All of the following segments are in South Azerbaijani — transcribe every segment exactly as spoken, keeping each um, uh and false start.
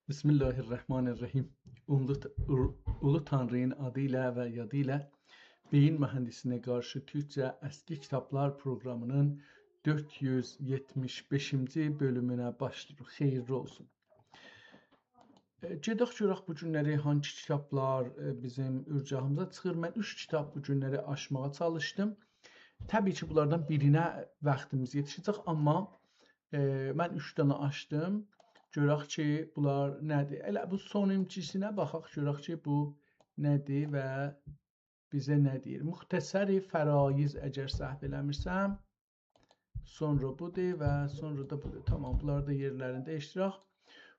بسم الله الرحمن الرحیم. اولو، اولو تانری‌نین آدی ایله و یادی ایله بئیین مهندسینه قارشی تورکجه اسکی کیتابلار پروقرامی‌نین دؤرد یوز یئتمیش بئشینجی بؤلومونه باشلاییریق. خئییرلی اولسون. ائ، گئدک گؤرک بو گونلری هانسی کیتابلار، ائ، بیزیم اورگاهیمیزا چیخیر. من اوچ کیتاب بو گونلری آچماغا چالیشدیم. طبیعی کی، بونلاردان بیرینه واختیمیز یئتیشه‌جک، آمما، ائ، من اوچ دنه آچدیم. گؤرک کی، بونلار نه‌دیر. ائله بو سونونجوسونا باخاق، گؤرک کی، بو نه‌دیر و بیزه نه دئییر؟ مختصر فرایض، اگر سهو ائله‌میرسم. سونرا بودور و سونرا دا بودور. تامام، بونلار دا یئرلرینده اشتراک.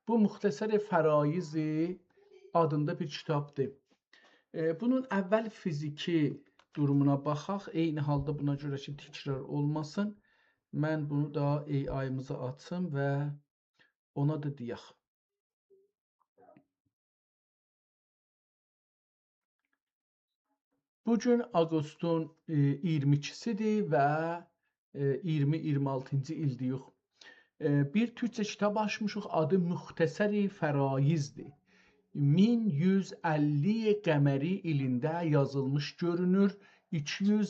بو مختصر فرایض آدیندا بیر کیتابدیر. ائ، بونون اول فیزیکی دورومونا باخاق. عینی حالدا بونا گؤره کی، تکرار اولماسین، من بونو دا ای آی‌میزی آچیم و اونا دا دئیک. بو گون آوقوستون، ائ، اییرمی ایکیسی‌دیر و، ائ، اییرمی اییرمی آلتینجی ایلده‌ییک. ائ، بیر تورکجه کیتاب آچمیشیق، آدی مختصر فرایضدیر. مین یوز اللی قمری ایلینده یازیلمیش گؤرونور. ایکی یوز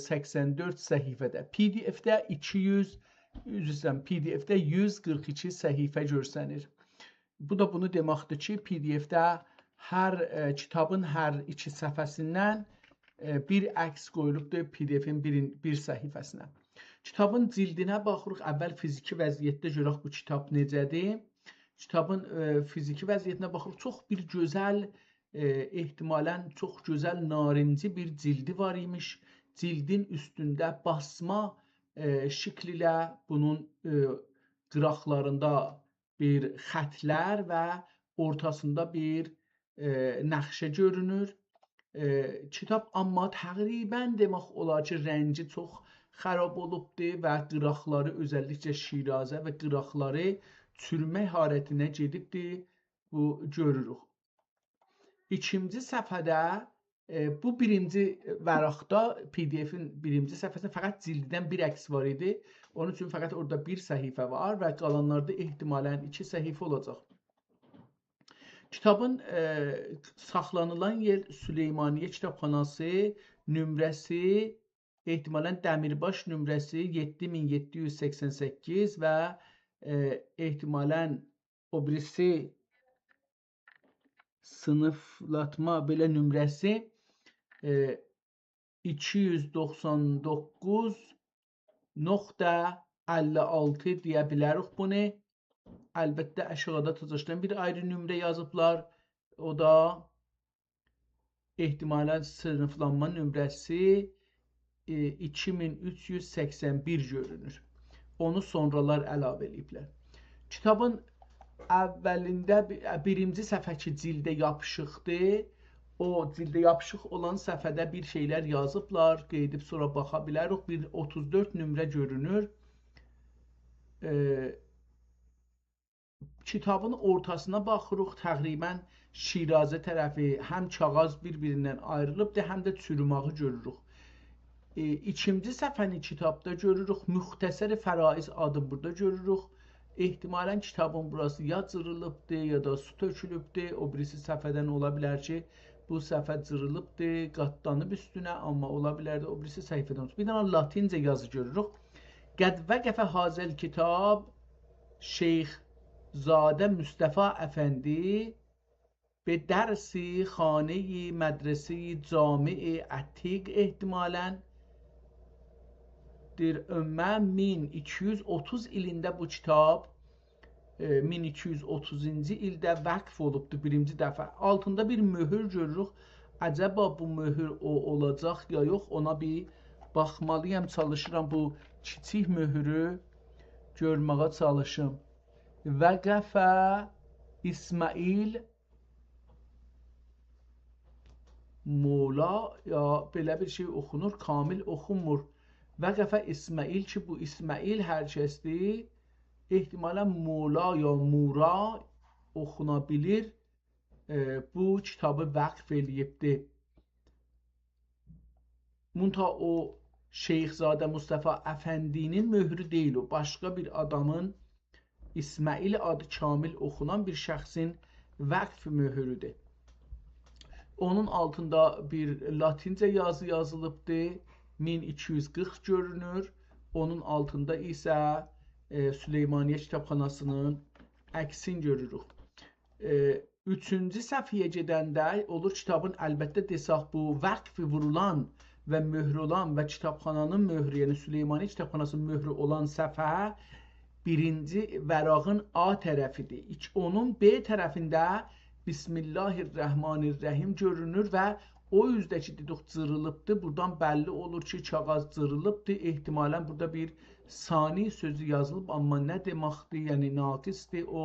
سکسن دؤرد صفحه‌ده. پی‌دی‌اف‌ده ایکی یوز، عذر ایسته‌ییرم، پی‌دی‌اف‌ده یوز قیرخ ایکی صفحه گؤرسنیر. بو دا بونو دئمکدیر کی، پی‌دی‌اف‌ده هر، ائ، کیتابین هر ایکی صفحه‌سیندن، ائ، بیر عکس قویولوبدور پی‌دی‌اف‌ین بیرین-، بیر صفحه‌سینه. کیتابین جلدینه باخیریق، اول فیزیکی وضعیتده گؤرک بو کیتاب نئجه‌دیر. کیتابین، ائ، فیزیکی وضعیتینه باخیریق، چوخ بیر گؤزل، ائ، احتمالاً چوخ گؤزل نارنجی بیر جلدی وار ایمیش. جلدین اوستونده باسما، ائ، شکل ایله بونون، ائ، قیراقلاریندا بیر خطلر و اورتاسیندا بیر، ائ، نقشه گؤرونور. ائ، کیتاب آمما تقریباً دئمک اولار کی، رنگی چوخ خراب اولوبدور و قیراقلاری، اؤزللیکله شیرازه و قیراقلاری چورمک حالتینه گئدیبدیر. بو گؤروروک. ایکینجی صفحه‌ده، ائ، بو بیرینجی ورقده، پی‌دی‌اف‌ین بیرینجی صفحه‌سینده فقط جلددن بیر عکس وار ایدی. اونون اوچون فقط اورادا بیر صفحه وار و قالانلاردا احتمالاً ایکی صفحه اولاجاق. کیتابین، ائ، ساخلانیلان یئر سلیمانیه کیتابخاناسی، نمره‌سی، احتمالاً دمیرباش نمره‌سی یئددی مین یئددی یوز سکسن سککیز و، ائ، احتمالاً او بیریسی صینیفلاتما بئله نمره‌سی، ائ، ایکی یوز دوخسان دوققوز نقطه اللی آلتی دئیه بیلریک بونو. البته، آشاغیدا تاجاشدان بیر آیری نمره یازیبلار. او دا احتمالاً صینیفلانما نمره‌سی، ائ، ایکی مین اوچ یوز سکسن بیر گؤرونور. اونو سونرالار علاوه ائله‌ییبلر. کیتابین اولینده بی-، بیرینجی صفحه کی، جلده یاپیشیقدیر. او جلده یاپیشیق اولان صفحه‌ده بیر شئیلر یازیبلار، قئییدیب سونرا باخا بیلریک. بیر اوتوز دؤرد نمره گؤرونور. ائ، کیتابین اورتاسینا باخیریق، تقریباً شیرازه طرفی، هم کاغاذ بیر-بیریندن آیریلیبدیر، هم ده چوروماغی گؤروروک. ائ، ایکینجی صفحه‌نی کیتابدا گؤروروک، مختصر فرایض آدین بورادا گؤروروک. احتمالاً کیتابین بوراسی یا جیریلیبدیر، یا دا سو تؤکولوبدور. او بیریسی صفحه‌دن اولا بیلر کی، بو صفحه جیریلیبدیر، قاتلانیب اوستونه، آمما اولا بیلر ده او بیریسی صفحه‌دن اولسون. بیر دنه لاتینجه یازی گؤروروک. «قد وقف هذا الکتاب شیخ‌زاده مصطفی افندی به درس خانهٔ مدرسهٔ جامع عتیق» احتمالاً. دئییر، عمه مین ایکی یوز اوتوز ایلینده بو کیتاب، ائ، مین ایکی یوز اوتوزونجو ایلده وقف اولوبدو بیرینجی دفعه. آلتیندا بیر مؤهور گؤروروک. عجبا بو مؤهور او اولاجاق یا یوخ، اونا بیر باخمالی‌یام، چالیشیرام بو کیچیک مؤهورو گؤرمه‌یه چالیشیم. «وقف اسماعیل مولا»، یا بئله بیر شئی اوخونور، کامل اوخونمور. «وقف اسماعیل» کی، بو اسماعیل هر کسدیر، احتمالاً مولا یا مورا اوخونا بیلیر، ائ، بو کیتابی وقف ائله‌ییبدی. منتها او شیخ‌زاده مصطفی افندی‌نین مؤهرو دئییل، او باشقا بیر آدامین اسماعیل آدی کامل اوخونان بیر شخصین وقف مؤهرودور. اونون آلتیندا بیر لاتینجه یازی یازیلیبدی، مین ایکی یوز قیرخ گؤرونور. اونون آلتیندا ایسه، ائ، سلیمانیه کیتابخاناسینین عکسینی گؤروروک. ائ، اوچونجو صفحه‌یه گئدنده اولور کیتابین، البته، دئساق، بو وقف وورولان و مؤهرو اولان و کیتابخانانین مؤهرو، یعنی سلیمانیه کیتابخاناسینین مؤهرو اولان صفحه بیرینجی ورقین آ طرفیدیر. ایک-، اونون ب طرفینده «بسم الله الرحمن الرحیم» گؤرونور و او اوزده کی، دئدیک، جیریلیبدی. بورادان بللی اولور کی، کاغیذ جیریلیبدی. احتمالاً بورادا بیر ثانی سؤزو یازیلیب، آمما نه دئمکدیر؟ یعنی ناقصدیر. او،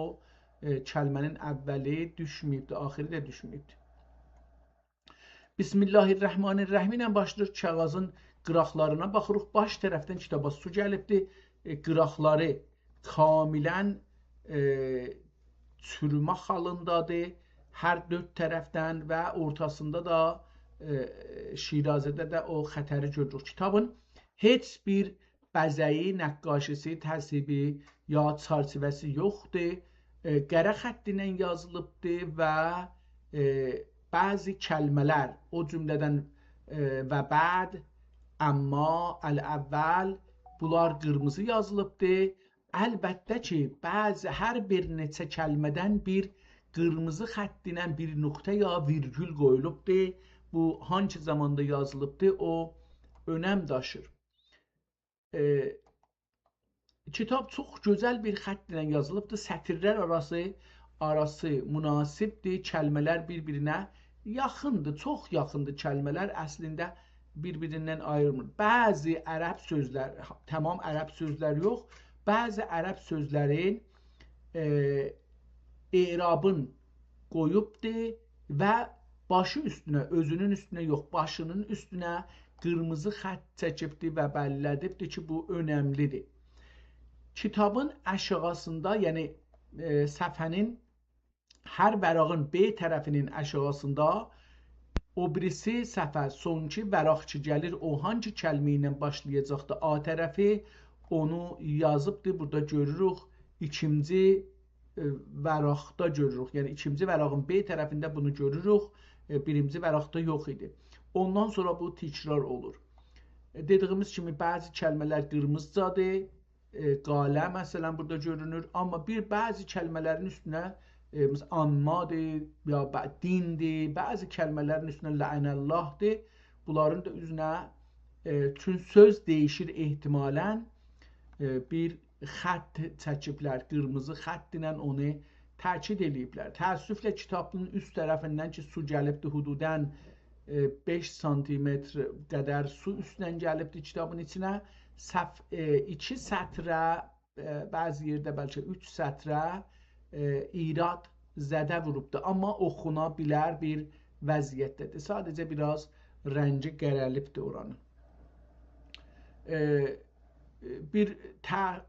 ائ، کلمه‌نین اولی دوشمه‌ییبدی، آخیری ده دوشمه‌ییبدی. «بسم الله الرحمن الرحیم» ایله باشلاییر. کاغیذین قیراقلارینا باخیریق. باش طرفدن کیتابا سو گلیبدی. ائ، قیراقلاری کاملاً، ائ، چورومه حالیندادیر. هر دؤرد طرفدن و اورتاسیندا دا، ائ، شیرازه‌ده ده او خطری گؤروروک. کیتابین هئچ بیر بزه‌یی، نقاشی‌سی، تثهیبی یا چرچیوه‌سی یوخدور. ائ، قره خط ایله یازیلیبدیر و، ائ، بعضی کلمه‌لر، او جمله‌دن، ائ، «و بعد»، «اما»، «الاول»، بونلار قیرمیزی یازیلیبدیر. البته کی، بعضی، هر بیر نئچه کلمه‌دن بیر قیرمیزی خط ایله بیر نقطه یا ویرگول قویولوبدور. بو هانسی زاماندا یازیلیبدیر، او اؤنم داشیر. ائ، کیتاب چوخ گؤزل بیر خط ایله یازیلیبدیر. سطیرلر آراسی، آراسی مناسبدیر. کلمه‌لر بیر-بیرینه یاخیندیر، چوخ یاخیندیر کلمه‌لر. اصلینده بیر-بیریندن آییرمیر. بعضی عرب سؤزلر، تمام عرب سؤزلر یوخ، بعضی عرب سؤزلرین، ائ، اعرابین قویوبدور و باشی اوستونه، اؤزونون اوستونه یوخ، باشینین اوستونه قیرمیزی خط چکیبدیر و بللی‌دیبدیر کی، بو اؤنملی‌دیر. کیتابین آشاغیسیندا، یعنی، ائ، صفحه‌نین، هر ورقین ب طرفینین آشاغیسیندا، او بیریسی صفحه، سونکی ورق کی گلیر، او هانسی کلمه ایله باشلایاجاقدی، آ طرفی، اونو یازیبدیر. بورادا گؤروروک، ایکینجی، ائ، ورقده گؤروروک. یعنی ایکینجی ورقین ب طرفینده بونو گؤروروک. ائ، بیرینجی ورقده یوخ ایدی. اوندان سونرا بو تکرار اولور. ائ، دئدیگیمیز کیمی، بعضی کلمه‌لر قیرمیزیجادیر. ائ، قاله، مثلاً، بورادا گؤرونور. آمما بیر بعضی کلمه‌لرین اوستونه، ائ، مثلاً، «آمما»دیر، یا «ب-، دین»دیر، بعضی کلمه‌لرین اوستونه «لعن الله»دیر. بونلارین دا اوزونه، ائ، چون سؤز دییشیر، احتمالاً، ائ، بیر خط چکیبلر، قیرمیزی خط ایله اونو تأکید ائله‌ییبلر. تأسفله کیتابین اوست طرفیندن کی سو گلیبدی، حدوداً، ائ، بئش سانتی‌متر قدر سو اوستدن گلیبدی کیتابین ایچینه. صف-، ائ، ایکی سطره، ائ، بعضی یئرده بلکه اوچ سطره، ائ، ایراد زده ووروبدو. آمما اوخونا بیلر بیر وضعیتده‌دیر. ساده‌جه بیر آز رنگی قره‌لیبدی اورانین. ائ، بیر ته-،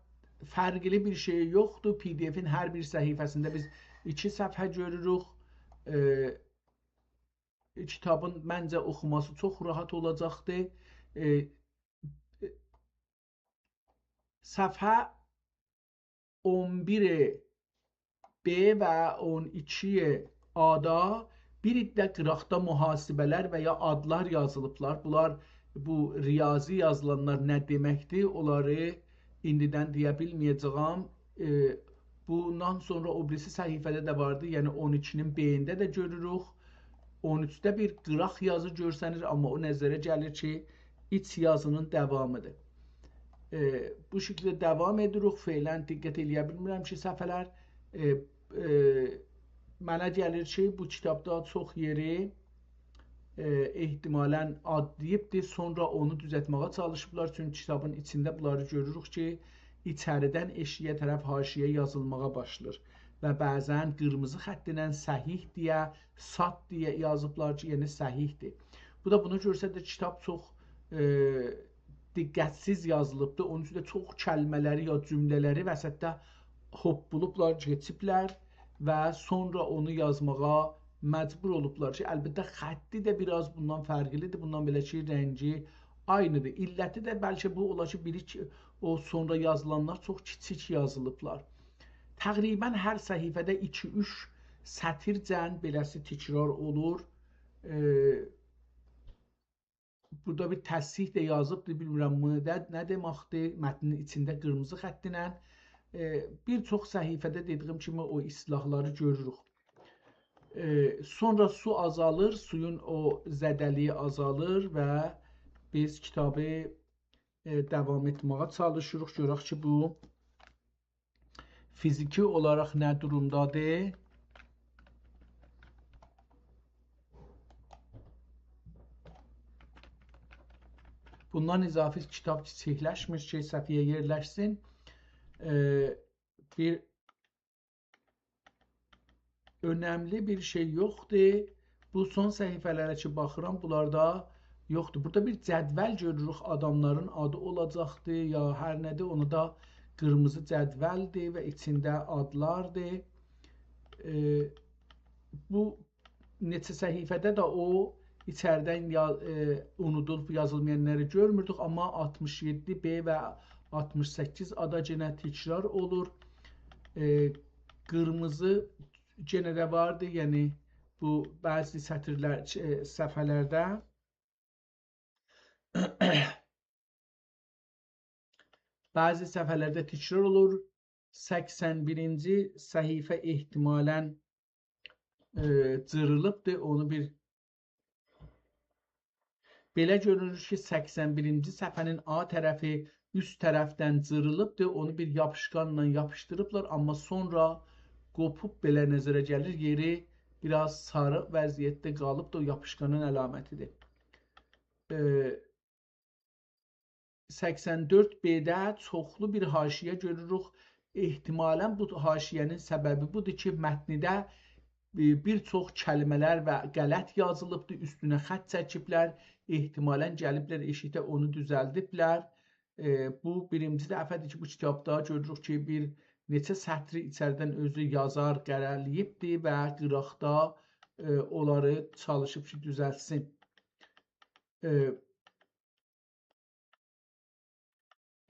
فرقلی بیر شئی یوخدور. پی دی افین هر بیر صفحه‌سینده بیز ایکی صفحه گؤروروک. ائ، کیتابین، منجه، اوخوماسی چوخ راحت اولاجاقدیر. ائ، صفحه اون بیر ب و اون ایکی آ دا بیر عده قیراقدا محاسبه‌لر و یا آدلار یازیلیبلار. بونلار، بو ریاضی یازیلانلار نه دئمکدیر، اونلاری ایندیدن دئیه بیلمه‌یه‌جه‌یم. ائ، بوندان سونرا او بیریسی صفحه‌ده ده واردی، یعنی اون ایکی‌نین بئینده ده گؤروروک. اون اوچده بیر قیراق یازی گؤرسنیر، آمما او نظره گلیر کی، ایچ یازینین داوامیدیر. ائ، بو شکیلده داوام ائدیریک. فعلاً دقت ائله‌یه بیلمیرم کی، صفحه‌لر، ائ، ائ، منه گلیر کی، بو کیتابدا چوخ یئری، ائ، احتمالاً آدلاییبدیر، سونرا اونو دوزلتمه‌یه چالیشیبلار. چونکی کیتابین ایچینده بونلاری گؤروروک کی، ایچریدن ائشیگه طرف حاشیه یازیلماغا باشلاییر و بعضاً قیرمیزی خط ایله «صحیح» دئیه، «صاد» دئیه یازیبلار کی، یعنی صحیحدیر. بو دا بونو گؤستریر، کیتاب چوخ، ائ، دقت‌سیز یازیلیبدیر. اونون اوچون ده چوخ کلمه‌لری یا جمله‌لری وسطده هوپپولوبلار، کئچیبلر و سونرا اونو یازماغا مجبور اولوبلار کی، البته، خطی ده بیر آز بوندان فرقلیدیر. بوندان بئله کی، رنگی عینیدیر. علتی ده بلکه بو اولا کی، بیری کی، او سونرا یازیلانلار چوخ کیچیک یازیلیبلار. تقریباً هر صفحه‌ده ایکی اوچ سطرجن بئله‌سی تکرار اولور. ائ، بورادا بیر تصحیح ده یازیبدیر، بیلمیرم بو نه، نه دئمکدیر. متنین ایچینده قیرمیزی خط ایله، ائ، بیر چوخ صفحه‌ده دئدیییم کیمی او اصلاحلاری گؤروروک. ائ، سونرا سو آزالیر، سویون او زده‌لیگی آزالیر و بیز کیتابی، ائ، داوام ائتمه‌یه چالیشیریق. گؤرک کی، بو فیزیکی اولاراق نه دورومدادیر؟ بوندان اضافی کیتاب کیچیکلشمیر کی، صفحه‌یه یئرلشسین. ائ، بیر اؤنملی بیر شئی یوخدور. بو سون صفحه‌لره کی باخیرام، بونلاردا یوخدور. بورادا بیر جدول گؤروروک، آداملارین آدی اولاجاقدیر، یا هر نه‌دیر، اونو دا قیرمیزی جدولدیر و ایچینده آدلاردیر. ائ، بو نئچه صفحه‌ده ده او ایچریدن یا-، ائ، اونودولوب یازیلمایانلاری گؤرموردوک، آمما آلتمیش یئددی ب و آلتمیش سککیز آ دا یئنه تکرار اولور. ائ، قیرمیزی یئنه ده واردی، یعنی بو بعضی سطرلر، ائ، صفحه‌لرده، بعضی صفحه‌لرده تکرار اولور. سکسن بیرینجی صفحه احتمالاً، ائ، جیریلیبدیر. اونو بیر بئله گؤرونور کی، سکسن بیرینجی صفحه‌نین آ طرفی اوست طرفدن جیریلیبدیر. اونو بیر یاپیشقانلا یاپیشدیریبلار، آمما سونرا قوپوب بئله نظره گلیر. یئری بیر آز ساری وضعیتده قالیبدیر، او یاپیشقانین علامتیدیر. ائ، سکسن دؤرد ب‌ده چوخلو بیر حاشیه گؤروروک. احتمالاً بو حاشیه‌نین سببی بودور کی، متنده، ائ، بیر چوخ کلمه‌لر و غلط یازیلیبدیر، اوستونه خط چکیبلر، احتمالاً گلیبلر ائشیکده اونو دوزلدیبلر. ائ، بو بیرینجی دفعه‌دیر کی، بو کیتابدا گؤروروک کی، بیر نئچه سطری ایچریدن اؤزو یازار قره‌له‌ییبدیر و قیراقدا، ائ، اونلاری چالیشیب کی، دوزلتسین. ائ،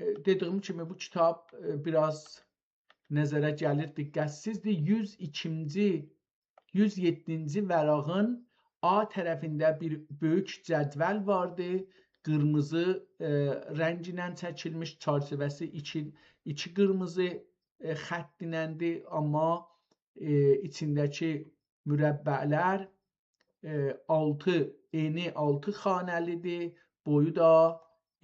ائ، دئدیییم کیمی، بو کیتاب، ائ، بیر آز نظره گلیر دقتسیزدیر. یوز ایکینجی، یوز یئددینجی ورقین آ طرفینده بیر بؤیوک جدول واردی. قیرمیزی، ائ، رنگ ایله چکیلمیش، چرچیوه‌سی ایکی، ایکی قیرمیزی، ائ، خط ایلندیر، آمما، ائ، ایچینده‌کی مربع‌لر، ائ، آلتی، انی آلتی خانه‌لی‌دیر، بویو دا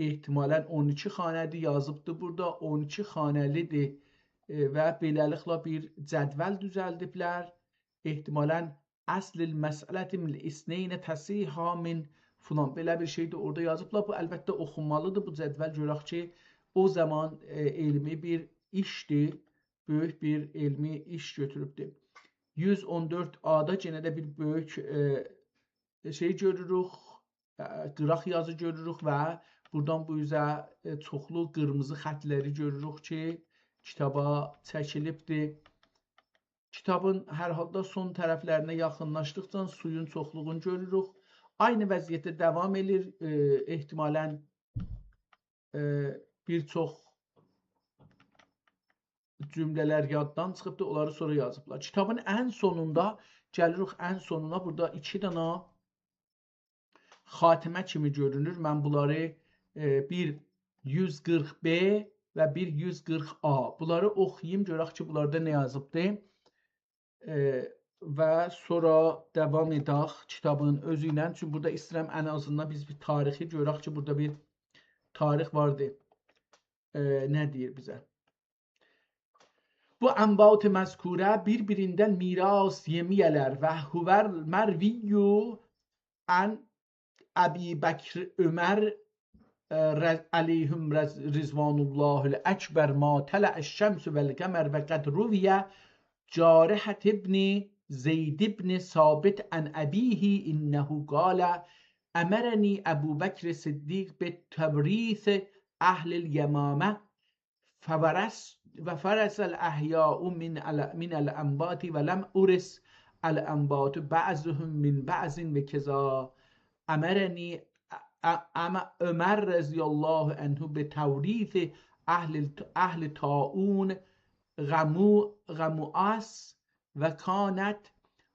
احتمالاً اون ایکی خانه‌دیر، یازیبدی بورادا، اون ایکی خانه‌لی‌دیر، ائ، و بئله‌لیکله بیر جدول دوزلدیبلر. احتمالاً «اصل المسألة من اثنین تصحیحها من» فلان، بئله بیر شئی ده اورادا یازیبلار. بو، البته، اوخونمالی‌دیر بو جدول، گؤرک کی، او زامان، ائ، علمی بیر ایشدیر، بؤیوک بیر علمی ایش گؤتوروبدور. یوز اون دؤرد آ دا یئنه ده بیر بؤیوک، ائ، شئی گؤروروک، ائ، قیراق یازی گؤروروک و بورادان بو اوزه، ائ، چوخلو قیرمیزی خطلری گؤروروک کی، کیتابا چکیلیبدیر. کیتابین هر حالدا سون طرفلرینه یاخینلاشدیقجا سویون چوخلوغونو گؤروروک. عینی وضعیتده داوام ائله‌ییر. ائ، احتمالاً، ائ، بیر چوخ جمله‌لر یاددان چیخیبدی، اونلاری سونرا یازیبلار. کیتابین ان سونوندا، گلیریک ان سونونا، بورادا ایکی دنه خاتمه کیمی گؤرونور. من بونلاری، ائ، بیر یوز قیرخ ب و بیر یوز قیرخ آ. بونلاری اوخویوم، گؤرک کی، بونلاردا نه یازیبدی. ائ، و سونرا داوام ائدک کیتابین اؤزو ایله. چونکی بورادا ایسته‌ییرم ان آزیندان بیز بیر تاریخی گؤرک کی، بورادا بیر تاریخ واردی. ائ، نه دئییر بیزه؟ بو انباط مذکوره بیر-بیریندن میراث یئمه‌یه‌لر و هو المروی عن ابی بکر عمر، اه، رض-، علیهم رض-، رضوان الله الاکبر ما طلع الشمس و القمر و قد روی جارحة ابن زید ابن ثابت عن ابیه انه قال: امرنی ابو بکر صدیق بتوريث اهل اليمامة فورث-، وفرث الأحياء من ال-، من الأنباط ولم أورث الأنباط بعضهم من بعض وكذا أمرني أ-، أ-، أم-، عمر رضي الله عنه بتوريث أهل الط-، أهل طاعون غمو-، غموعاس، و کانت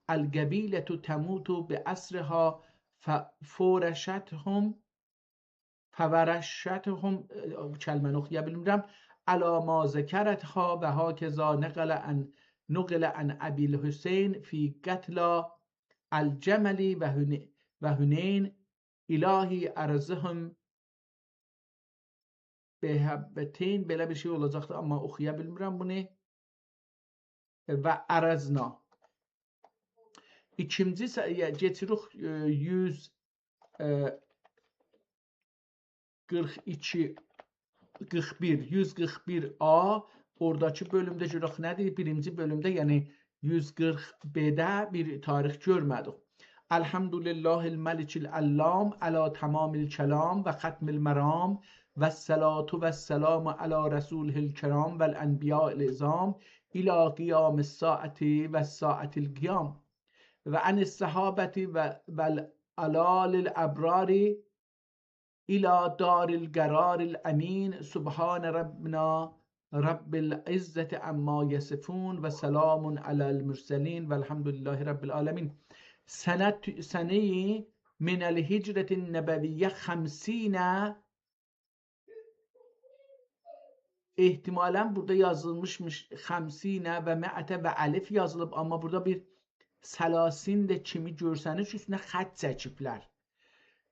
القبیلة تموت بأسرها، ف-، فورشتهم، فورشتهم، ائ، کلمه‌نی اوخویا بیلمیرم، علی ما ذکرتها، و هکذا نقل عن، نقل عن ابی الحسین فی قتلی الجمل و حن-، و حنین، الهی ارضهم بهبتین، بئله بیر شئی اولاجاقدی، آمما اوخویا بیلمیرم بونو. ائ، و ارضنا. ایکینجی سه-، یه، کئچیریک، ائ، یوز، ائ، قیرخ ایکی، قیرخ بیر، یوز قیرخ بیر آ، اوراداکی بؤلومده گؤرک نه دئییر؟ بیرینجی بؤلومده، یعنی یوز قیرخ بده بیر تاریخ گؤرمه‌دیک. الحمد لله الملك العلام، علی تمام الکلام و ختم المرام، و الصلاة و السلام علی رسوله الکرام و الانبیاء العظام، الی قیام الساعة و الساعة القیام. و عن الصحابة و، و الآل الابرار، الی دار القرار الامین، سبحان ربنا رب العزة عما یصفون و سلام علی المرسلین و الحمد لله رب العالمین. سنة، سنة من الهجرة النبویة خمسین، احتمالاً بورادا یازیلمیشمیش خمسین و مائة و الف یازیلیب، آمما بورادا بیر ثلاثین ده کیمی گؤرسنیر کی، اوستونه خط چکیبلر.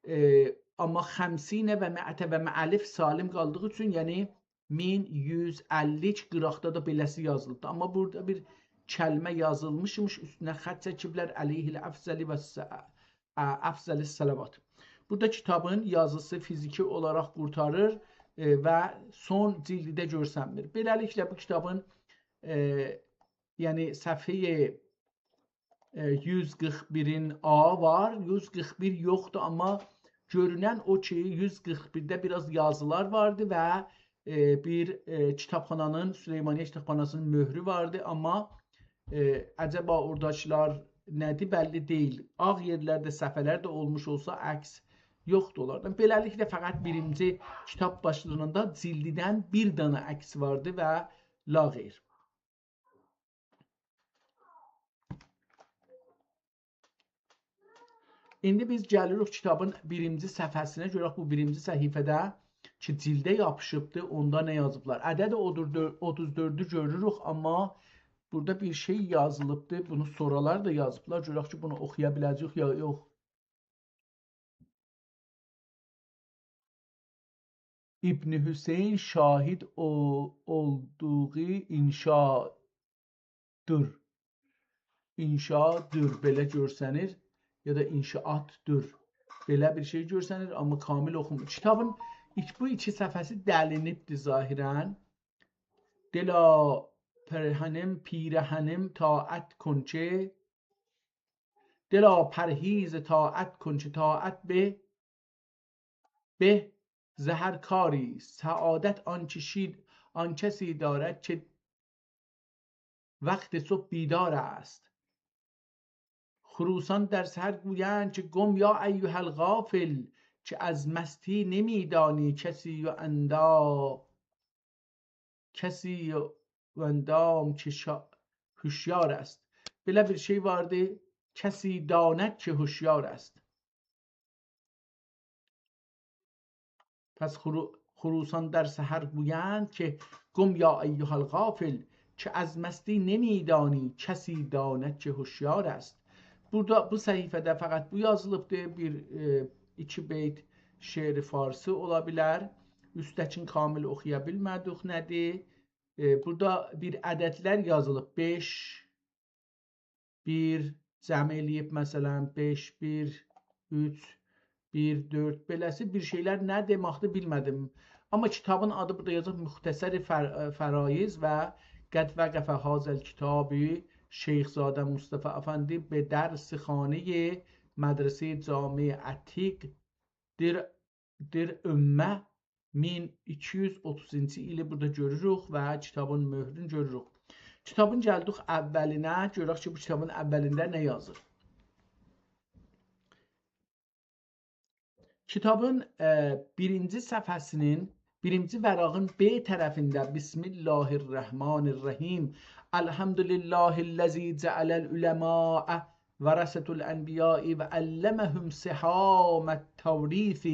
ائ، آمما خمسین و مائة و الف سالم قالدیغی اوچون، یعنی مین یوز اللی کی، قیراقدا دا بئله‌سی یازیلیبدی. آمما بورادا بیر کلمه یازیلمیشمیش، اوستونه خط چکیبلر، علیه الافضل و الس-، ا، افضل الصلوات. بورادا کیتابین یازیسی فیزیکی اولاراق قورتاریر، ائ، و سون جیلدی ده گؤرسنمیر. بئله‌لیکله، بو کیتابین، ائ، یعنی صفحه، ائ، یوز قیرخ بیرین آ وار، یوز قیرخ بیر یوخدور، آمما گؤرونن او کی، یوز قیرخ بیرده بیر آز یازیلار واردی و، ائ، بیر، ائ، کیتابخانانین، سلیمانیه کیتابخاناسینین مؤهرو واردی، آمما ائ، عجبا اوراداکیلار نه‌دیر، بللی دئییل. آغ یئرلرده صفحه‌لر ده اولموش اولسا، عکس یوخدور اونلاردان. بئله‌لیکله، فقط بیرینجی کیتاب باشلیغیندا جیلدیدن بیر دنه عکس واردی و لاغیر. ایندی بیز گلیریک کیتابین بیرینجی صفحه‌سینه، گؤرک بو بیرینجی صفحه‌ده کی، جیلده یاپیشیبدی، اوندا نه یازیبلار؟ عدد اوتوز دؤرد، اوتوز دؤردو گؤروروک، آمما بورادا بیر شئی یازیلیبدی، بونو سونرالار دا یازیبلار. گؤرک کی، بونو اوخویا بیله‌جه‌ییک یا یوخ. ابن حسین شاهد او-، اولدوغو انشادیر. انشادیر، بئله گؤرسنیر، یا دا انشاءاتدیر. بئله بیر شئی گؤرسنیر، آمما کامل اوخونمور. کیتابین ایک-، بو ایکی صفحه‌سی دلینیبدیر ظاهراً. دلا پرهنیم، پیرهنیم، طاعت کن که، دلا پرهیز طاعت کن که طاعت به، به ز هر کاری است. سعادت آن کشی-، آن کسی دارد که وقت صبح بیدار است. خروسان در سحر گویند که گم یا ایها الغافل، که از مستی نمی‌دانی کسی و اندا-، کسی و اندام که شا-، هوشیار است. بئله بیر شئی واردی، کسی داند که هوشیار است. پس خرو-، خروسان در سحر گویند که گم یا ایها الغافل، که از مستی نمی‌دانی کسی داند که هوشیار است. بورادا، بو صفحه‌ده فقط بو یازیلیبدیر. بیر، ائ، ایکی بیت شعر فارسی اولا بیلر. اوستده‌کین کامل اوخویا بیلمه‌دیک، نه‌دیر؟ ائ، بورادا بیر عددلر یازیلیب. بئش، بیر، جمع ائله‌ییب، مثلاً، بئش، بیر، اوچ، بیر، دؤرد، بئله‌سی بیر شئیلر نه دئمکدیر، بیلمه‌دیم. آمما کیتابین آدی بورادا یازیب، مختصر فر-، فرایض و قد وقف هذا الکتاب شیخ‌زاده مصطفی افندی به درس خانهٔ مدرسهٔ جامع عتیق در، در امه مین ایکی یوز اوتوزونجو ایلی بورادا گؤروروک و کیتابین مؤهرونو گؤروروک. کیتابین گلدیک اولینه، گؤرک کی، بو کیتابین اولینده نه یازیر. کیتابین، ائ، بیرینجی صفحه‌سینین بیرینجی ورقین ب طرفینده: «بسم الله الرحمن الرحیم. الحمد لله الذی جعل العلماء ورثة الأنبیاء و علمهم سهام التوریث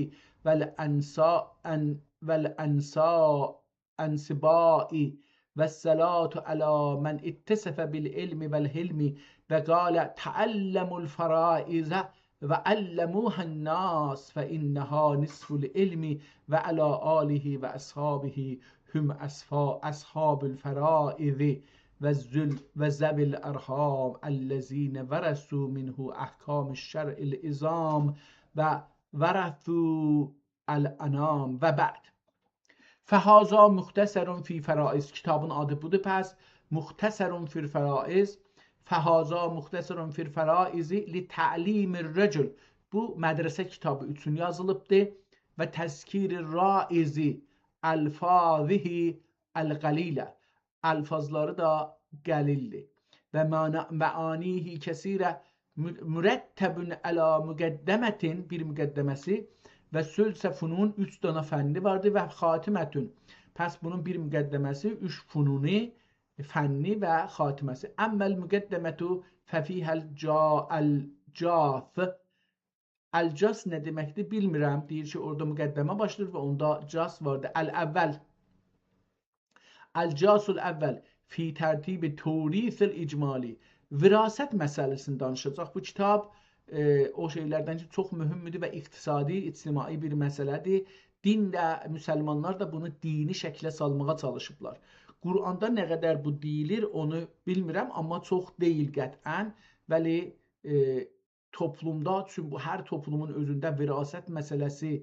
و الأنسا-، ان-، و الأنسا-، انصباء و الصلاة علی من اتصف بالعلم و الحلم و قال: تعلموا الفرائض و علموها الناس فإنها نصف العلم و علی آله و أصحابه هم أصفا-، أصحاب الفرائض و ذل-، و ذوی الأرحام الذین ورثوا منه أحکام الشرع العظام و ورثوا الأنام و بعد. فهذا مختصر فی فرائض»، کیتابین آدی بودور، پس «مختصر فی الفرائض»، «فهذا مختصر فی الفرائض لتعلیم الرجل»، بو مدرسه کیتابی اوچون یازیلیبدیر، «و تذکیر الراعظ الفاظه القلیلة»، الفاظلاری دا قلیلدیر. «و معنا-، معانیه کثیرة م-، مرتب علی مقدمة»، بیر مقدمه‌سی، «و ثلث فنون»، اوچ دانا فنی واردی، «و خاتمة»، پس بونون بیر مقدمه‌سی، اوچ فنونی، فنی و خاتمه‌سی. «أما المقدمة ففیها الجا-، الجاث». الجاث نه دئمکدیر، بیلمیرم. دئییر کی، اورادا مقدمه باشلاییر و اوندا جاث واردی. «الأول، الجاث الأول فی ترتیب التوریث الإجمالی». وراثت مسئله‌سینی دانیشاجاق بو کیتاب. ائ، او شئیلردن کی، چوخ مهمدور و اقتصادی، اجتماعی بیر مسئله‌دیر. دین ده، مسلمانلار دا بونو دینی شکله سالماغا چالیشیبلار. قرآندا نه قدر بو دئییلیر، اونو بیلمیرم، آمما چوخ دئییل قطعاً. ولی، ائ، توپلومدا، چون بو هر توپلومون اؤزونده وراثت مسئله‌سی،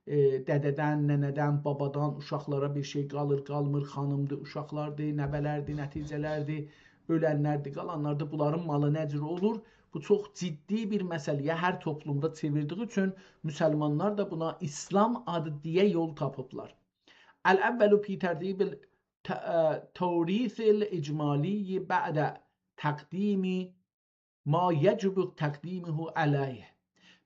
ائ، دده‌دن، ننه‌دن، بابادان اوشاقلارا بیر شئی قالیر، قالمیر، خانیمدیر، اوشاقلاردیر، نوه‌لردیر، نتیجه‌لردیر، اؤلنلردیر، قالانلاردیر، بونلارین مالی نه جور اولور؟ بو چوخ جدی بیر مسئله‌یه هر توپلومدا چئویردیگی اوچون مسلمانلار دا بونا اسلام آدی دئیه یول تاپیبلار. «الأول فی ترتیب الت-، اه، توریث الإجمالی بعد تقدیم ما یجب تقدیمه علیه.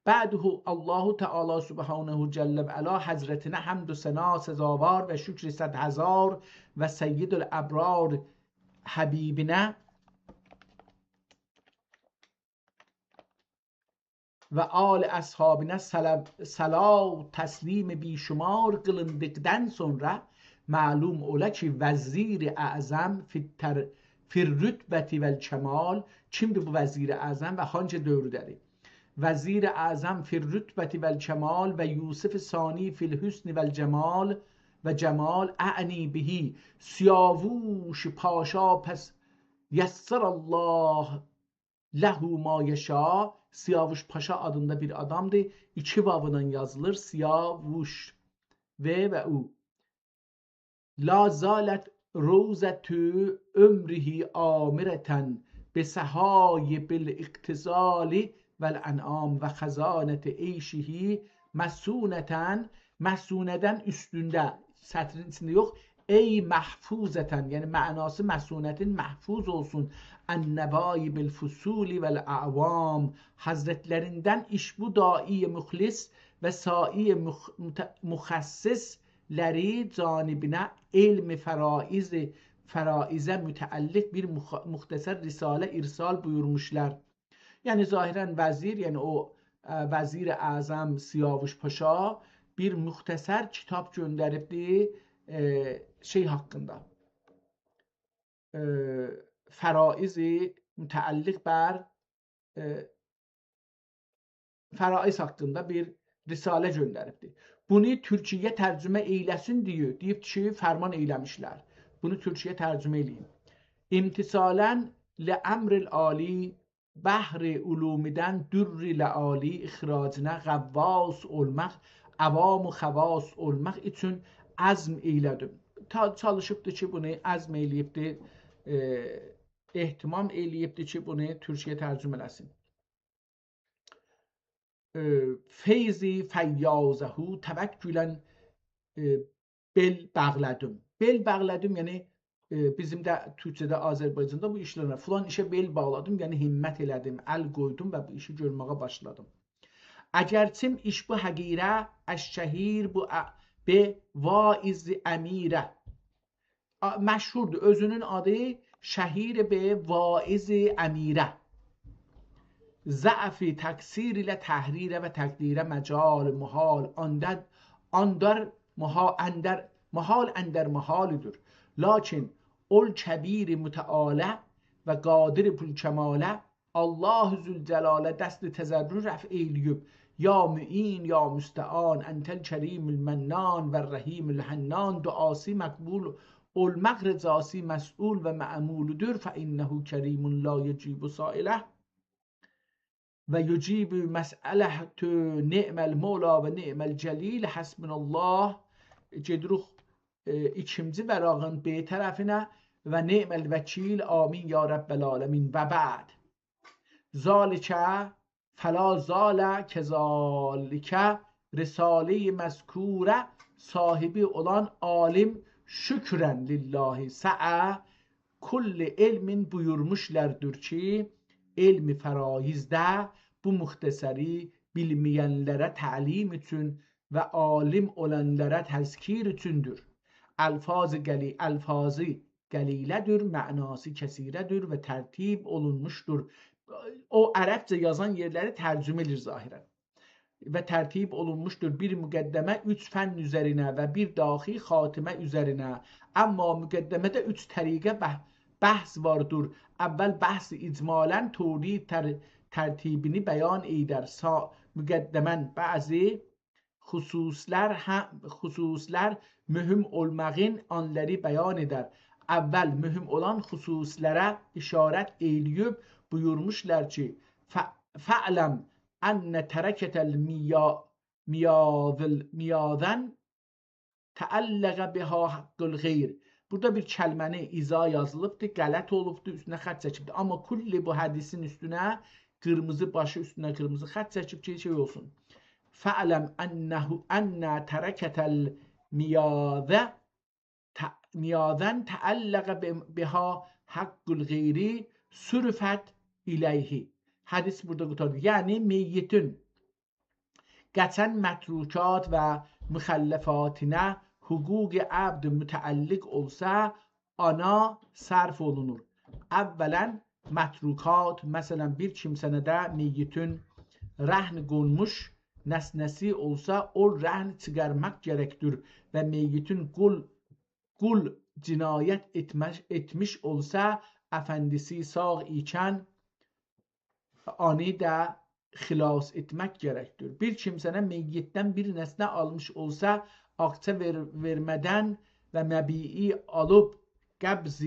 بعده الله تعالی سبحانه جل و علا»، حضرتینه حمد و ثنا سزاوار و شکر صد هزار و سید الابرار حبیبینه و آل اصحابینه صلا-، صلا و تسلیم بی‌شمار قیلیندیقدان سونرا معلوم اولا کی، وزیر اعظم فی التر-، فی الرتبة و الکمال، کیمدیر بو وزیر اعظم و هانسی دؤورده‌دیر؟ وزیر اعظم فی الرتبة و الکمال و یوسف ثانی فی الحسن و الجمال و جمال، اعنی به سیاووش پاشا، پس یسر الله له ما یشاء، سیاووش پاشا آدیندا بیر آدامدیر. ایکی واولا یازیلیر، سیاووش. و و او. «لا زالت روضة عمره عامرة بسحایب الاقتظال و الأنعام و خزانة عیشه مصونة»، مصونةدن اوستونده، سطرین ایچینده یوخ، «ای محفوظة»، یعنی معناسی مصونةین محفوظ اولسون، «عن نوایب الفصول و الأعوام»، حضرتلریندن اشبو داعی مخلص و ساعی مخ-، مت-، مخصص لری جانبینه علم فرائض، فرائضه متعلق بیر مخ-، مختصر رساله ارسال بویورموشلار. یعنی ظاهراً وزیر، یعنی او، اه، وزیر اعظم سیاووش پاشا بیر مختصر کیتاب گؤندریبدی، اه، شئی حاقیندا. اه، فرائض متعلق بر، اه، فرائض حاقیندا بیر رساله گؤندریبدی. بونو تورکیه‌یه ترجمه ائیله‌سین دئییر. دئییب کی، فرمان ائیله‌میشلر. بونو تورکیه‌یه ترجمه ائله‌یین. «امتثالاً لأمر العالی، بحر علومدن در لآلی اخراجینه غواص اولماق، عوام و خواص اولماق اوچون عزم ائیله‌دیم.» تا-، چالیشیبدی کی، بونو عزم ائله‌ییبدی، ائ، اهتمام ائله‌ییبدی کی، بونو تورکیه‌یه ترجمه ائله‌سین. ائ، «فیض فیاضه توکلاً، ائ، بل باغلادیم.» بل باغلادیم، یعنی، ائ، بیزیم ده تورکجه‌ده، آذربایجاندا بو ایشلرله، «فلان ایشه بل باغلادیم»، یعنی همت ائله‌دیم، ال قویدوم و بو ایشی گؤرمه‌یه باشلادیم. «اگرچیم ایشبو حقیره از شهیر بو ا-، به واعظ امیره. آ، مشهوردور. اؤزونون آدی شهیر به واعظ امیره. ضعف تقصیر ایله تحریره و تقدیره مجال محال. آندر، آندر محا-، اندر، محال اندر محالدیر. لاکین اول کبیر متعاله و قادر پول کماله، الله ذوالجلاله دست تضرع رفع ائیله‌ییب: «یا معین، یا مستعان، انت الکریم المنان و الرحیم الحنان.» دعاسی مقبول اولماق رجاسی مسئول و مأمولدور. «فإنه کریم لا یجیب سائله و یجیب مسئله، نعم المولا و نعم الجلیل، حسبنا الله.» گئدیریک، ائ، ایکینجی ورقین ب طرفینه: «و نعم الوکیل، آمین یا رب العالمین.» و بعد: «ذلک فلا زال کذلک»، رسالهٔ مذکوره صاحبی اولان عالم، شکراً لله سعی کل علم، بویورموشلاردیر کی، علم فرایضده بو مختصری بیلمه‌ینلره تعلیم اوچون و عالم اولانلارا تذکیر اوچوندور. الفاظ قلی-، الفاظی قلیله‌دیر، معناسی کثیره‌دیر و ترتیب اولونموشدور. او عربجه یازان یئرلری ترجمه ائدیر ظاهراً. و ترتیب اولونموشدور بیر مقدمه اوچ فن اوزرینه و بیر داخی خاتمه اوزرینه. اما مقدمه‌ده اوچ طریقه بح-، بحث واردیر. اول بحث اجمالاً تولید تر-، ترتیبینی بیان ائدر. سا-، مقدماً بعضی خصوصلار ه-، خصوصلار مهم اولماغین آنلاری بیان ائدر. اول مهم اولان خصوصلره اشارت ائیله‌ییب بویورموشلار کی، «ف-، فاعلم ان ترکت المیا-، میاذ-، میاذاً تعلق بها حق الغیر.» بورادا بیر کلمه‌نی، ایذا یازیلیبدی، غلط اولوبدو، اوستونه خط چکیبدی. اما کلی بو حدیثین اوستونه، قیرمیزی باشی اوستونه قیرمیزی خط چکیب کی، شئی اولسون. «فاعلم انه، ان ترکت المیاذ، ت-، میاذاً تعلق ب-، بها حق الغیر صرفت الیه.» حدیث بورادا قوتاردی. یعنی، میتین قاچان متروکات و مخلفاتینه حقوق عبد متعلق اولسا، اونا صرف اولونور. اولاً، متروکات، مثلاً، بیر کیمسه‌نه ده میتین رهن قونموش نسنه‌سی اولسا، او رهن چیخارماق گرکدیر و میتین قول، قول جنایت ائتمه-، ائتمیش اولسا، افندیسی ساغ ایکن اونو دا خلاص ائتمک گرکدیر. بیر کیمسه‌نه میتدن بیر نسنه آلمیش اولسا، آکچه وئر-، وئرمه‌دن و مبیعی آلیب قبض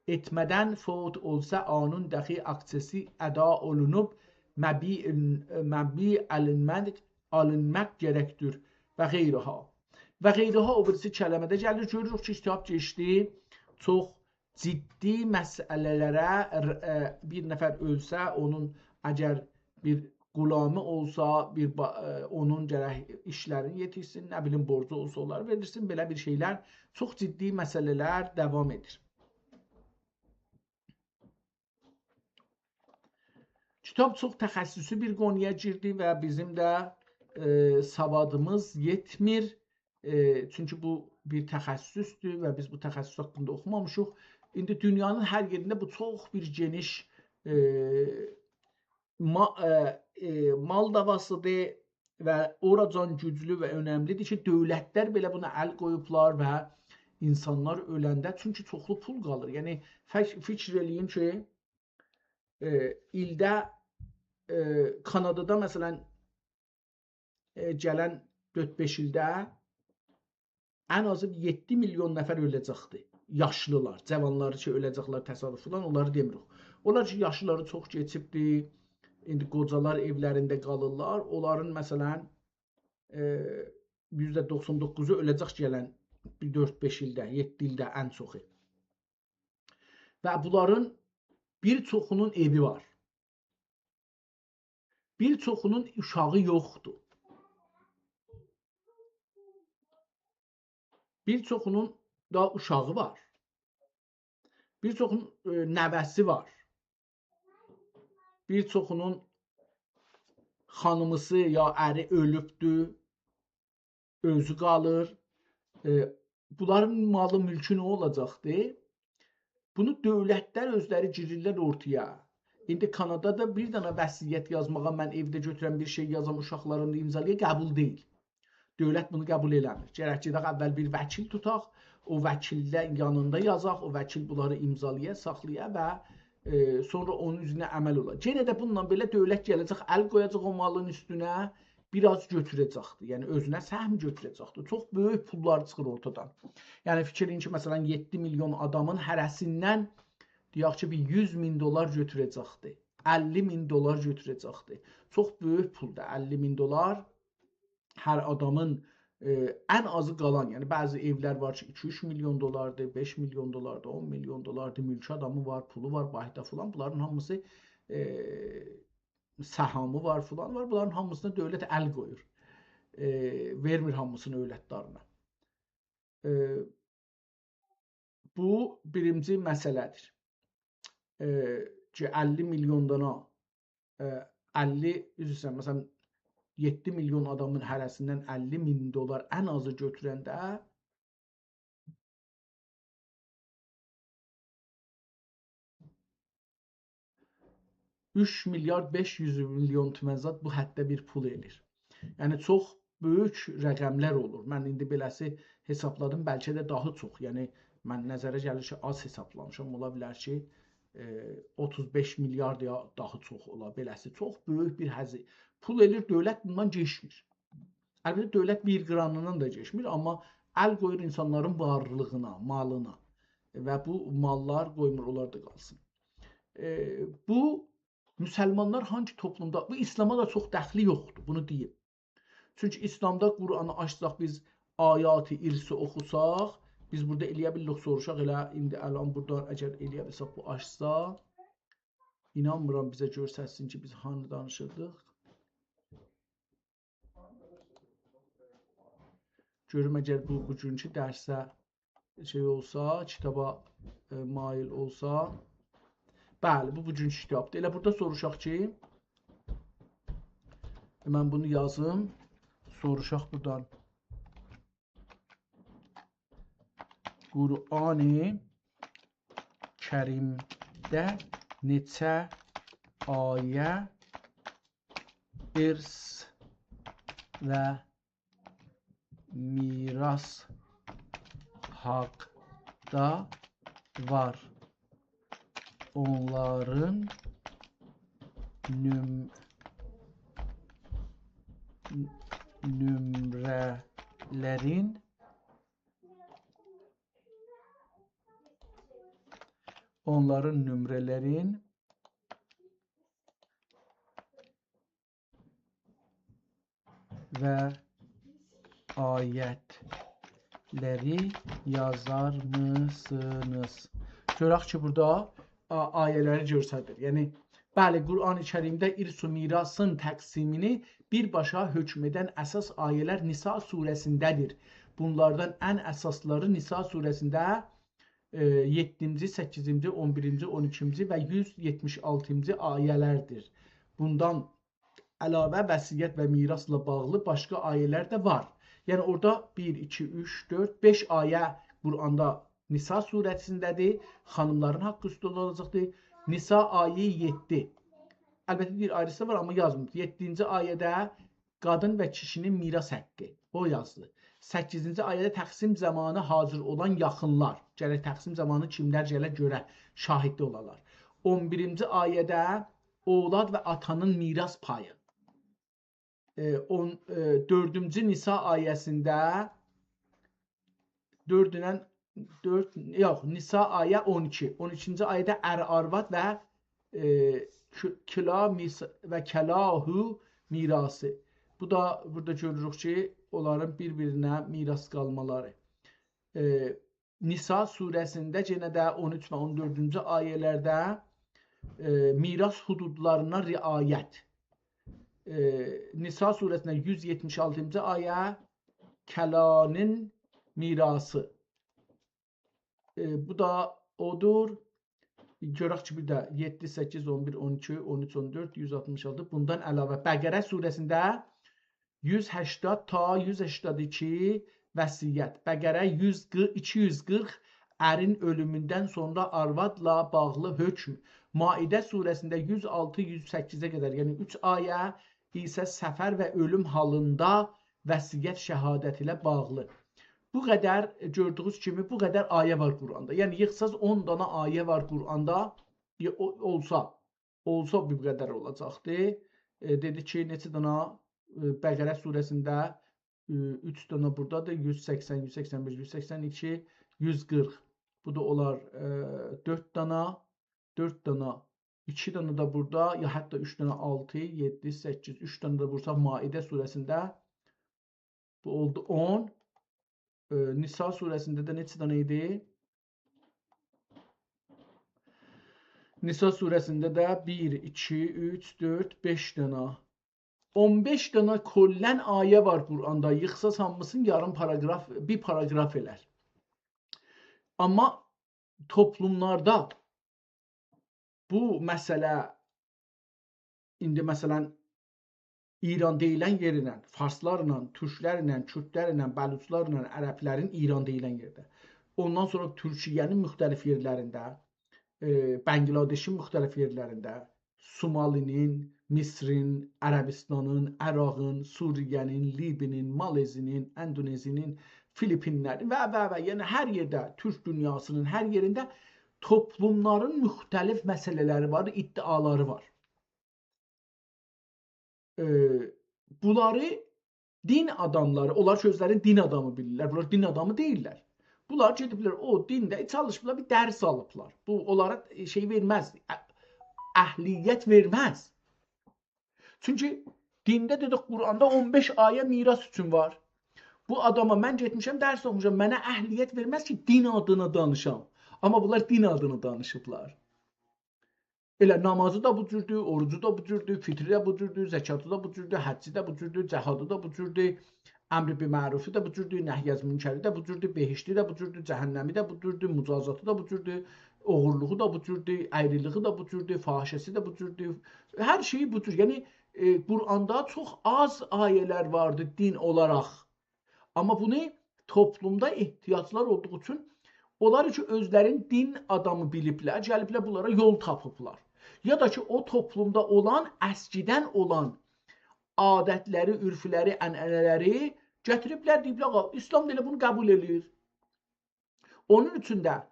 ائتمه‌دن فوت اولسا، اونون داخی آکچه‌سی ادا اولونوب، مبیع، مبیع آلینماق، آلینماق گرکدیر و غیرها. و غیرها او بیریسی کلمه‌ده گلیر. گؤروروک کی، کیتاب کئچدی چوخ جدی مسئله‌لره، ر-، ائ، بیر نفر اؤلسه، اونون اگر بیر غلامی اولسا، بیر با-، ائ، اونون گرک ایشلرینی یئتیرسین، نه بیلیم، بورجو اولسا، اونلاری وئریرسین، بئله بیر شئیلر، چوخ جدی مسئله‌لر داوام ائدیر. کیتاب چوخ تخصصی بیر قونویا گیردی و بیزیم ده، ائ، سوادیمیز یئتمیر. ائ، چونکی بو بیر تخصصدور و بیز بو تخصص حاقیندا اوخومامیشیق. ایندی دونیانین هر یئرینده بو چوخ بیر گئنیش، ائ، ما-، ائ، ائ، مال داواسیدیر و اوراجان گوجلو و اؤنملیدیر کی، دؤولتلر بئله بونا ال قویوبلار و اینسانلار اؤلنده، چونکی چوخلو پول قالیر. یعنی، فک-، فیکیر ائله‌یین کی، ائ، ایلده، ائ، کانادادا، مثلاً، ائ، گلن دؤرد-بئش ایلده ان آزی یئددی میلیون نفر اؤله‌جکدی. یاشلیلار، جاوانلاری کی، اؤله‌جکلر تصادفدن، اونلاری دئمیریک. اونلار کی، یاشلاری چوخ کئچیبدی، ایندی قوجالار ائولرینده قالیرلار. اونلارین، مثلاً، ائ، یوزده دوخسان دوققوزو اؤله‌جک گلن بیر دؤرد-بئش ایلده، یئددی ایلده ان چوخو. و بونلارین بیر چوخونون ائوی وار. بیر چوخونون اوشاغی یوخدور. بیر چوخونون دا اوشاغی وار. بیر چوخونون، ائ، نوه‌سی وار. بیر چوخونون خانیمیسی یا اری اؤلوبدور، اؤزو قالیر. ائ، بونلارین مالی، مولکو نه اولاجاقدی؟ بونو دؤولتلر اؤزلری گیریرلر اورتایا. ایندی کانادادا بیر دنه وصیت یازماغا، من ائوده گؤتورم بیر شئی یازام، اوشاقلاریم دا امضالایا، قبول دئییل. دؤولت بونو قبول ائله‌میر. گرک گئدک اول بیر وکیل توتاق، او وکیلله یانیندا یازاق، او وکیل بونلاری امضالایا، ساخلایا و، ائ، سونرا اونون اوزونه عمل اولا. یئنه ده بونونلا بئله دؤولت گله‌جک، ال قویاجاق او مالین اوستونه، بیر آز گؤتوره‌جکدیر. یعنی اؤزونه سهم گؤتوره‌جکدیر. چوخ بؤیوک پوللار چیخیر اورتادان. یعنی فیکیر ائله‌یین کی، مثلا، یئددی میلیون آدامین هره‌سیندن، دئیک کی، بیر یوز مین دلار گؤتوره‌جکدیر. اللی مین دلار گؤتوره‌جکدیر. چوخ بؤیوک پولدور اللی مین دلار. هر آدامین، ائ، ان آزی قالان، یعنی بعضی ائولر وار کی، ایکی اوچ میلیون دلاردیر، بئش میلیون دلاردیر، اون میلیون دلاردیر، مولک آدامی وار، پولو وار، بانکدا فلان، بونلارین هامیسی، ائ، سهامی وار، فلان وار، بونلارین هامیسینا دؤولت ال قویور. ائ، وئرمیر هامیسینی اولادلارینا. ائ، بو بیرینجی مسئله‌دیر. ائ، کی، اللی میلیون دانا، ائ، اللی، عذر ایسته‌ییرم، مثلا، یئددی میلیون آدامین هره‌سیندن اللی مین دلار ان آزی گؤتورنده اوچ میلیارد بئش یوز میلیون تومن زاد بو حدده بیر پول ائله‌ییر. یعنی، چوخ بؤیوک رقملر اولور. من ایندی بئله‌سی حسابلادیم، بلکه ده داها چوخ. یعنی، من نظره گلیر کی، آز حسابلامیشام. اولا بیلر کی، ائ، اوتوز بئش میلیارد یا داها چوخ اولا، بئله‌سی چوخ بؤیوک بیر هزینه. پول ائله‌ییر، دؤولت بوندان کئچمیر. البته، دؤولت بیر قیرانیندان دا کئچمیر، آمما ال قویور اینسانلارین وارلیغینا، مالینا و بو ماللار قویمور، اونلار دا قالسین. ائ، بو مسلمانلار هانگی توپلومدا، بو ایسلاما دا چوخ دخلی یوخدور، بونو دئییم. چونکی ایسلامدا قرآنی آچساق بیز آیات ارثی اوخوساق، بیز بورادا ائله‌یه بیلیریک سوروشاق، ائله ایندی الان بورادان اگر ائله‌یه بیلسک بو آچسا، اینانمیرام بیزه گؤسترسین کی، بیز هانی دانیشیردیق. گؤروم اگر بو، بوگونکو درسه شئی اولسا، کیتابا، ائ، مایل اولسا. بلی، بو بوگونکو کیتابدیر. ائله بورادا سوروشاق کی، من بونو یازیم. سوروشاق بورادان. قرآن کریمده نئچه آیه ارث و میراث حاقدا وار؟ اونلارین نوم-، نومره‌لرین، اونلارین نومره‌لرین و آیت‌لری یازارمیسینیز؟ گؤرک کی، بورادا آ-، آیه‌لری گؤستریر. یعنی، بلی، قرآن کریمده ارث و میراثین تقسیمینی بیرباشا حکم ائدن اساس آیه‌لر نساء سوره‌سینده‌دیر. بونلاردان ان اساسلاری نساء سوره‌سینده، ائ، یئددینجی، سککیزینجی، اون بیرینجی، اون ایکینجی و یوز یئتمیش آلتینجی آیه‌لردیر. بوندان علاوه وصیت و میراثلا باغلی باشقا آیه‌لر ده وار. یعنی اورادا بیر، ایکی، اوچ، دؤرد، بئش آیه قرآندا نساء سوره‌سینده‌دیر. خانیملارین حاققی اوسته اولاجاقدیر. نساء آیه یئددی. البته، بیر آیریسی وار، آمما یازمیر. یئددینجی آیه‌ده قادین و کیشی‌نین میراث حاققی. او یازیلیر. سککیزینجی آیه‌ده تقسیم زامانی حاضر اولان یاخینلار. گرک تقسیم زامانی کیملر گله گؤره، شاهدده اولالار. اون بیرینجی آیه‌ده اولاد و آتانین میراث پایی. ائ، اون، ائ، دؤردونجو نساء آیه‌سینده دؤرد ایله دؤرد، یوخ، نساء آیه اون ایکی. اون ایکینجی آیه‌ده ار آرواد و، ائ، ک-، کلا میس-، و کلاهو میراثی. بو دا بورادا گؤروروک کی، اونلارین بیر-بیرینه میراث قالمالاری. ائ، نساء سوره‌سینده یئنه ده اون اوچ و اون دؤردونجو آیه‌لرده، ائ، میراث حدودلارینا رعایت. ائ، نساء سوره‌سینده یوز یئتمیش آلتینجی آیه، کلانین میراثی. ائ، بو دا اودور. گؤرک کی، بیر ده یئددی، سککیز، اون بیر، اون ایکی، اون اوچ، اون دؤرد، یوز آلتمیش آلتی. بوندان علاوه بقره سوره‌سینده یوز هشتاد تا یوز هشتاد ایکی وصیت. بقره یوز قیرخ، ایکی یوز قیرخ، ارین اؤلوموندن سونرا آروادلا باغلی حکم. مائده سوره‌سینده یوز آلتی، یوز سککیزه قدر، یعنی اوچ آیه ایسه سفر و اؤلوم حالیندا وصیت شهادت ایله باغلی. بو قدر، گؤردویونوز کیمی، بو قدر آیه وار قرآندا. یعنی ییغساز اون دانا آیه وار قرآندا، ی-، او-، اولسا، اولسا بو قدر اولاجاقدی. ائ، دئدی کی، نئچه دانا، ائ، بقره سوره‌سینده، ائ، اوچ دانا بورادادیر، یوز سکسن، یوز سکسن بیر، یوز سکسن ایکی، یوز قیرخ. بو دا اولار، ائ، دؤرد دانا، دؤرد دانا، ایکی دانا دا بورادا، یا حتی اوچ دانا، آلتی، یئددی، سککیز، اوچ دانا دا وورساق مائده سوره‌سینده، بو اولدو اون. ائ، نساء سوره‌سینده ده نئچه دانا ایدی؟ نساء سوره‌سینده ده بیر، ایکی، اوچ، دؤرد، بئش دانا. اون بئش دانا کلاً آیه وار قرآندا. ییغساز هامیسینی یاریم پاراگراف، بیر پاراگراف ائلر. آمما توپلوملاردا بو مسئله، ایندی مثلاً، ایران دئییلن یئرینن، فارسلارلا، تورکلرله، کوردلرله، بلوچلارلا، عربلرین ایران دئییلن یئرده. اوندان سونرا تورکیه‌نین مختلف یئرلرینده، ائ، بنگلادشین مختلف یئرلرینده، سومالی‌نین، مصرین، عربستانین، عراقین، سوریه‌نین، لیبی‌نین، مالزی‌نین، اندونزی‌نین، فیلیپینلرین و، و، و، یعنی هر یئرده، تورک دونیاسینین هر یئرینده توپلوملارین مختلف مسئله‌لری وار، ادعالاری وار. ائ، بونلاری دین آداملاری، اونلار کی اؤزلرینی دین آدامی بیلیرلر، بونلار دین آدامی دئییللر. بونلار گئدیبلر او دینده چالیشیبلار، بیر درس آلیبلار. بو اونلارا شئی وئرمز، ا-، اهلیت وئرمز. چونکی دینده دئدیک، قرآندا اون بئش آیه میراث اوچون وار. بو آداما من گئتمیشم، درس اوخوموشام، منه اهلیت وئرمز کی، دین آدینا دانیشام. آمما بونلار دین آدینا دانیشیبلار. ائله نامازی دا بو جوردور، اوروجو دا بو جوردور، فطری ده بو جوردور، زکاتی دا بو جوردور، حجی ده بو جوردور، جهادی دا بو جوردور، امر به معروفی ده بو جوردور، نهی از منکری ده بو جوردور، بهشتی ده بو جوردور، جهنمی ده بو جوردور، مجازاتی دا بو جوردور، اوغورلوغو دا بو جوردور، اَیریلیگی ده بو جوردور، فاحشه‌سی ده بو جوردور. هر شئیی بو جور. یعنی، ائ، قرآندا چوخ آز آیه‌لر واردی دین اولاراق. آمما بونو توپلومدا احتیاجلار اولدوغو اوچون اونلار کی اؤزلرینی دین آدامی بیلیبلر، گلیبلر بونلارا یول تاپیبلار. یا دا کی، او توپلومدا اولان، اسکیدن اولان عادتلری، عرفلری، عنعنه‌لری گتیریبلر، دئییبلر: «آغا، ایسلام دا ائله بونو قبول ائله‌ییر.» اونون اوچون ده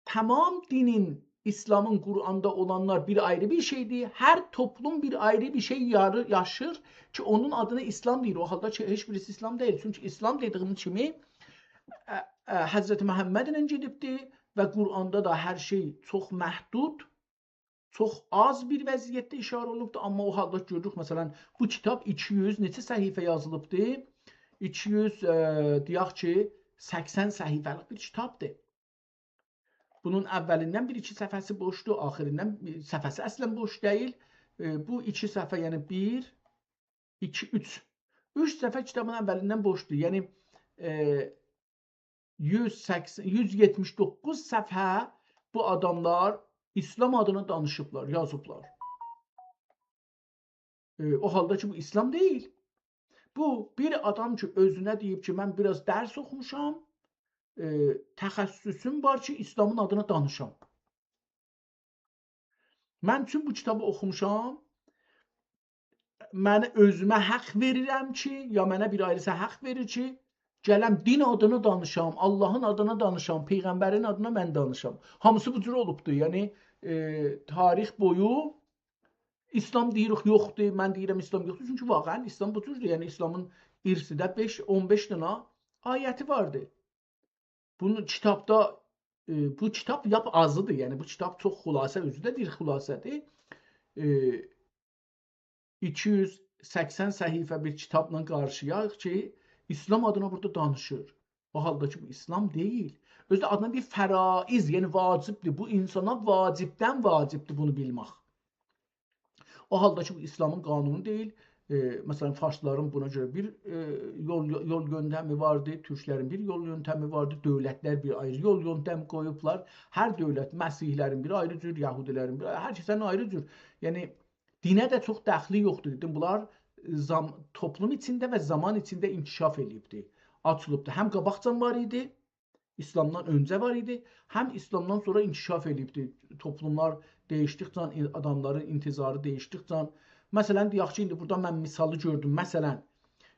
تمام دینین، ایسلامین، قرآندا اولانلار بیر آیری بیر شئیدیر. هر توپلوم بیر آیری بیر شئی یاری-، یاشیر کی، اونون آدینا ایسلام دئییر. او حالدا کی، هئچ بیریسی ایسلام دئییل. چونکی ایسلام دئدیگیمیز کیمی، ا، ا، حضرت محمدله گئدیبدی و قرآندا دا هر شئی چوخ محدود، چوخ آز بیر وضعیتده اشاره اولونوبدور. آمما او حالدا گؤروروک، مثلا، بو کیتاب ایکی یوز نئچه صفحه یازیلیبدی؟ ایکی یوز، ا، دئیک کی، سکسن صفحه‌لیک بیر کیتابدیر. بونون اولیندن بیر-ایکی صفحه‌سی بوشدور، آخیریندان، ائ، صفحه‌سی اصلا بوش دئییل. ائ، بو ایکی صفحه، یعنی بیر، ایکی، اوچ. اوچ صفحه کیتابین اولیندن بوشدور. یعنی، ائ، یوز سکسن، یوز یئتمیش دوققوز صفحه بو آداملار ایسلام آدینا دانیشیبلار، یازیبلار. ائ، او حالدا کی، بو ایسلام دئییل. بو، بیر آدام کی، اؤزونه دئییب کی، من بیر آز درس اوخوموشام، ائ، تخصصوم وار کی، ایسلامین آدینا دانیشام. من چون بو کیتابی اوخوموشام، من اؤزومه حق وئریرم کی، یا منه بیر آیریسی حق وئریر کی، گلم دین آدینا دانیشام، آللاهین آدینا دانیشام، پیغمبرین آدینا من دانیشام. هامیسی بو جور اولوبدور. یعنی، ائ، تاریخ بویو ایسلام دئییریک یوخدور، من دئییرم ایسلام یوخدور. چونکی واقعا ایسلام بو جوردور. یعنی ایسلامین ارثیده بئش، اون بئش دنه آیتی واردی. بونو کیتابدا، ائ، بو کیتاب لاپ آزیدیر. یعنی بو کیتاب چوخ خلاصه، اؤزو ده بیر خلاصه‌دیر. ائ، ایکی یوز سکسن صفحه بیر کیتابلا قارشییاق کی، ایسلام آدینا بورادا دانیشیر. او حالدا کی، بو ایسلام دئییل. اؤزو ده آدینا دئییر فرائض، یعنی واجبدیر. بو اینسانا واجبدن واجبدیر بونو بیلمک. او حالدا کی، بو ایسلامین قانونو دئییل. ائ، مثلا، فارسلارین بونا گؤره بیر، ائ، یول، یول یؤنتمی واردی، تورکلرین بیر یول یؤنتمی واردی، دؤولتلر بیر آیری یول یؤنتمی قویوبلار. هر دؤولت، مسیحی‌لرین بیر آیری جور، یهودی‌لرین بیر، هر کسین آیری جور. یعنی، دینه ده چوخ دخلی یوخدور، دئدیم. بونلار زام-، توپلوم ایچینده و زامان ایچینده انکشاف ائله‌ییبدی. آچیلیبدی. هم قاباقجان وار ایدی، ایسلامدان اؤنجه وار ایدی، هم ایسلامدان سونرا انکشاف ائله‌ییبدی. توپلوملار دییشدیکجه، آداملارین انتظاری دییشدیکجه، مثلا، دئیک کی، ایندی بورادا من مثالی گؤردوم. مثلا،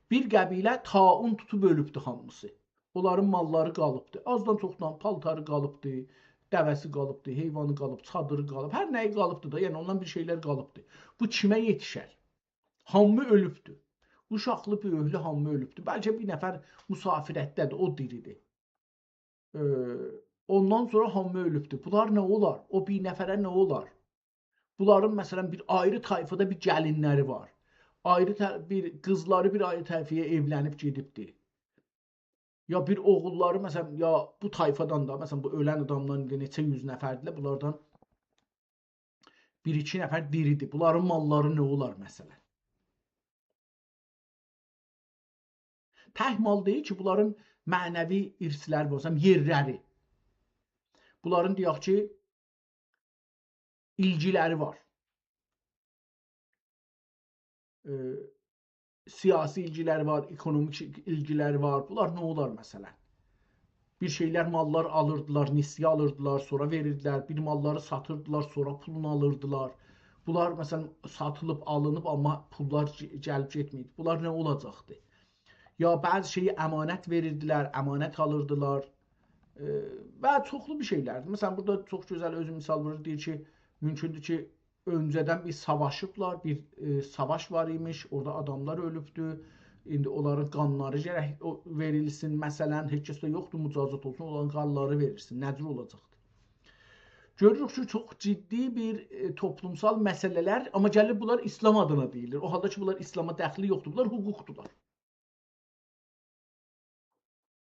بیر قبیله طاعون توتوب اؤلوبدو هامیسی. اونلارین ماللاری قالیبدی. آزدان چوخدان پالتاری قالیبدی، دوه‌سی قالیبدی، حیوانی قالیب، چادیری قالیب، هر نه‌یی قالیبدی دا، یعنی اوندان بیر شئیلر قالیبدی. بو کیمه یئتیشر؟ هامی اؤلوبدو. اوشاقلی، بؤیوکلو هامی اؤلوبدو. بلکه بیر نفر مسافرتده‌دیر، او دیریدیر. ائ، اوندان سونرا هامی اؤلوبدو. بونلار نه اولار؟ او بیر نفره نه اولار؟ بونلارین، مثلا، بیر آیری طایفادا بیر گلینلری وار. آیری طر-، بیر قیزلاری بیر آیری طایفایا ائولنیب گئدیبدی. یا بیر اوغوللاری، مثلا، یا بو طایفادان دا، مثلا، بو اؤلن آدامدان ایندی نئچه یوز نفردیلر، بونلاردان بیر-ایکی نفر دیریدیر. بونلارین ماللاری نه اولار، مثلا؟ تک مال دئییل کی، بونلارین معنوی ارثلری وار، مثلا، یئرلری. بونلارین، دئیک کی، ایلگیلری وار. ائ، سیاسی ایلگیلری وار، اکونومیک ایلگیلری وار. بونلار نه اولار، مثلا؟ بیر شئیلر، ماللار آلیردیلار، نسیه آلیردیلار، سونرا وئریردیلر. بیر ماللاری ساتیردیلار، سونرا پولونو آلیردیلار. بونلار، مثلا، ساتیلیب، آلینیب، آمما پوللار گ-، گلیب گئتمه‌ییب. بونلار نه اولاجاقدی؟ یا بعضی شئیی امانت وئریردیلر، امانت آلیردیلار. ائ، و چوخلو بیر شئیلردیر. مثلا، بورادا چوخ گؤزل اؤزو مثال وورور، دئییر کی، مومکوندور کی، اؤنجه‌دن بیر ساواشیبلار، بیر، ائ، ساواش وار ایمیش، اورادا آداملار اؤلوبدو. ایندی اونلارین قانلاری گرک او، وئریلسین. مثلا، هئچ کس ده یوخدور، مجازات اولسون، اونلارین قانلاری وئریلسین. نه جور اولاجاقدی؟ گؤروروک کی، چوخ جدی بیر، ائ، توپلومسال مسئله‌لر، آمما گلیر بونلار ایسلام آدینا دئییلیر. او حالدا کی، بونلار ایسلاما دخلی یوخدور، بونلار حقوقدولار.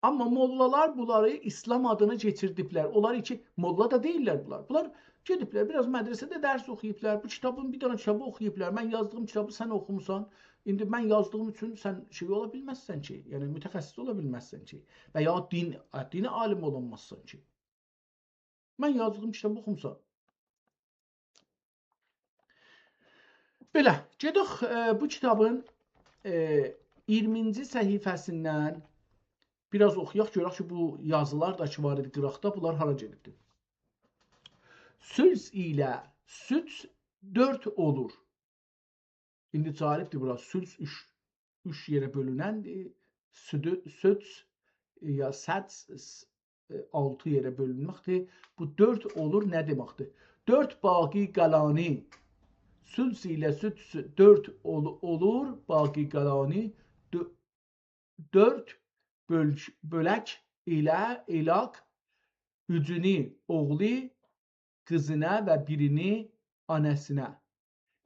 آمما موللالار بونلاری ایسلام آدینا کئچیردیبلر. اونلار کی، موللا دا دئییللر بونلار. بونلار گئدیبلر، بیر آز مدرسه‌ده درس اوخویوبلار. بو کیتابین، بیر دنه کیتابی اوخویوبلار. من یازدیغیم کیتابی سن اوخوموسان. ایندی من یازدیغیم اوچون سن شئی اولا بیلمزسن کی، یعنی متخصص اولا بیلمزسن کی. و یا دین، دین عالیمی اولانمازسان کی. من یازدیغیم کیتابی اوخوموسان. بئله، گئدک، ائ، بو کیتابین، ائ، اییرمینجی صفحه‌سیندن بیر آز اوخویاق، گؤرک کی، بو یازیلار دا کی وار ایدی قیراقدا، بونلار هارا گئدیبدی؟ ثلث ایله سدس دؤرد اولور. ایندی جالبدیر بورا. ثلث اوچ، اوچ یئره بؤلونندیر. سدو-، سدس، ائ، یا سدس، س-، ائ، آلتی یئره بؤلونمکدیر. بو دؤرد اولور، نه دئمکدیر؟ دؤرد باقی قالانی، ثلث ایله سدس دؤرد اول-، اولور، باقی قالانی دؤ-، دؤرد بؤل-، بؤلک ایله، ایلاق، اوچونو اوغلو قیزینا و بیرینی آناسینا.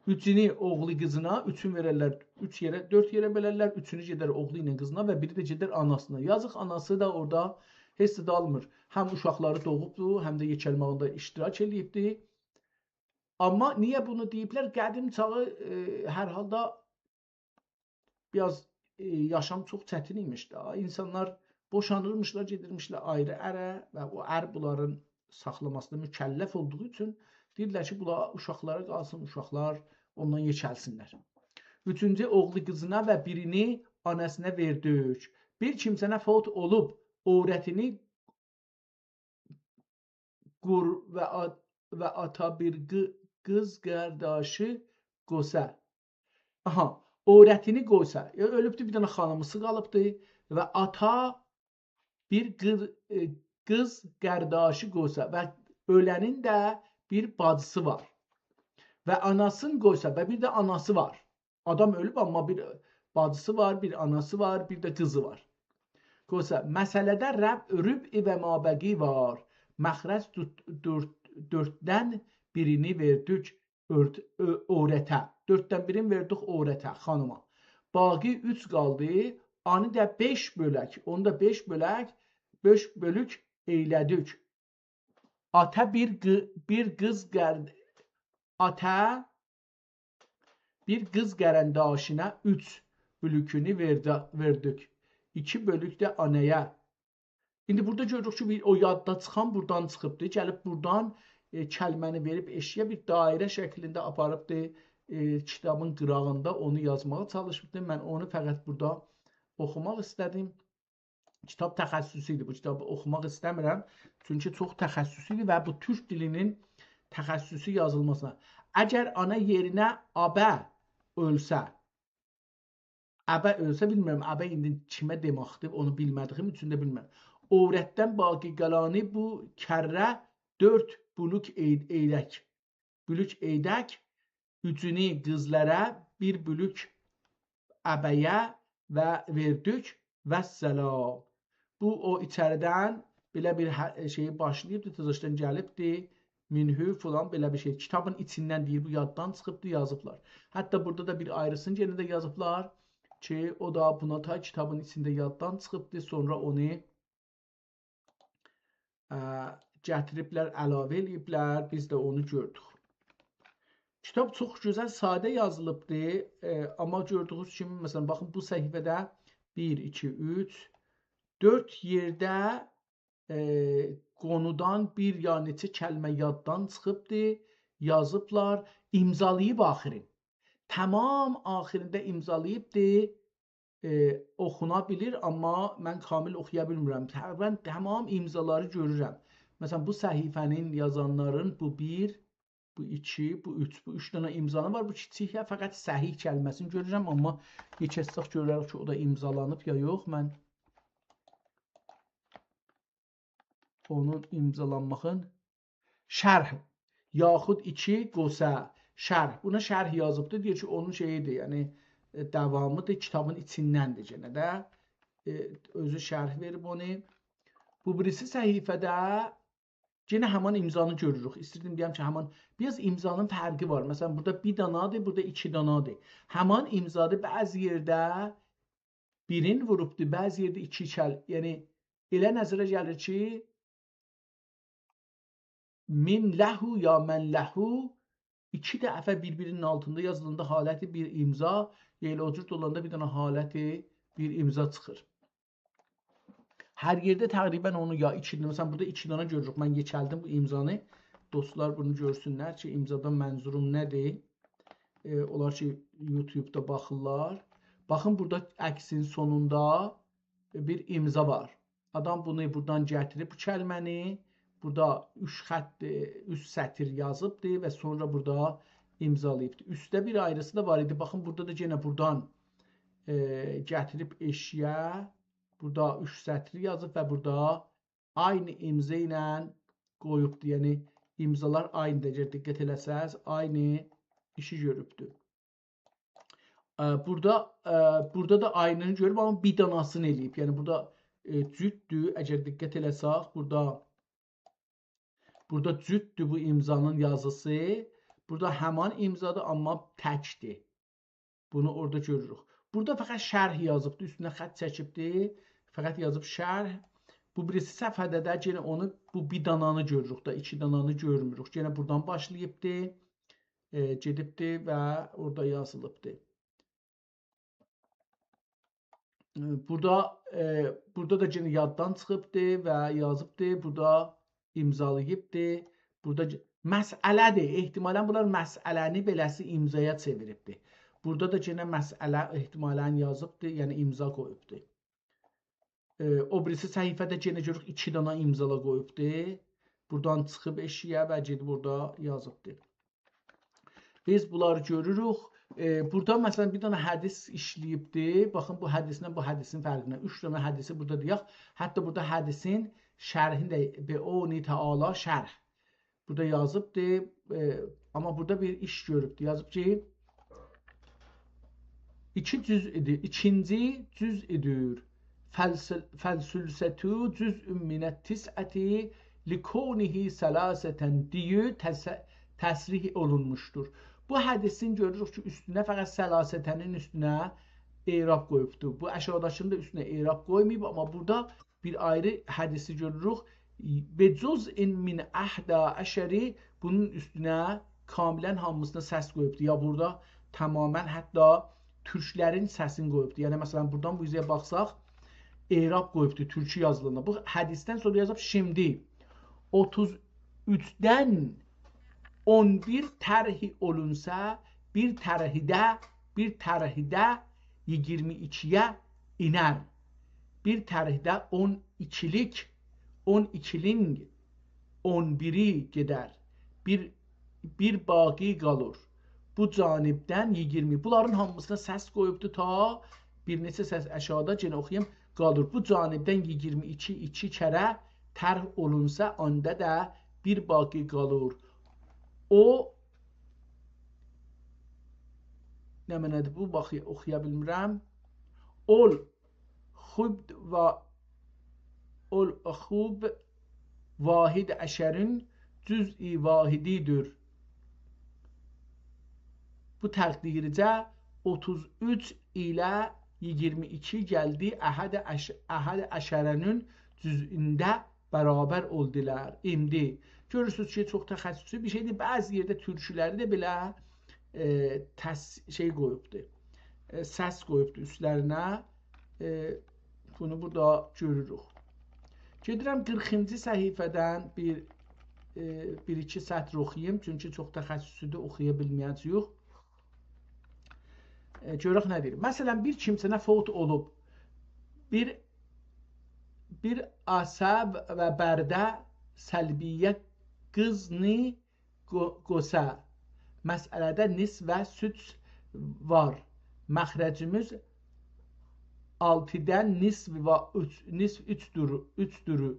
اوچونو اوغلو قیزینا، اوچون وئررلر، اوچ یئره، دؤرد یئره بؤلرلر، اوچونو گئدر اوغلو ایله قیزینا و بیری ده گئدر آناسینا. یازیق آناسی دا اورادا هئچ ده آلمیر. هم اوشاقلاری دوغوبدو، هم ده یئکه‌لماغیندا اشتراک ائله‌ییبدی. آمما نییه بونو دئییبلر؟ قدیم چاغی، ائ، هر حالدا بیر آز، ائ، یاشام چوخ چتین ایمیش ده. اینسانلار بوشانیرمیشلار، گئدیرمیشلر آیری اره و او ار بونلارین ساخلاماسینا مکلف اولدوغو اوچون دئییرلر کی، بونلار اوشاقلارا قالسین، اوشاقلار اوندان یئکه‌لسینلر. اوچونجو اوغلو قیزینا و بیرینی آناسینا وئردیک. بیر کیمسه‌نه فوت اولوب، عورتینی قور و آت-، و آتا بیر قی-، قیز قارداشی قوسا. آها، عورتینی قوسا. یعنی، اؤلوبدو، بیر دنه خانیمیسی قالیبدی و آتا بیر قیز، ائ، قیز قارداشی قوسا و اؤلنین ده بیر باجیسی وار. و آناسین قوسا و بیر ده آناسی وار. آدام اؤلوب، آمما بیر باجیسی وار، بیر آناسی وار، بیر ده قیزی وار. قوسا، مسئله‌ده رب-، ربع و مابقی وار. مخرج دؤ-، دؤرد-، دؤرددن بیرینی وئردیک اؤرت-، اؤ-، عورته. دؤرددن بیرینی وئردیک عورته، خانیما. باقی اوچ قالدی. آنی دا بئش بؤلک، اونو دا بئش بؤلک، بئش بؤلوک ائیله‌دیک. آتا بیر قی-، بیر قیز قر-، آتا بیر قیز قارداشینا اوچ بؤلوکونو وئرده-، وئردیک. ایکی بؤلوک ده آنایا. ایندی بورادا گؤروروک کی، بیر او یاددا چیخان بورادان چیخیبدی. گلیب بورادان، ائ، کلمه‌نی وئریب ائشییه، بیر دایره شکلینده آپاریبدی، ائ، کیتابین قیراغیندا اونو یازماغا چالیشیبدی. من اونو فقط بورادا اوخوماق ایسته‌دیم. کیتاب تخصصی ایدی. بو کیتابی اوخوماق ایسته‌میرم. چونکی چوخ تخصصی ایدی و بو تورک دیلینین تخصصی یازیلماسینا. اگر آنا یئرینه آبه اؤلسه، ابه اؤلسه بیلمیرم، ابه ایندی کیمه دئمکدیر، اونو بیلمه‌دیییم اوچون ده بیلمیرم. عورتدن باقی قالانی بو کره دؤرد بولوک ای-، ائیدک. بولوک ائیدک، اوجونو قیزلارا، بیر بولوک ابه‌یه و وئردیک، والسلام. بو او ایچریدن بئله بیر هه-، شئیی باشلاییبدی، تزاشدان گلیبدی، منه فلان بئله بیر شئی. کیتابین ایچیندن دئییر، بو یاددان چیخیبدی، یازیبلار. حتی بورادا دا بیر آیریسینی یئنه ده یازیبلار کی، او دا بونا تای کیتابین ایچینده یاددان چیخیبدی، سونرا اونو، اه، گتیریبلر، علاوه ائله‌ییبلر، بیز ده اونو گؤردوک. کیتاب چوخ گؤزل، ساده یازیلیبدی، اه، آمما گؤردویونوز کیمی، مثلا، باخین، بو صفحه‌ده بیر، ایکی، اوچ، دؤرد یئرده، اه، قونودان بیر یا نئچه کلمه یاددان چیخیبدی، یازیبلار، امضالاییب آخیرین. تمام آخیرینده امضالاییبدی، اه، اوخونا بیلیر، آمما من کامل اوخویا بیلمیرم. تقریبا تمام امضالاری گؤرورم. مثلا، بو صفحه‌نین یازانلارین بو بیر، بو ایکی، بو اوچ، بو اوچ دنه امضانین وار. بو کیچیکده فقط صحیح کلمه‌سینی گؤرورم، آمما یئکه‌لتسک گؤره‌ریک کی، او دا امضالانیب یا یوخ. من اونون امضالانماغین شرح، یاخود ایکی قوسه، شرح. بونا شرح یازیبدی، دئییر کی، اونون شئییدیر، یعنی، ائ، داوامیدیر، کیتابین ایچیندندیر یئنه ده. ائ، اؤزو شرح وئریب اونو. بو بیریسی صفحه‌ده یئنه همان امضانی گؤروروک. ایستیردیم دئیم کی، همان، بیر آز امضانین فرقی وار. مثلا، بورادا بیر دانادیر، بورادا ایکی دانادیر. همان امضادیر، بعضی یئرده بیرین ووروبدور، بعضی یئرده ایکی کل-، یعنی ائله نظره گلیر کی، من له یا من له ایکی دفعه بیر-بیرینین آلتیندا یازیلاندا حالت بیر امضا، یا ائله او جور دا اولاندا بیر دنه حالت بیر امضا چیخیر. هر یئرده تقریبا اونو یا ایکی، مثلا، بورادا ایکی دنه گؤروروک. من یئکلدیم بو امضانی. دوستلار بونو گؤرسونلر کی، امضادان منظوروم نه‌دیر. ائ، اونلار کی، یوتیوبدا باخیرلار. باخین، بورادا عکسین سونوندا بیر امضا وار. آدام بونو بورادان گتیریب، بو کلمه‌نی بورادا اوچ خط، ائ، اوچ سطر یازیبدی و سونرا بورادا امضالاییبدی. اوستده بیر آیریسی دا وار ایدی. باخین، بورادا دا یئنه بورادان، ائ، گتیریب ائشییه، بورادا اوچ سطری یازیب و بورادا عینی امضا ایله قویوبدو. یعنی امضالار عینی‌دیر. اگر دقت ائله‌سز، عینی ایشی گؤروبدو. اه، بورادا، اه، بورادا دا عینینی گؤروب، آمما بیر داناسینی ائله‌ییب. یعنی بورادا، ائ، جوتدور. اگر دقت ائله‌سک، بورادا، بورادا جوتدور بو امضانین یازیسی. بورادا همان امضادیر، آمما تکدیر. بونو اورادا گؤروروک. بورادا فقط شرح یازیبدی، اوستونه خط چکیبدی. فقط یازیب شرح. بو بیریسی صفحه‌ده ده یئنه اونو، بو بیر دانانی گؤروروک دا، ایکی دانانی گؤرموروک. یئنه بورادان باشلاییبدی، ائ، گئدیبدی و اورادا یازیلیبدی. ائ، بورادا، ائ، بورادا دا یئنه یاددان چیخیبدی و یازیبدی. بورادا امضالاییبدی. بورادا گ-، مسئله‌دیر. احتمالا بونلار مسئله‌نی بئله‌سی امضایا چئویریبدی. بورادا دا یئنه مسئله احتمالا یازیبدی، یعنی امضا قویوبدو. ائ، او بیریسی صفحه‌ده یئنه گؤروروک، ایکی دانا امضالا قویوبدو. بورادان چیخیب ائشییه و گئدیب اورادا یازیبدی. بیز بونلاری گؤروروک. ائ، بورادا، مثلا، بیر دنه حدیث ایشله‌ییبدی. باخین، بو حدیثله بو حدیثین فرقینه. اوچ دنه حدیثی بورادا دئیک. حتی بورادا حدیثین شرحینی ده، به اون تعالی شرح. بورادا یازیبدی، ائ، آمما بورادا بیر ایش گؤروبدو. یازیب کی، ایکی جزء ایدی، ایکینجی جزء ایدی. فالث-، فالثلثة جزء من التسعة لكونه ثلاثة دئیه تص-، تصریح اولونموشدور. بو حدیثین گؤروروک کی، اوستونه، فقط ثلاثةنین اوستونه اعراب قویوبدور. بو آشاغیداکینین دا اوستونه اعراب قویماییب، آمما بورادا بیر آیری حدیثی گؤروروک. بجزء من احدی عشر، بونون اوستونه کاملا هامیسینا سس قویوبدور. یا بورادا تماما حتی تورکلرین سسینی قویوبدور. یعنی، مثلا، بورادان بو اوزه باخساق، اعراب قویوبدور تورکی یازیلاندا. بو حدیثدن سونرا یازیب، شیمدی اوتوز اوچدن اون بیر طرح اولونسا، بیر طرحده، بیر طرحده ایگیرمی ایکی‌یه اینر. بیر طرحده اون ایکیلیک، اون ایکیلین اون بیری گئدر. بیر، بیر باقی قالیر. بو جانبدن ایگیرمی. بونلارین هامیسینا سس قویوبدو تا بیر نئچه سس آشاغیدا، یئنه اوخویوم. قالیر. بو جانبدن ایگیرمی ایکی ایکی کره طرح اولونسا، آندا دا بیر باقی قالیر. او، نه معنادیر بو؟ باخ، اوخویا بیلمیرم. اول خوب و اول خوب واحد عشرین جزء واحدی‌دیر. بو تقدیرجه اوتوز اوچ ایله ایگیرمی ایکی گلدی، احد عش-، احد عشره‌نین جزئینده برابر اولدولار. ایندی گؤرورسونوز کی، چوخ تخصصی بیر شئیدیر. بعضی یئرده تورکولری ده بئله، ائ، تس-، شئی قویوبدور. ائ، سس قویوبدور اوستلرینه. ائ، بونو بورادا گؤروروک. گئدیرم قیرخینجی صفحه‌دن بیر، ائ، بیر-ایکی سطر اوخویوم، چونکی چوخ تخصصی‌دیر، اوخویا بیلمه‌یه‌جه‌ییک. ائ، گؤرک نه دئییر. مثلا، بیر کیمسه نه فوت اولوب، بیر، بیر عصا و برده سلبیه قیزنی قو-، قوسا. مسئله‌ده نصف و سدس وار. مخرجیمیز آلتیدان نصف و اوچ، نصف اوچدور، اوچدورو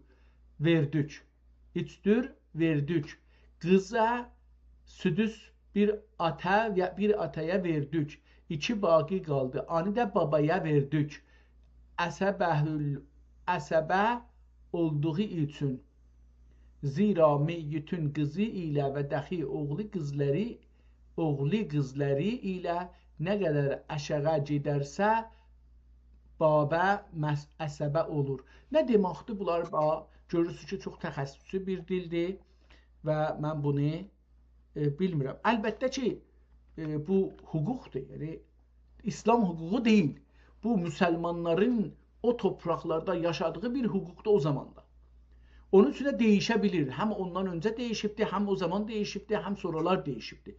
وئردیک. اوچدور وئردیک. قیزا سدس بیر آتا، یا بیر آتایا وئردیک. ایکی باقی قالدی. آنی دا بابایا وئردیک. عصبه‌ال-، عصبه اولدوغو اوچون. زیرا میتین قیزی ایله و دخی اوغلو قیزلاری، اوغلو قیزلاری ایله نه قدر آشاغی گئدرسه، بابا مس-، عصبه اولور. نه دئمکدیر بونلار؟ با-، گؤرورسونوز کی، چوخ تخصصی بیر دیلدیر و من بونو، ائ، بیلمیرم. البته کی، ائ، بو حقوقدور، یعنی ایسلام حقوقو دئییل. بو، مسلمانلارین او تورپاقلاردا یاشادیغی بیر حقوقدور او زاماندا. اونون اوچون ده دییشه بیلیر. هم اوندان اؤنجه دییشیبدی، هم او زامان دییشیبدی، هم سونرالار دییشیبدی.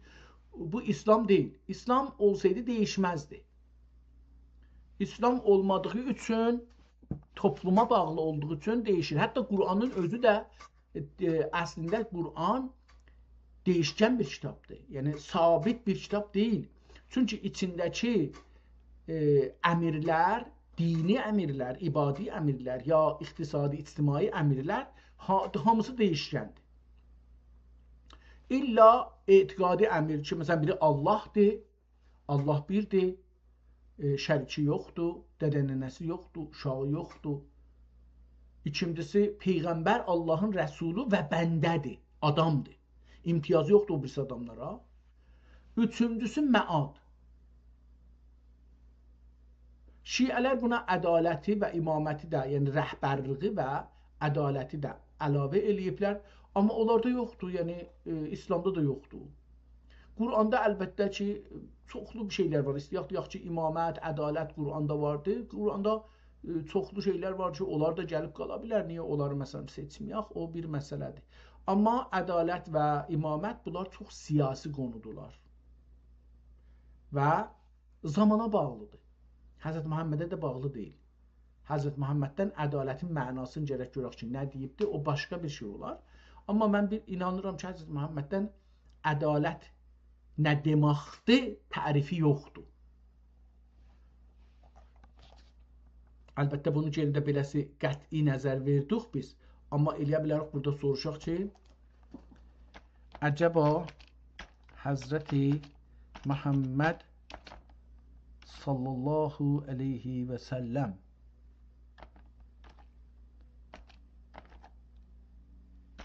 بو ایسلام دئییل. ایسلام اولسایدی دییشمزدی. ایسلام اولمادیغی اوچون، توپلوما باغلی اولدوغو اوچون دییشیر. حتی قرآنین اؤزو ده، ائ، اصلینده قرآن دییشکن بیر کیتابدیر. یعنی ثابت بیر کیتاب دئییل. چونکی ایچینده‌کی، ائ، امرلر، دینی امرلر، عبادی امرلر، یا اقتصادی، اجتماعی امرلر، ها-، هامیسی دییشکندیر. الا اعتقادی امر کی، مثلا، بیری آللاهدیر، آللاه بیردیر، ائ، شریکی یوخدور، دده ننه‌سی یوخدور، اوشاغی یوخدور. ایکینجیسی، پیغمبر آللاهین رسولو و بنده‌دیر، آدامدیر. امتیازی یوخدور او بیریسی آداملارا. اوچونجوسو، معاد. شیعه‌لر بونا عدالتی و امامتی ده، یعنی رهبرلیگی و عدالتی ده علاوه ائله‌ییبلر. آمما اونلاردا یوخدور، یعنی، ائ، ایسلامدا دا یوخدور. قرآندا البته کی، چوخلو بیر شئیلر وار. ایسته‌یک دئیک کی، امامت، عدالت قرآندا واردیر. قرآندا، ائ، چوخلو شئیلر وار کی، اونلار دا گلیب قالا بیلر. نییه اونلاری، مثلا، سئچمه‌یک؟ او بیر مسئله‌دیر. آمما عدالت و امامت، بونلار چوخ سیاسی قونودولار. و زامانا باغلیدیر. حضرت محمده ده باغلی دئییل. حضرت محمددن عدالتین معناسینی گرک گؤرک کی، نه دئییبدی، او باشقا بیر شئی اولار. آمما من بیر اینانیرام کی، حضرت محمددن عدالت نه دئمکدیر، تعریفی یوخدور. البته، بونو یئنه ده بئله‌سی قطعی نظر وئردیک بیز. آمما ائله‌یه بیلریک بورادا سوروشاق کی، عجبا حضرت محمد صلی الله علیه و سلم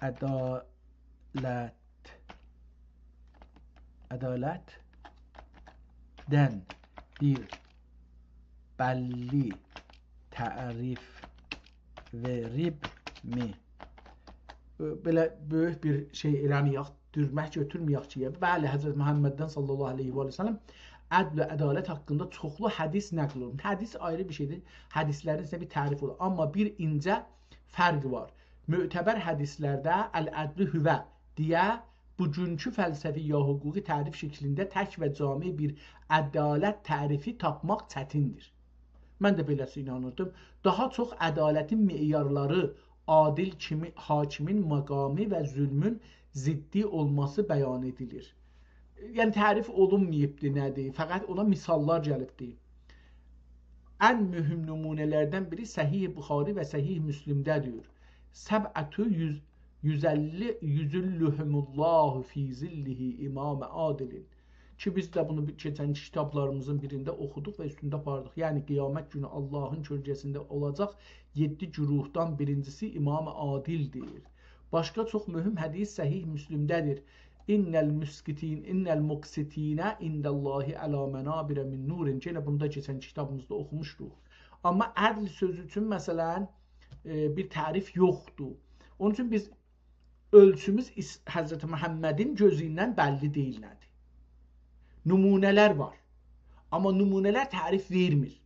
عدالت، عدالتدن بیر بللی تعریف وئریبمی؟ بئله بؤیوک بیر شئی ائله‌مه‌یک، دورمک گؤتورمه‌یک کی، بلی، حضرت محمددن صلی الله علیه و سلم عدل و عدالت حاقیندا چوخلو حدیث نقل اولونور. حدیث آیری بیر شئیدیر، حدیثلرین ایچینده بیر تعریف اولور. آمما بیر اینجه فرق وار. معتبر حدیثلرده «العدل هو» دئیه بوگونکو فلسفی یا حقوقی تعریف شکلینده تک و جامع بیر عدالت تعریفی تاپماق چتیندیر. من ده بئله‌سی اینانیردیم. داها چوخ عدالتین معیارلاری عادل کیمی، حاکمین مقامی و ظلمون ضدی اولماسی بیان ائدیلیر. یعنی تعریف اولونماییبدی نه‌دیر، فقط اونا مثاللار گلیبدی. ان مهم نمونه‌لردن بیری صحیح بخاری و صحیح مسلمده‌دیر. «سبعة یذ-، یذل-، یذلهم الله فی ظله امام عادل.» کی بیز ده بونو بیر-، کئچن کیتابلاریمیزین بیرینده اوخودوق و اوستونده آپاردیق. یعنی قیامت گونو آللاهین کؤلگه‌سینده اولاجاق یئددی گروهدان بیرینجیسی امام عادل‌دیر. باشقا چوخ مهم حدیث صحیح مسلمده‌دیر. «ان المسکتین، ان المقسطین عند الله علی منابر من نور.» یئنه بونو دا کئچن کیتابیمیزدا اوخوموشدوق. آمما عدل سؤزو اوچون، مثلا، ائ، بیر تعریف یوخدور. اونون اوچون بیز اؤلچوموز ایس-، حضرت محمدین گؤزوندن بللی دئییل نه‌دیر. نمونه‌لر وار. آمما نمونه‌لر تعریف وئرمیر.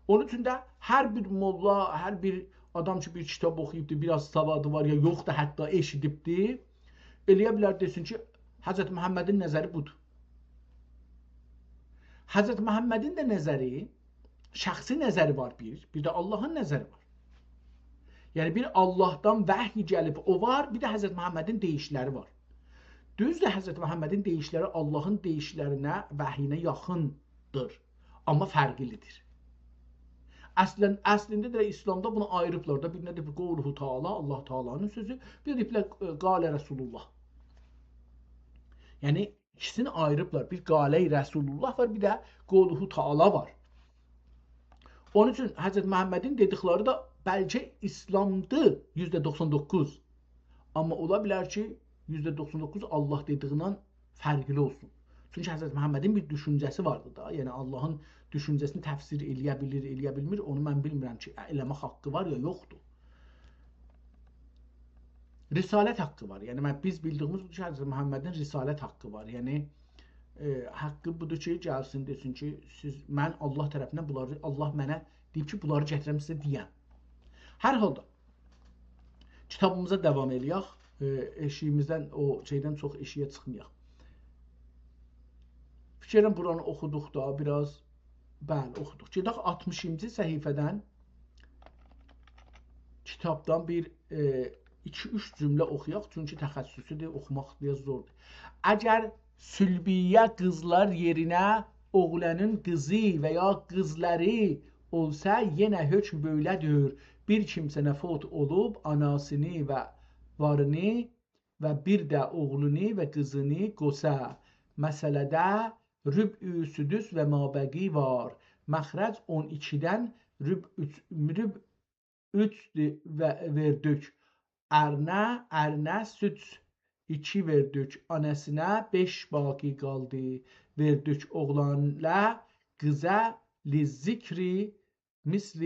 اونون اوچون ده هر بیر موللا، هر بیر آدام کی بیر کیتاب اوخویوبدور، بیر آز سوادی وار یا یوخدور، حتی ائشیدیبدیر، ائلیه بیلر دئسین کی حضرت محمدین نظری بودور. حضرت محمدین ده نظری، شخصی نظری وار بیر، بیر ده آللاهین نظری وار. یعنی بیر آللاهدان وحی گلیب او وار، بیر ده حضرت محمدین دئییشلری وار. دوزدور، حضرت محمدین دئییشلری آللاهین دئییشلرینه، وحیینه یاخیندیر. آمما فرقلی‌دیر. اصلا، اصلینده ده ایسلامدا بونو آییریبلار دا. بیرینه دئییب «قوله تعالی»، آللاه تعالانین سؤزو، بیر ده دئییبلر «قال رسول الله». یعنی ایکیسینی آییریبلار. بیر «قال رسول الله» وار، بیر ده «قوله تعالی» وار. اونون اوچون حضرت محمدین دئدیکلری ده بلکه ایسلامدیر یوزده دوخسان دوققوز. آمما اولا بیلر کی یوزده دوخسان دوققوز آللاه دئدیگیندن فرقلی اولسون. چونکی حضرت محمدین بیر دوشونجه‌سی واردی دا. یعنی آللاهین دوشونجه‌سینی تفسیر ائلیه بیلیر، ائلیه بیلمیر، اونو من بیلمیرم کی ائله‌مک حاققی وار یا یوخدور. رسالت حاققی وار. یعنی من، بیز بیلدیگیمیز بودور کی حضرت محمدین رسالت حاققی وار. یعنی ائ، حاققی بودور کی گلسین دئسین کی سیز، من آللاه طرفیندن بونلاری، آللاه منه دئییب کی بونلاری گتیرم سیزه دئیم. هر حالدا کیتابیمیزا داوام ائلیک. ائ، ائشیگیمیزدن، او شئیدن چوخ ائشیگه چیخمایاق. فیکر ائلیرم بورانی اوخودوق دا بیر آز. بلی، اوخودوق. گئدک آلتمیشینجی صفحه‌دن. کیتابدان بیر، ائ، ایکی-اوچ جمله اوخویاق، چونکی تخصصی‌دیر، اوخوماق بیر آز زوردور. اگر صلبیه قیزلار یئرینه اوغلانین قیزی و یا قیزلاری اولسا، یئنه حکم بئله‌دیر: بیر کیمسه‌نه فوت اولوب آناسینی و وارینی و بیر ده اوغلونو و قیزینی قوسا، مسئله‌ده ربع، سدس و مابقی وار. مخرج اون ایکیدن ربع، اوچ، ربع اوچ دی-، و-، وئردیک. ارینه، ارینه سدس ایکی وئردیک. آناسینا بئش باقی قالدی، وئردیک. اوغلانلا قیزا للذکر مثل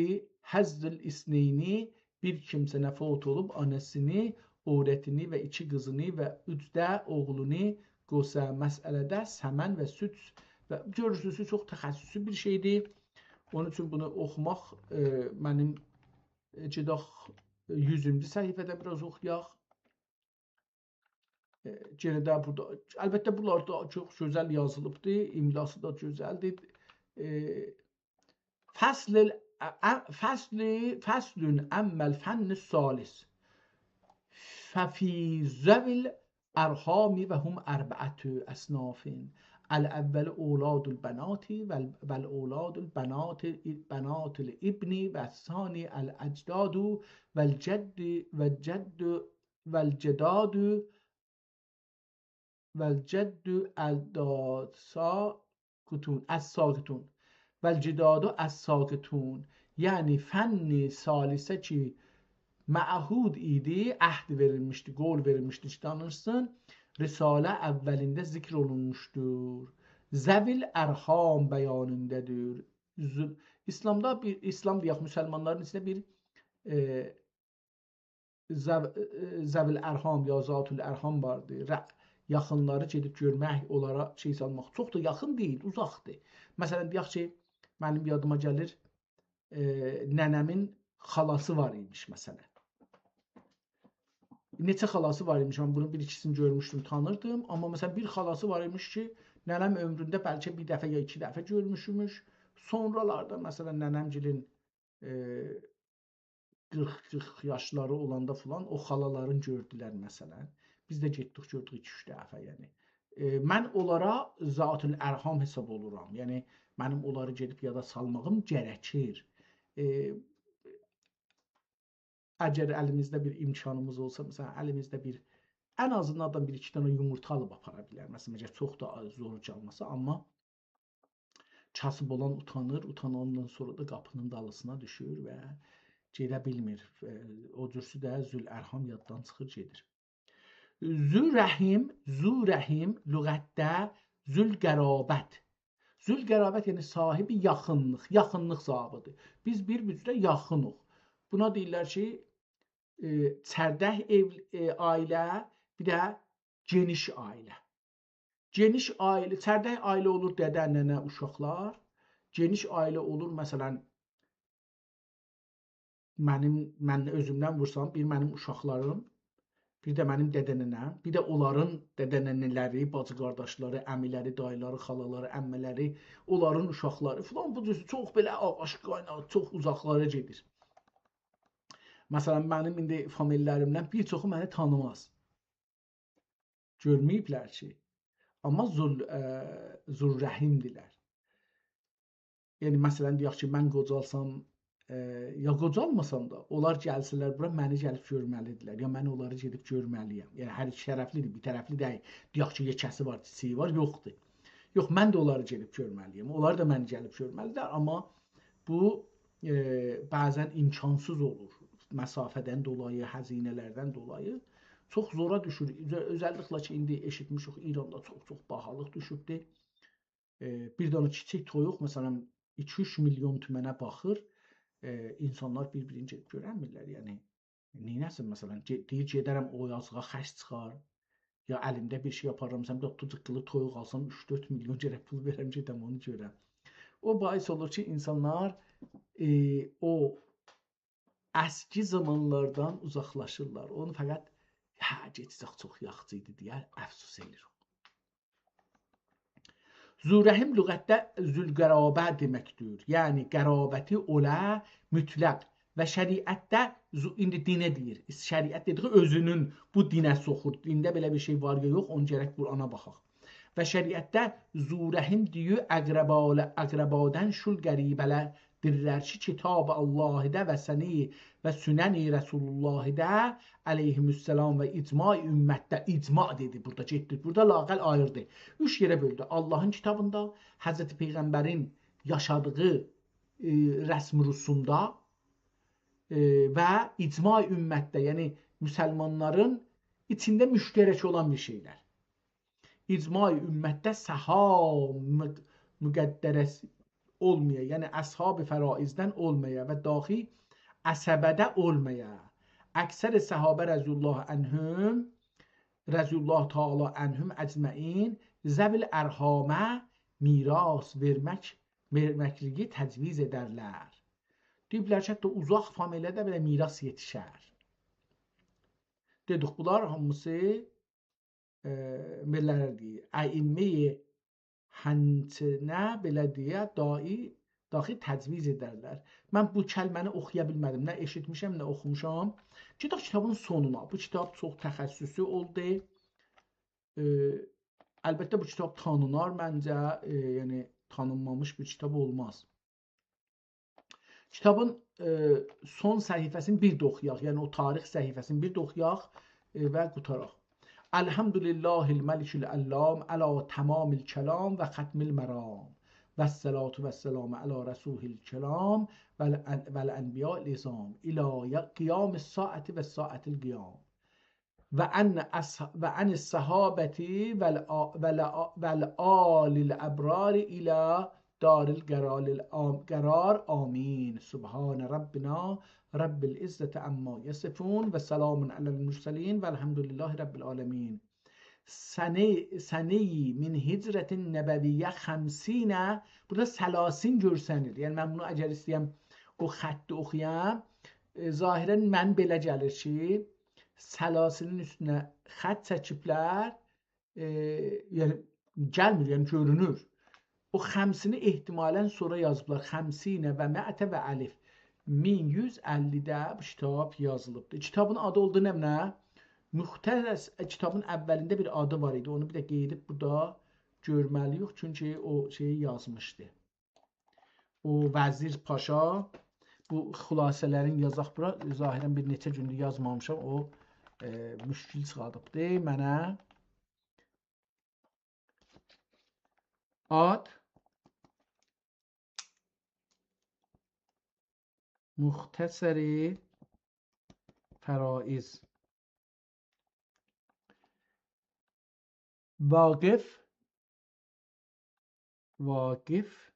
حظ الاثنین، بیر کیمسه‌نه فوت اولوب آناسینی، عورتینی و ایکی قیزینی و اوچ ده اوغلونو قوسا، مسئله‌ده ثمن و سدس و، گؤرورسونوز کی چوخ تخصصی بیر شئیدیر. اونون اوچون بونو اوخوماق، ائ، منیم، ائ، گئدک یوزونجو صفحه‌ده بیر آز اوخویاق. ائ، یئنه ده بورادا، البته بونلار دا چوخ گؤزل یازیلیبدیر، املاسی دا گؤزلدیر. ائ، فصل ال-، ا-، ا-، فصل، فصل اما الفن الثالث ففی ذوی الارحام و هم اربعة اصناف. الاول اولاد البنات و ال-، و الاولاد البنات، بنات الابن، و الثانی الاجداد و الجد، و الجد، و الجداد، و الجد الساقطون، الساقطون، و الجداد الساقطون. یعنی فن ثالثه کی معهود ایدی، عهد وئریلمیشدی، قول وئریلمیشدی کی دانیشسین، رساله اولینده ذکر اولونموشدور. ذوی الارحام بیانیندادیر. ذو-، ایسلامدا بیر، ایسلام دئیک، مسلمانلارین ایچینده بیر، ائ، ذو-، ائ، ذوی الارحام یا ذات الارحام واردی. ر-، یاخینلاری گئدیب گؤرمک، اونلارا شئی سالماق. چوخ دا یاخین دئییل، اوزاقدیر. مثلا دئیک کی منیم یادیما گلیر، ائ، ننه‌مین خالاسی وار ایمیش مثلا. نئچه خالاسی وار ایمیش، من بونون بیر ایکیسینی گؤرموشدوم، تانیردیم. آمما مثلا بیر خالاسی وار ایمیش کی ننه‌م عؤمرونده بلکه بیر دفعه یا ایکی دفعه گؤرموشموش. سونرالاردا، مثلا، ننه‌مگیلین، ائ، قیرخ، قیرخ یاشلاری اولاندا فلان او خالالارین گؤردولر، مثلا. بیز ده گئتدیک، گؤردوک ایکی-اوچ دفعه، یعنی. ائ، من اونلارا ذات الارحام حساب اولورام. یعنی، منیم اونلاری گئدیب یادا سالماغیم گرکیر. ائ، اگر الیمیزده بیر امکانیمیز اولسا، مثلا، الیمیزده بیر، ان آزیندان آدام بیر-ایکی دنه یومورتا آلیب آپارا بیلر. مثلا، اگر چوخ دا زور گلمه‌سه، آمما کاسیب اولان اوتانیر، اوتاناندان سونرا دا قاپینین دالیسینا دوشور و گئده بیلمیر. ائ، او جورسو ده ذوالارحام یاددان چیخیر، گئدیر. ذو رحم، ذو رحم لغتده ذوالقرابت. ذوالقرابت، یعنی صاحب یاخینلیق، یاخینلیق صاحبیدیر. بیز بیر-بیریمیزه یاخینیق. بونا دئییرلر کی، ائ، چردک ائو، ائ، عائله، بیر ده گئنیش عائله. گئنیش عائله، چردک عائله اولور دده، ننه، اوشاقلار. گئنیش عائله اولور، مثلا، منیم، من اؤزومدن وورسام، بیر منیم اوشاقلاریم، بیر ده منیم دده ننه‌م، بیر ده اونلارین دده ننه‌لری، باجی قارداشلاری، عمی‌لری، داییلاری، خالالاری، عمه‌لری، اونلارین اوشاقلاری فلان، بو جور چوخ بئله آغاش قایناغی، چوخ اوزاقلارا گئدیر. مثلا، منیم ایندی فامیللریمدن بیر چوخو منی تانیماز. گؤرمه‌ییبلر کی. آمما ذو ال، ائ، ذوالرحم‌دیرلر. یعنی، مثلا، دئیک کی، من قوجالسام، ائ، یا قوجالماسام دا، اونلار گلسه‌لر بورا، منی گلیب گؤرمه‌لی‌دیرلر، یا من اونلاری گئدیب گؤرمه‌لی‌یم. یعنی، هر ایکی طرفلی‌دیر، بیر طرفلی دئییل. دئیک کی، یئکه‌سی وار، کیچیگی وار، یوخدور. یوخ، من ده اونلاری گئدیب گؤرمه‌لی‌یم، اونلار دا منی گلیب گؤرمه‌لی‌دیر، آمما بو، ائ، بعضا امکانسیز اولور. مسافه‌دن دولایی، هزینه‌لردن دولایی چوخ زورا دوشور. اؤزه، اؤزللیکله کی، ایندی ائشیتمیشیک، ایراندا چوخ-چوخ باهالیق دوشوبدور. ائ، بیر دنه کیچیک تویوق، مثلا، ایکی-اوچ میلیون تومنه باخیر. ائ، اینسانلار بیر-بیرینی گئدیب گؤرنمیرلر، یعنی. نئینه‌سین، مثلا، گئ، دئییر، گئدرم او یازیغا خرج چیخار، یا الیمده بیر شئی آپاریرام، مثلا، بیر دنه توتو جیققیلی تویوق آلسام، اوچ-دؤرد میلیون گرک پول وئرم، گئدم اونو گؤرم. او باعث اولور کی، اینسانلار، ائ، او اسکی زامانلاردان اوزاقلاشیرلار. اونو فقط، «هه، گئچسک چوخ یاخشی ایدی» دئیه افسوس ائدیر. ذو رحم لغتده ذوالقرابه دئمکدیر. یعنی، قرابتی اولا مطلق. و شریعتده ذو، ایندی دینه دئییر. شریعت دئدیگی اؤزونون بو دینه سوخور. دینده بئله بیر شئی وار یا یوخ، اونو گرک قرآنا باخاق. و شریعتده ذو رحم دئییر، اقرباله، اقربادن شول غریبه‌لر دئییرلر کی، کتاب آللاهیده و سنی و سنن رسول آللاهیده علیهم السلام و اجماع امتده، اجماع دئدی بورادا، گئتدی بورادا، لااقل آییردی. اوچ یئره بؤلدو. آللاهین کیتابیندا، حضرت پیغمبرین یاشادیغی، ائ، رسم و رسومدا، ائ، و اجماع امتده، یعنی مسلمانلارین ایچینده مشترک اولان بیر شئیلر. اجماع امتده صحابه مق، مقدره‌سی اولمایا، یعنی اصحاب فرائضدن اولمایا و داخی عصبه‌ده اولمایا. اکثر صحابه رضی الله عنهم، رضی الله تعالی عنهم اجمعین، ذوی الارحامه میراث وئرمک، وئرمکلیگی تجویز ائدرلر. دئییبلر کی، حتی اوزاق فامیلده بئله میراث یئتیشر. دئدیک، بونلار هامیسی، ائ، بئله دئییر، ائمه حنطه بئله دئیه داعی، داخی تجویز ائدرلر. من بو کلمه‌نی اوخویا بیلمه‌دیم. نه ائشیتمیشم، نه اوخوموشام. گئدک کیتابین سونونا. بو کیتاب چوخ تخصصی اولدو. ائ، البته، بو کیتاب تانینار منجه، ائ، یعنی تانینمامیش بیر کیتاب اولماز. کیتابین، ائ، سون صفحه‌سینی بیر ده اوخویاق، یعنی او تاریخ صفحه‌سینی بیر ده اوخویاق، ائ، و قوتاراق. الحمد لله الملک العلام علی تمام الکلام و ختم المرام و الصلاة و السلام علی رسوله الکرام و الان، و الانبیاء العظام الی قیام الساعة و ساعة القیام. و عن اصح، و عن الصحابة و الآ، و الآ، و الآل الأبرار إلی دار القرار، الآم، قرار. آمین. سبحان ربنا رب العزة عما یصفون و سلام علی المرسلین و الحمد لله رب العالمین. سنه، سنه من هجرة نبویة خمسین، بورادا ثلاثین گؤرسنیر. یعنی، من بونو اگر ایسته‌یم او خطی اوخویام، ائ، ظاهرا من بئله گلیر کی، ثلاثینین اوستونه خط چکیبلر، ائ، یعنی گلمیر، یعنی گؤرونور. او خمسینی احتمالاً سونرا یازیبلار. خمسین و مائة و الف. مین یوز اللی‌ده بو کیتاب یازیلیبدیر. کیتابین آدی اولدو نمنه؟ مختصر، کیتابین اولینده بیر آدی وار ایدی. اونو بیر ده قاییدیب بورادا گؤرمه‌لی‌ییک، چونکی او شئیی یازمیشدی. او وزیر پاشا، بو خلاصه‌لرین یازاق بورا. ظاهراً بیر نئچه گوندور یازمامیشام. او، ائ، مشکل چیخاردیبدی منه. آد مختصر فرائض. واقف، واقف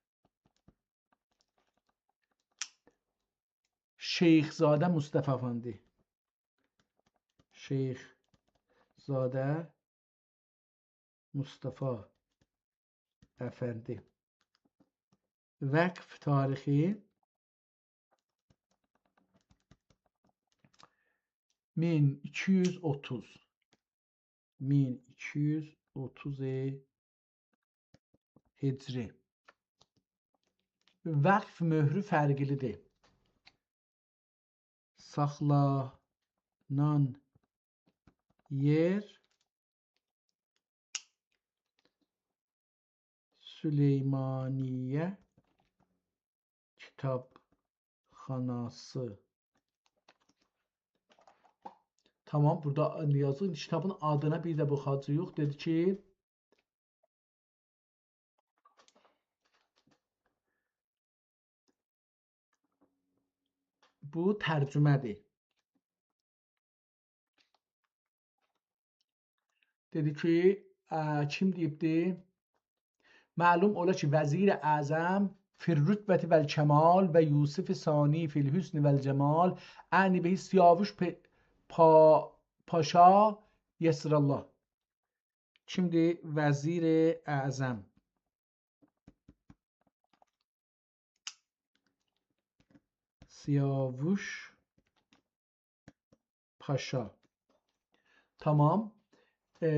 شیخ‌زاده مصطفی افندی. شیخ‌زاده مصطفی افندی. وقف تاریخی مین ایکی یوز اوتوز. مین ایکی یوز اوتوز هجری. وقف مؤهرو فرقلی‌دیر. ساخلانان یئر سلیمانیه کیتابخاناسی. تامام، بورادا یازدیم. کیتابین آدینا بیر ده باخاجاغیق. دئدی کی، بو ترجمه‌دیر. دئدی کی، ا، کیم دئییبدی؟ معلوم اولا کی، وزیر اعظم فی الرتبة و الکمال و یوسف ثانی فی الحسن و الجمال، اعنی به سیاوش پ-، پا-، پاشا یسرالله. کیمدیر؟ وزیر اعظم. سیاوش پاشا. تمام. ائ،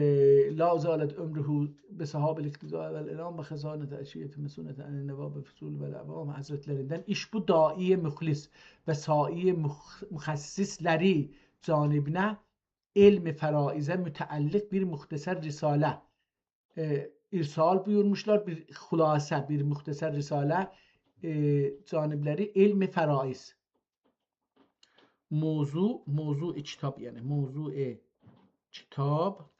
لا زالت عمره بسحاب الاقتدار و الانعام و خزانت عشیرت مسونت عن النواب فضول و العوام حضرتلریندن ایشبو داعی مخلص و ساعی مخ-، مخصصلری جانبینه علم فرائضه متعلق بیر مختصر رساله، ائ، ارسال بویورموشلار، بیر خلاصه، بیر مختصر رساله، ائ، جانبلری علم فرائض. موضوع، موضوع کیتاب، یعنی موضوع کیتاب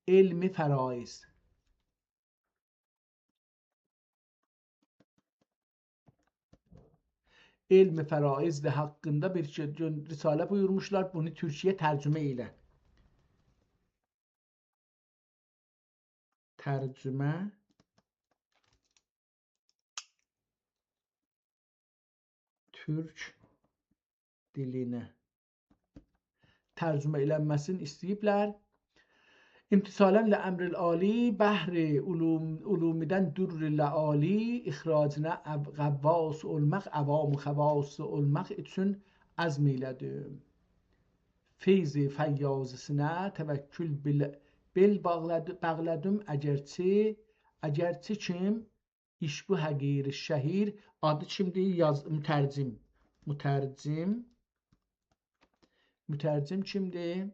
علم فرائض. علم فرائض ده حاقیندا بیر شئی، گؤن-، رساله بویورموشلار، بونو تورکیه ترجمه ائله. ترجمه تورک دیلینه. ترجمه ائلنمه‌سینی ایسته‌ییبلر. امتثالاً لامر العالی، بحر علوم، علومدن در لآلی، اخراجینه او-، غواص اولماق، عوام خواص اولماق اوچون عزم ائیله‌دیم. فیض فیاضی‌سینه توکل بل، بل باغلادی-، باغلادیم، اگرچی، اگرچی کیم ایشبو حقیر شهیر، آدی کیمدیر؟ یاز، مترجم. مترجم. مترجم کیمدیر؟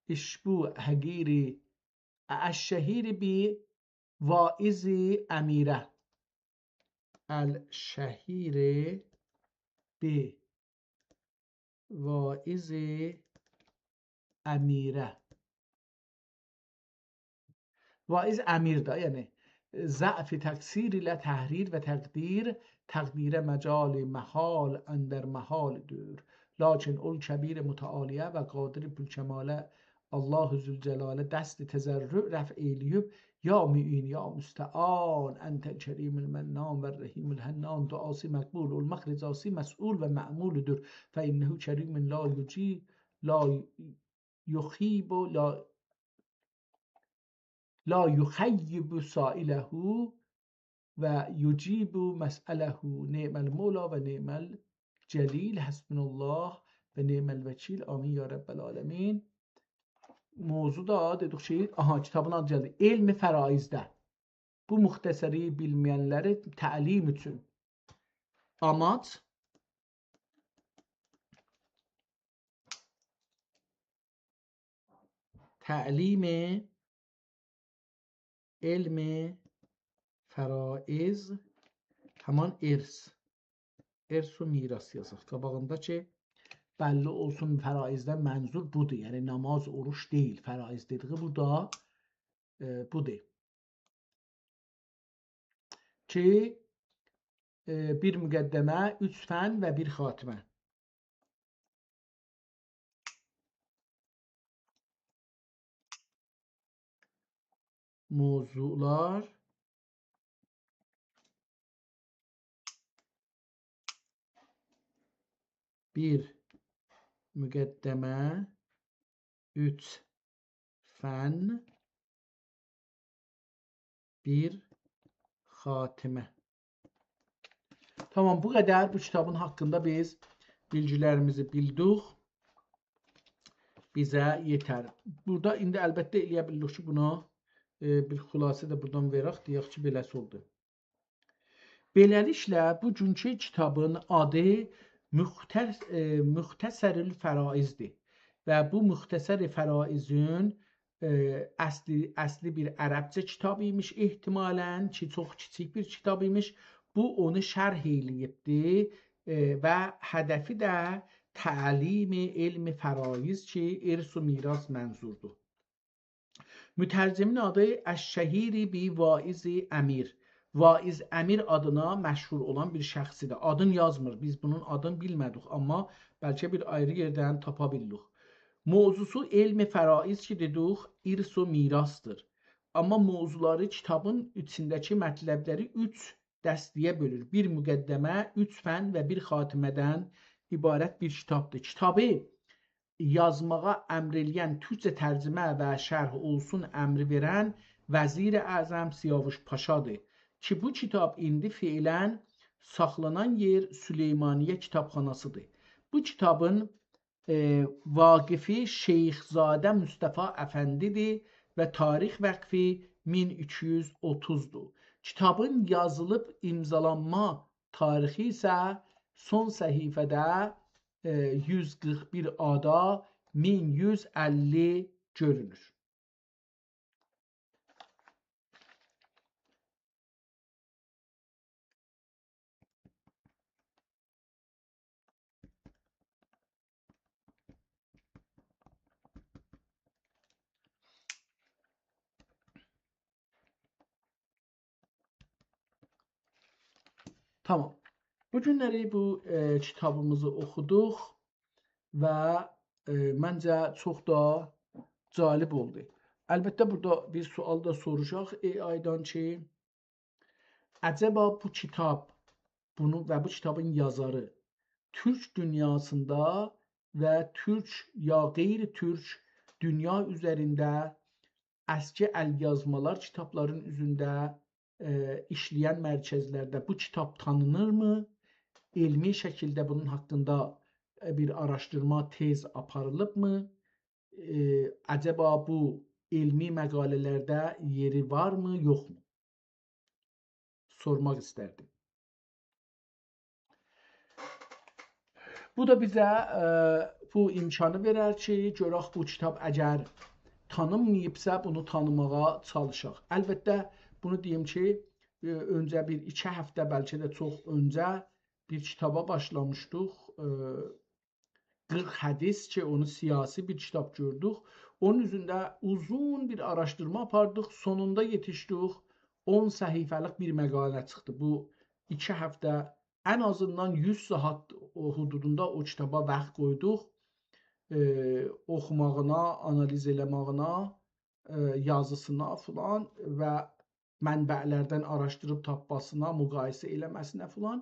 ایشبو حقیر الشهیر بواعظ امیره. الشهیر بواعظ امیره. واعظ امیر ده، یعنی ضعف تقصیر ایله تحریر و تقدیر، تقدیره مجال محال اندر محال دور. لاکین اول کبیر متعالیه و قادر پورکماله، الله ذوالجلاله دست تضرع رفع ائیله‌ییب، یا معین، یا مستعان، انت الکریم المنان و الرحیم الحنان، دعاسی مقبول اولماق، رضاسی مسئول و مأمول دور. فانه کریم لا یجی، لا یخیب، لا، لا یخیب سائله و یجیب مسأله. نعم المولا و نعم الجلیل، حسبنا الله و نعم الوکیل. آمین یا رب العالمین. موضوع دا دئدیک کی، آها، کیتابین آدی گلدی. علم فرایضده. بو مختصری بیلمه‌ینلری تعلیم اوچون. آماج تعلیم علم فرایض، همان ارث. ارث و میراث یازاق قاباغیندا کی، بللی اولسون، فرایضدن منظور بودور. یعنی نماز، اوروج دئییل. فرایض دئدیگی بورادا، ائ، بودور. کی، ائ، بیر مقدمه، اوچ فن و بیر خاتمه. موضوعلار، بیر مقدمه، اوچ فن، بیر خاتمه. تامام، بو قدر بو کیتابین حاقیندا بیز بیلگیلریمیزی بیلدیک. بیزه یئتر. بورادا ایندی البته ائلیه بیلیریک کی، بونا، ائ، بیر خلاصه ده بورادان وئرک، دئیک کی، بئله‌سی اولدو. بئله‌لیکله، بوگونکو کیتابین آدی مختص-، ائ، مختصر الفرائضدیر و بو مختصر فرائضین، ائ، اصلی، اصلی بیر عربجه کیتاب ایمیش احتمالاً، کی، چوخ کیچیک بیر کیتاب ایمیش. بو اونو شرح ائله‌ییبدی، ائ، و هدفی ده تعلیم علم فرایض کی، ارث و میراث منظوردور. مترجمین آدی الشهیر بواعظ امیر. واعظ امیر آدینا مشهور اولان بیر شخصیدیر. آدین یازمیر. بیز بونون آدینی بیلمه‌دیک، آمما بلکه بیر آیری یئردن تاپا بیلدیک. موضوعسو علم فرائض کی، دئدیک، ارث و میراثدیر. آمما موضوعلاری کیتابین ایچینده‌کی مطلبلری اوچ دسته‌یه بؤلور. بیر مقدمه، اوچ فن و بیر خاتمه‌دن عبارت بیر کیتابدیر. کیتابی یازماغا امر ائله‌ین، تورکجه ترجمه و شرح اولسون امری وئرن وزیر اعظم سیاوش پاشادیر کی، بو کیتاب ایندی فعلاً ساخلانان یئر سلیمانیه کیتابخاناسیدیر. بو کیتابین، ائ، واقفی شیخ‌زاده مصطفی افندی‌دیر و تاریخ وقفی مین ایکی یوز اوتوزدور. کیتابین یازیلیب امضالانما تاریخی ایسه سون صفحه‌ده، ائ، یوز قیرخ بیر آدا مین یوز اللی گؤرونور. تامام. بو گونلری بو، ائ، کیتابیمیزی اوخودوق و، ائ، منجه چوخ دا جالب اولدو. البته، بورادا بیر سؤال دا سوروشاق ائ آی‌دان کی، عجبا بو کیتاب، بونو و بو کیتابین یازاری تورک دونیاسیندا و تورک یا غیر تورک دونیا اوزرینده اسکی ال‌یازمالار کیتابلارین اوزونده، ائ، ایشله‌ین مرکزلرده بو کیتاب تانینیرمی؟ علمی شکیلده بونون حاقیندا، ائ، بیر آراشدیرما، تز آپاریلیبمی؟ ائ، عجبا بو علمی مقاله‌لرده یئری وارمی، یوخمو؟ سورماق ایستردیم. بو دا بیزه، ائ، بو امکانی وئرر کی، گؤرک بو کیتاب اگر تانینماییبسا، بونو تانیماغا چالیشاق. البته، بونو دئییم کی، ائ، اؤنجه بیر ایکی هفته، بلکه ده چوخ اؤنجه بیر کیتابا باشلامیشدیق. ائ، قیرخ حدیث کی، اونو سیاسی بیر کیتاب گؤردوک. اونون اوزونده اوزون بیر آراشدیرما آپاردیق. سونوندا یئتیشدیک اون صفحه‌لیک بیر مقاله چیخدی. بو ایکی هفته ان آزیندان یوز ساعات او حدودوندا او کیتابا واخت قویدوق. ائ، اوخوماغینا، آنالیز ائله‌ماغینا، ائ، یازیسینا فلان و منبع‌لردن آراشدیریب تاپماسینا، مقایسه ائله‌مه‌سینه فلان.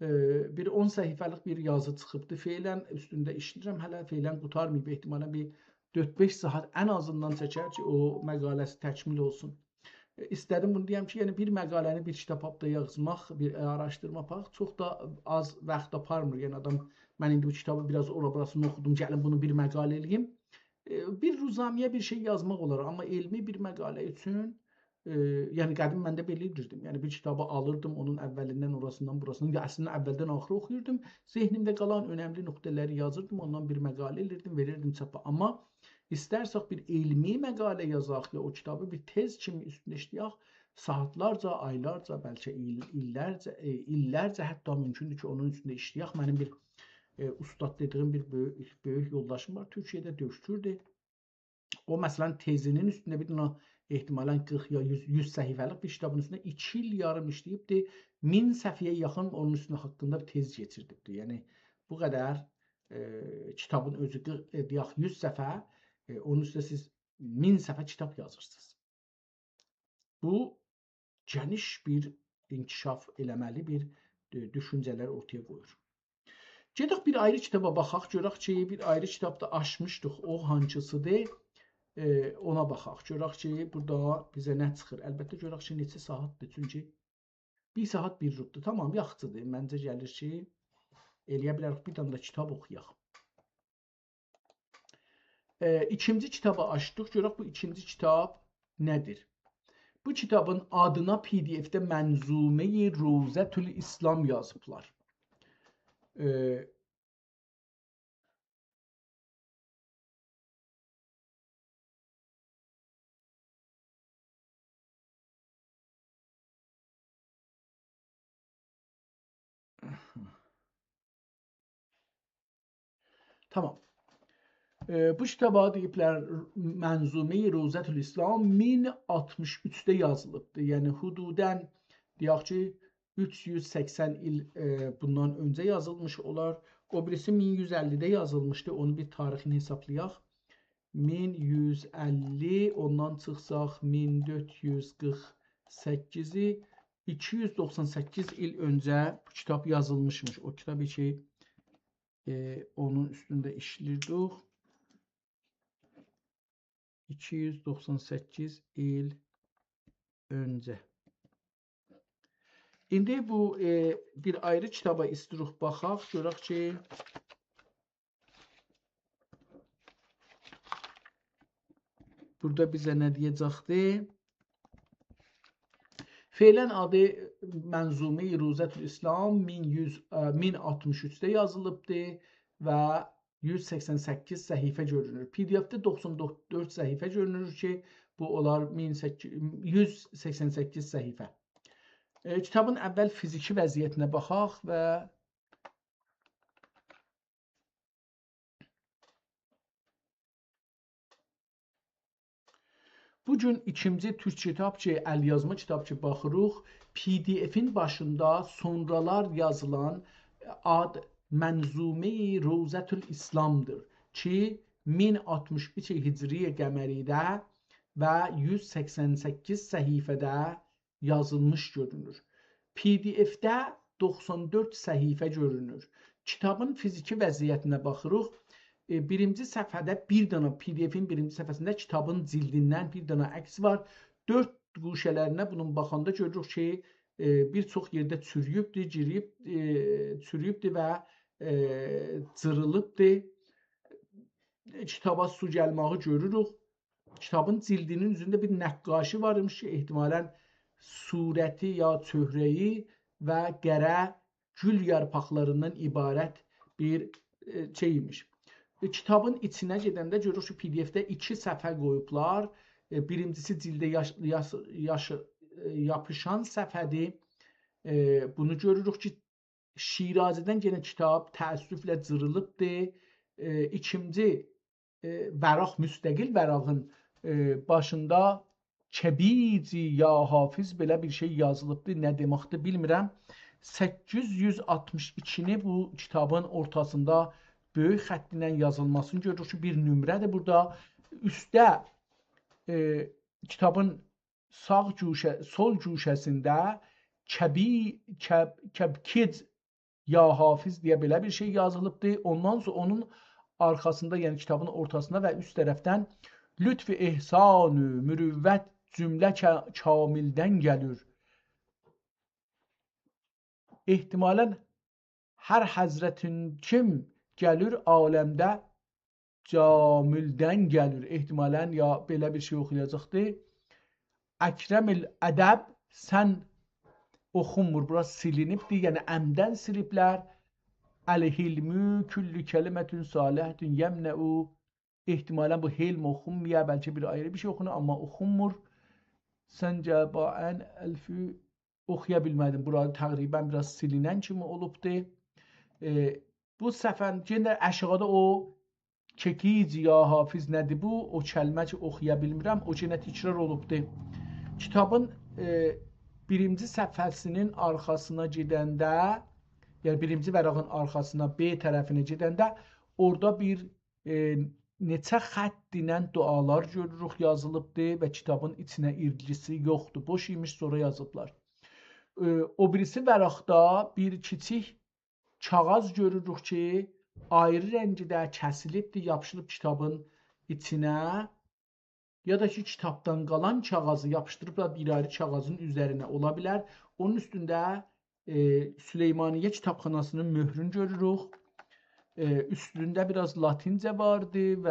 ائ، بیر اون صفحه‌لیک بیر یازی چیخیبدی. فعلاً اوستونده ایشله‌ییرم. هله فعلاً قوتارماییب. احتمالاً بیر دؤرد-بئش ساعات ان آزیندان چکر کی، او مقاله‌سی تکمیل اولسون. ائ، ایسته‌دیم بونو دئیم کی، یعنی بیر مقاله‌نی بیر کیتابا دا یازماق، بیر، ائ، آراشدیرما آپاراق چوخ دا آز واخت آپارمیر. یعنی آدام، «من ایندی بو کیتابی بیر آز اورا بوراسینی اوخودوم، گلین بونو بیر مقاله ائله‌ییم.» ائ، بیر روزنامه‌یه بیر شئی یازماق اولار، آمما علمی بیر مقاله اوچون، ائ، یعنی قدیم من ده بئله ائدیردیم. یعنی بیر کیتابی آلیردیم، اونون اولیندن، اوراسیندان، بوراسیندان، یا اصلینده اوّلدن آخیرا اوخویوردوم. ذهنیمده قالان اؤنملی نقطه‌لری یازیردیم، اوندان بیر مقاله ائلیردیم، وئریردیم چاپا. آمما ایسترسک بیر علمی مقاله یازاق، یا او کیتابی بیر تز کیمی اوستونده ایشله‌یک، ساعاتلارجا، آیلارجا، بلکه ایل-، ایللرجه، ائ، ایللرجه حتی مومکوندور کی، اونون اوستونده ایشله‌یک. منیم بیر، ائ، اوستاد دئدیگیم بیر بؤیوک، بؤیوک یولداشیم وار، تورکیه‌ده دؤکتوردور. او، مثلا، تزینین اوستونده بیر دنه احتمالا قیرخ یا یوز، یوز صفحه‌لیک بیر کیتابین اوستونده ایکی ایل یاریم ایشله‌ییبدی. مین صفحه‌یه یاخین اونون اوستونده حاقیندا بیر تز کئچیردیبدی. یعنی، بو قدر، ائ، کیتابین اؤزو قیرخ، ائ، دئیک، یوز صفحه، ائ، اونون اوستونده سیز مین صفحه کیتاب یازیرسینیز. بو گئنیش بیر انکشاف ائله‌مه‌لی بیر، ائ، دوشونجه‌لر اورتایا قویور. گئدک بیر آیری کیتابا باخاق، گؤرک کی، بیر آیری کیتاب دا آچمیشدیق، او هانسیسیدیر؟ ائ، اونا باخاق، گؤرک کی، بورادا بیزه نه چیخیر. البته، گؤرک کی، نئچه ساعاتدیر، چونکی بیر ساعات بیر ربعدیر. تامام، یاخشیدیر. منجه گلیر کی، ائلیه بیلریک بیر دنه ده کیتاب اوخویاق. ائ، ایکینجی کیتابی آچدیق. گؤرک بو ایکینجی کیتاب نه‌دیر؟ بو کیتابین آدینا پی دی اف‌ده منظومه‌ی روضة الاسلام یازیبلار. ائ، تامام. ائ، بو کیتابا دئییبلر، منظومه‌ی روضة الاسلام مین آلتمیش اوچده یازیلیبدیر. یعنی، حدوداً، دئیک کی، اوچ یوز سکسن ایل، ائ، بوندان اؤنجه یازیلمیش اولار. او بیریسی مین یوز اللیده یازیلمیشدی. اونو بیر تاریخینی حسابلایاق. مین یوز اللی، اوندان چیخساق مین دؤرد یوز قیرخ سککیزی، ایکی یوز دوخسان سککیز ایل اؤنجه بو کیتاب یازیلمیشمیش. او کیتابی کی، ائ، اونون اوستونده ایشله‌ییردیک. ایکی یوز دوخسان سککیز ایل اؤنجه. ایندی بو، ائ، بیر آیری کیتابا ایستیروخ باخاق، گؤرک کی، بورادا بیزه نه دئیه‌جکدی؟ فعلاً آدی منظومه‌ی روضة الاسلام مین یوز، ائ، مین آلتمیش اوچده یازیلیبدی و یوز سکسن سککیز صفحه گؤرونور. پی دی اف‌ده دوخسان دؤرد صفحه گؤرونور کی، بو اولار مین سککیز، یوز سکسن سککیز صفحه. ائ، کیتابین اول فیزیکی وضعیتینه باخاق و بو گون ایکینجی تورک کیتاب کی، ال‌یازما کیتاب کی، باخیریق، پی دی اف‌ین باشیندا سونرالار یازیلان آد منظومه‌ی روضة الاسلام‌دیر کی، مین آلتمیش اوچ هجری قمری‌ده و یوز سکسن سککیز صفحه‌ده یازیلمیش گؤرونور. پی دی اف‌ده دوخسان دؤرد صفحه گؤرونور. کیتابین فیزیکی وضعیتینه باخیریق. ائ، بیرینجی صفحه‌ده بیر دنه، پی دی اف‌ین بیرینجی صفحه‌سینده کیتابین جلدیندن بیر دنه عکس وار. دؤرد گوشه‌لرینه بونون باخاندا گؤروروک کی، ائ، بیر چوخ یئرده چورویوبدور، گیریب، ائ، چورویوبدور و، ائ، جیریلیبدیر. کیتابا سو گلمه‌یی گؤروروک. کیتابین جلدینین اوزونده بیر نقاشی وار ایمیش کی، احتمالاً صورتی یا چهره‌ای و قره گول یارپاقلاریندان عبارت بیر، ائ، شئی ایمیش. ائ، کیتابین ایچینه گئدنده گؤروروک کی، پی دی اف‌ده ایکی صفحه قویوبلار. ائ، بیرینجیسی جلده یاش-، یاس-، یاش-، ائ، یاپیشان صفحه‌دیر. ائ، بونو گؤروروک کی، شیرازه‌دن یئنه کیتاب تأسفله جیریلیبدیر. ائ، ایکینجی، ائ، ورق، مستقل ورقین، ائ، باشیندا «کبیجی یا حافظ» بئله بیر شئی یازیلیبدیر. نه دئمکدیر، بیلمیرم. سککیز یوز آلتمیش ایکینی بو کیتابین اورتاسیندا بؤیوک خط ایله یازیلماسینی گؤروروک کی، بیر نمره‌دیر بورادا. اوستده، ائ، کیتابین ساغ گوشه، سول گوشه‌سینده «کبی-، کب-، کبکیج یا حافظ» دئیه بئله بیر شئی یازیلیبدی. اوندان سونرا اونون آرخاسیندا، یعنی کیتابین اورتاسیندا و اوست طرفدن «لطف و احسان و مروت جمله کا-، کاملدن گلیر. احتمالاً هر حضرتین کیم گلیر عالمده جاملدن گلیر. احتمالاً یا بئله بیر شئی اوخویاجاقدی. اکرم الادب، سن اوخونمور، بورا سیلینیبدی، یعنی امدن سیلیبلر. الحلم، کل کلمة صالحة یمنع. احتمالاً بو حلم اوخونمایا، بلکه بیر آیری بیر شئی اوخونور، آمما اوخونمور. سنجه با ان الفو اوخویا بیلمه‌دیم. بورا تقریباً بیر آز سیلینن کیمی اولوبدو. ائ، بو صفحه‌نین یئنه آشاغیدا او «چکیج یا حافظ» نه‌دیر بو؟ او کلمه کی، اوخویا بیلمیرم، او یئنه تکرار اولوبدو. کیتابین، ائ، بیرینجی صفحه‌سینین آرخاسینا گئدنده، یعنی بیرینجی ورقین آرخاسینا، ب طرفینه گئدنده، اورادا بیر، ائ، نئچه خط ایله دعالار گؤروروک یازیلیبدی و کیتابین ایچینه ایلگیسی یوخدور، بوش ایمیش، سونرا یازیبلار. ائ، او بیریسی ورقده بیر کیچیک کاغیذ گؤروروک کی، آیری رنگیده کسیلیبدیر، یاپیشیلیب کیتابین ایچینه، یا دا کی، کیتابدان قالان کاغیذی یاپیشدیریبلار بیر آیری کاغیذین اوزرینه، اولا بیلر. اونون اوستونده، ائ، سلیمانیه کیتابخاناسینین مؤهرون گؤروروک. ائ، اوستونده بیر آز لاتینجه واردی و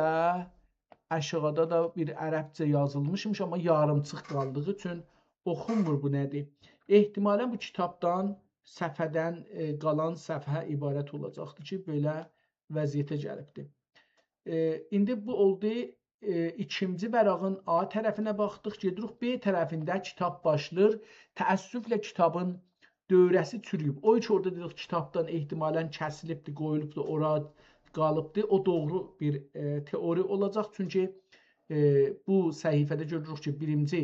آشاغیدا دا بیر عربجه یازیلمیشمیش، آمما یاریمچیق قالدیغی اوچون اوخونمور بو نه‌دیر. احتمالاً بو کیتابدان، صفحه‌دن، ائ، قالان صفحه عبارت اولاجاقدیر کی، بئله وضعیته گلیبدیر. ائ، ایندی بو اولدو، ائ، ایکینجی ورقین آ طرفینه باخدیق، گئدیریک ب طرفینده کیتاب باشلاییر. تأسفله کیتابین دؤوره‌سی چورویوب. او کی اورادا دئدیک، کیتابدان احتمالاً کسیلیبدی، قویولوبدو، اورا قالیبدی. او دوغرو بیر، ائ، تئوری اولاجاق. چونکی، ائ، بو صفحه‌ده گؤروروک کی، بیرینجی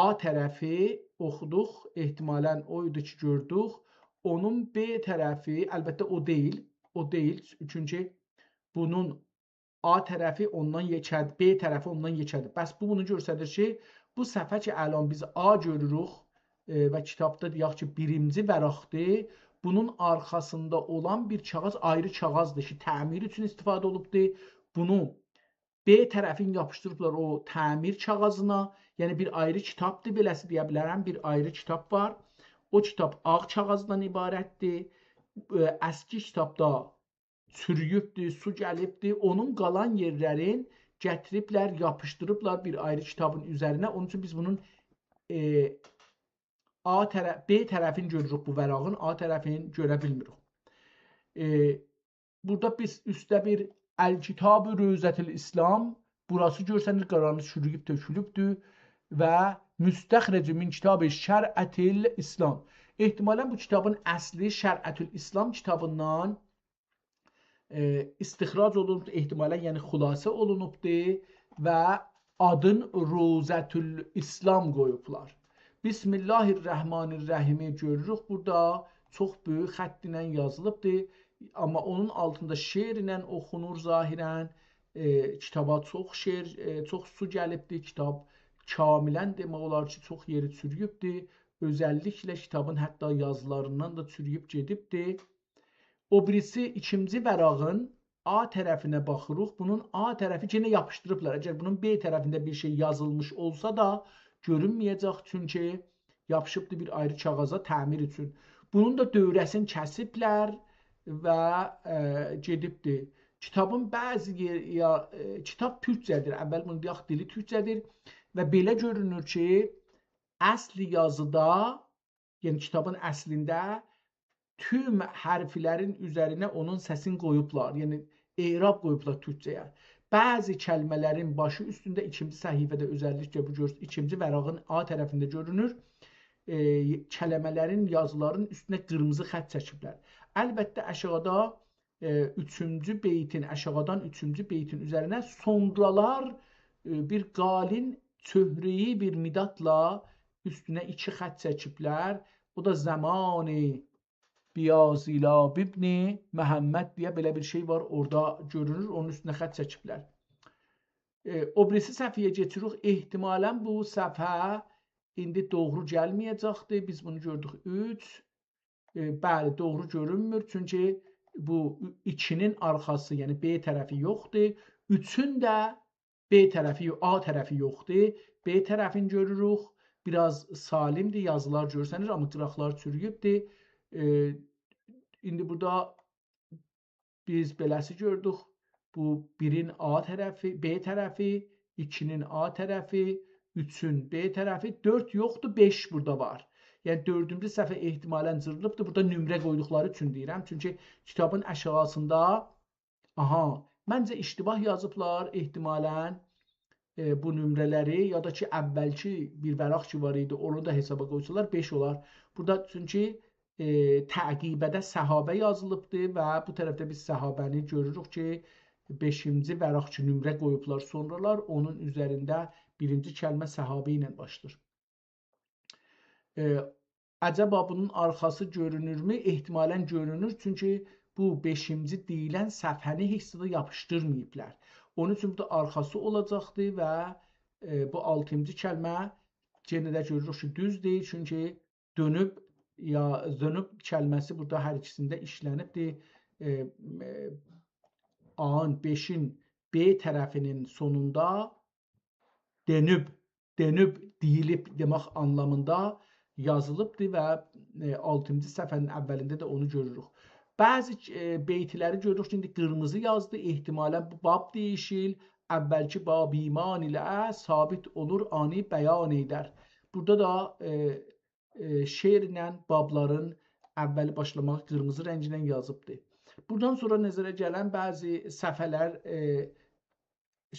آ طرفی اوخودوق، احتمالاً او ایدی کی، گؤردوک. اونون ب طرفی، البته او دئییل، او دئییل. چونکی بونون آ طرفی اوندان یئکه‌دیر، ب طرفی اوندان یئکه‌دیر. پس بو بونو گؤستریر کی، بو صفحه کی، الان بیز آ گؤروروک، ائ، و کیتابدا دئیک کی، بیرینجی ورقدیر، بونون آرخاسیندا اولان بیر کاغیذ آیری کاغیذدیر کی، تعمیر اوچون استفاده اولوبدور. بونو ب طرفین یاپیشدیریبلار او تعمیر کاغیذینا، یعنی بیر آیری کیتابدیر، بئله‌سی دئیه بیلرم، بیر آیری کیتاب وار. او کیتاب آغ کاغیذدان عبارتدیر. ائ، اسکی کیتابدا چورویوبدور، سو گلیبدیر. اونون قالان یئرلرین گتیریبلر، یاپیشدیریبلار بیر آیری کیتابین اوزرینه. اونون اوچون بیز بونون، ائ، آ طرف، ب طرفین گؤروروک بو ورقین، آ طرفین گؤره بیلمیریک. ائ، بورادا بیز اوستده بیر «الکتاب روضة الاسلام»، بوراسی گؤرسنیر، قارانی چورویوب تؤکولوبدور و «مستخرج من کتاب شرعة الاسلام». احتمالاً بو کیتابین اصلی شرعة الاسلام کیتابیندان، ائ، استخراج اولونوبدور، احتمالاً، یعنی خلاصه اولونوبدور و آدین روضة الاسلام قویوبلار. «بسم الله الرحمن الرحیم»ی گؤروروک بورادا، چوخ بؤیوک خط ایله یازیلیبدیر. آمما اونون آلتیندا شعرله اوخونور ظاهراً. ائ، کیتابا چوخ شعر، ائ، چوخ سو گلیبدیر. کیتاب کاملاً دئمک اولار کی، چوخ یئری چورویوبدور. اؤزللیکله کیتابین حتی یازیلاریندان دا چورویوب گئدیبدیر. او بیریسی ایکینجی ورقین آ طرفینه باخیریق. بونون آ طرفی یئنه یاپیشدیریبلار. اگر بونون ب طرفینده بیر شئی یازیلمیش اولسا دا گؤرونمه‌یه‌جک، چونکی یاپیشیبدیر بیر آیری کاغیذا تعمیر اوچون. بونون دا دؤوره‌سینی کسیبلر و، ائ، گئدیبدیر. کیتابین بعضی یئر، یا، ائ، کیتاب تورکجه‌دیر. اول بونو دئیک، دیلی تورکجه‌دیر و بئله گؤرونور کی، اصل یازیدا، یعنی کیتابین اصلینده توم حرفلرین اوزرینه اونون سسینی قویوبلار. یعنی اعراب قویوبلار تورکجه‌یه. بعضی کلمه‌لرین باشی اوستونده، ایکینجی صفحه‌ده اؤزللیکله بو گؤر-، ایکینجی ورقین آ طرفینده گؤرونور. ائ، کلمه‌لرین، یازیلارین اوستونه قیرمیزی خط چکیبلر. البته، آشاغیدا، ائ، اوچونجو بیتین، آشاغیدان اوچونجو بیتین اوزرینه سونرالار، ائ، بیر قالین چؤهره‌ای بیر مدادلا اوستونه ایکی خط چکیبلر. او دا «زمان بیازیلاب ابن محمد» دئیه بئله بیر شئی وار، اورادا گؤرونور، اونون اوستونه خط چکیبلر. ائ، او بیریسی صفحه‌یه کئچیریک. احتمالاً بو صفحه ایندی دوغرو گلمه‌یه‌جکدیر. بیز بونو گؤردوک اوچ. ائ، بلی، دوغرو گؤرونمور، چونکی بو ایکی‌نین آرخاسی، یعنی ب طرفی یوخدور. اوچون ده ب طرفی، آ طرفی یوخدور. ب طرفینی گؤروروک. بیر آز سالیمدیر، یازیلار گؤرسنیر، آمما قیراقلار چورویوبدور. ائ، ایندی بورادا بیز بئله‌سی گؤردوک. بو بیرین A طرفی، B طرفی، ایکی‌نین A طرفی، اوچون B طرفی، دؤرد یوخدور، بئش بورادا وار. یعنی دؤردونجو صفحه احتمالاً جیریلیبدیر. بورادا نمره قویدوقلاری اوچون دئییرم. چونکی کیتابین آشاغیسیندا، آها، منجه اشتباه یازیبلار احتمالاً، ائ، بو نمره‌لری، یا دا کی اوّلکی بیر ورق کی وار ایدی، اونو دا حسابا قویسالار، بئش اولار. بورادا چونکی، ائ، تعقیبه‌ده صحابه یازیلیبدی و بو طرفده بیز صحابه‌نی گؤروروک کی بئشینجی ورق کی نمره قویوبلار سونرالار، اونون اوزرینده بیرینجی کلمه صحابه ایله باشلاییر. ائ، عجبا بونون آرخاسی گؤرونورمو؟ احتمالاً گؤرونور، چونکی بو بئشینجی دئییلن صفحه‌نی هئچ زادا یاپیشدیرماییبلار. اونون اوچون بورادا آرخاسی اولاجاقدی و، ائ، بو آلتینجی کلمه یئنه ده گؤروروک کی دوز دئییل، چونکی دؤنوب یا ذنوب کلمه‌سی بورادا هر ایکیسینده ایشله‌نیبدیر. ائ، ائ، A-نین، بئشین B طرفی‌نین سونوندا دئنوب، دئنوب دئییلیب دئمک آنلامیندا یازیلیبدیر و، ائ، آلتینجی صفحه‌نین اوّلینده ده اونو گؤروروک. بعضی، ائ، بیت‌لری گؤروروک کی ایندی قیرمیزی یازدی. احتمالاً بو باب دییشیل، اوّلکی باب ایمان ایله ثابت اولور، آنی بیان ائیدر. بورادا دا، ائ، ائ، شعرله بابلارین اوّلی باشلاماغی قیرمیزی رنگینن یازیبدی. بورادان سونرا نظره گلن بعضی صفحه‌لر، ائ،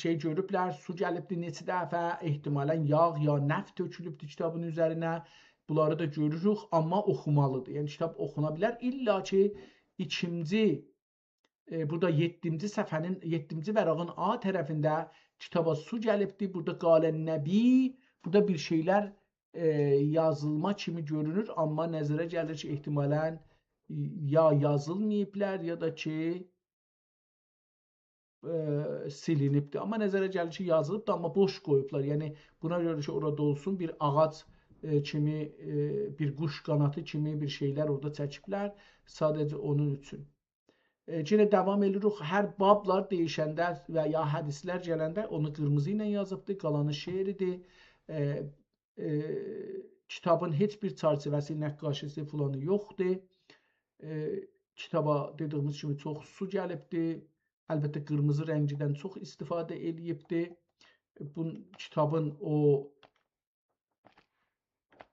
شئی گؤروبلر، سو گلیبدی نئچه دفعه، احتمالاً یاغ یا نفت تؤکولوبدو کیتابین اوزرینه. بونلاری دا گؤروروک، آمما اوخومالیدیر. یعنی کیتاب اوخونا بیلر. الا کی ایکینجی، ائ، بورادا یئددینجی صفحه‌نین، یئددینجی ورقین A طرفینده کیتابا سو گلیبدی. بورادا قال النبی، بورادا بیر شئیلر، ائ، یازیلما کیمی گؤرونور، آمما نظره گلیر کی احتمالاً یا یازیلماییبلار، یا دا کی ائ، سیلینیبدیر. آمما نظره گلیر کی یازیلیبدیر، آمما بوش قویوبلار. یعنی بونا گؤره کی اورادا اولسون، بیر آغاج، ائ، کیمی، ائ، بیر قوش قاناتی کیمی بیر شئیلر اورادا چکیبلر. ساده‌جه اونون اوچون. ائ، یئنه داوام ائدیریک. هر بابلار دییشنده و یا حدیث‌لر گلنده اونو قیرمیزی ایله یازیبدی، قالانی شعریدیر. ائ، ائ، کیتابین هئچ بیر چرچیوه‌سی، نقاشی‌سی فلانی یوخدور. ائ، کیتابا دئدیییمیز کیمی چوخ سو گلیبدی. البته قیرمیزی رنگیدن چوخ استفاده ائله‌ییبدی. بو کیتابین او،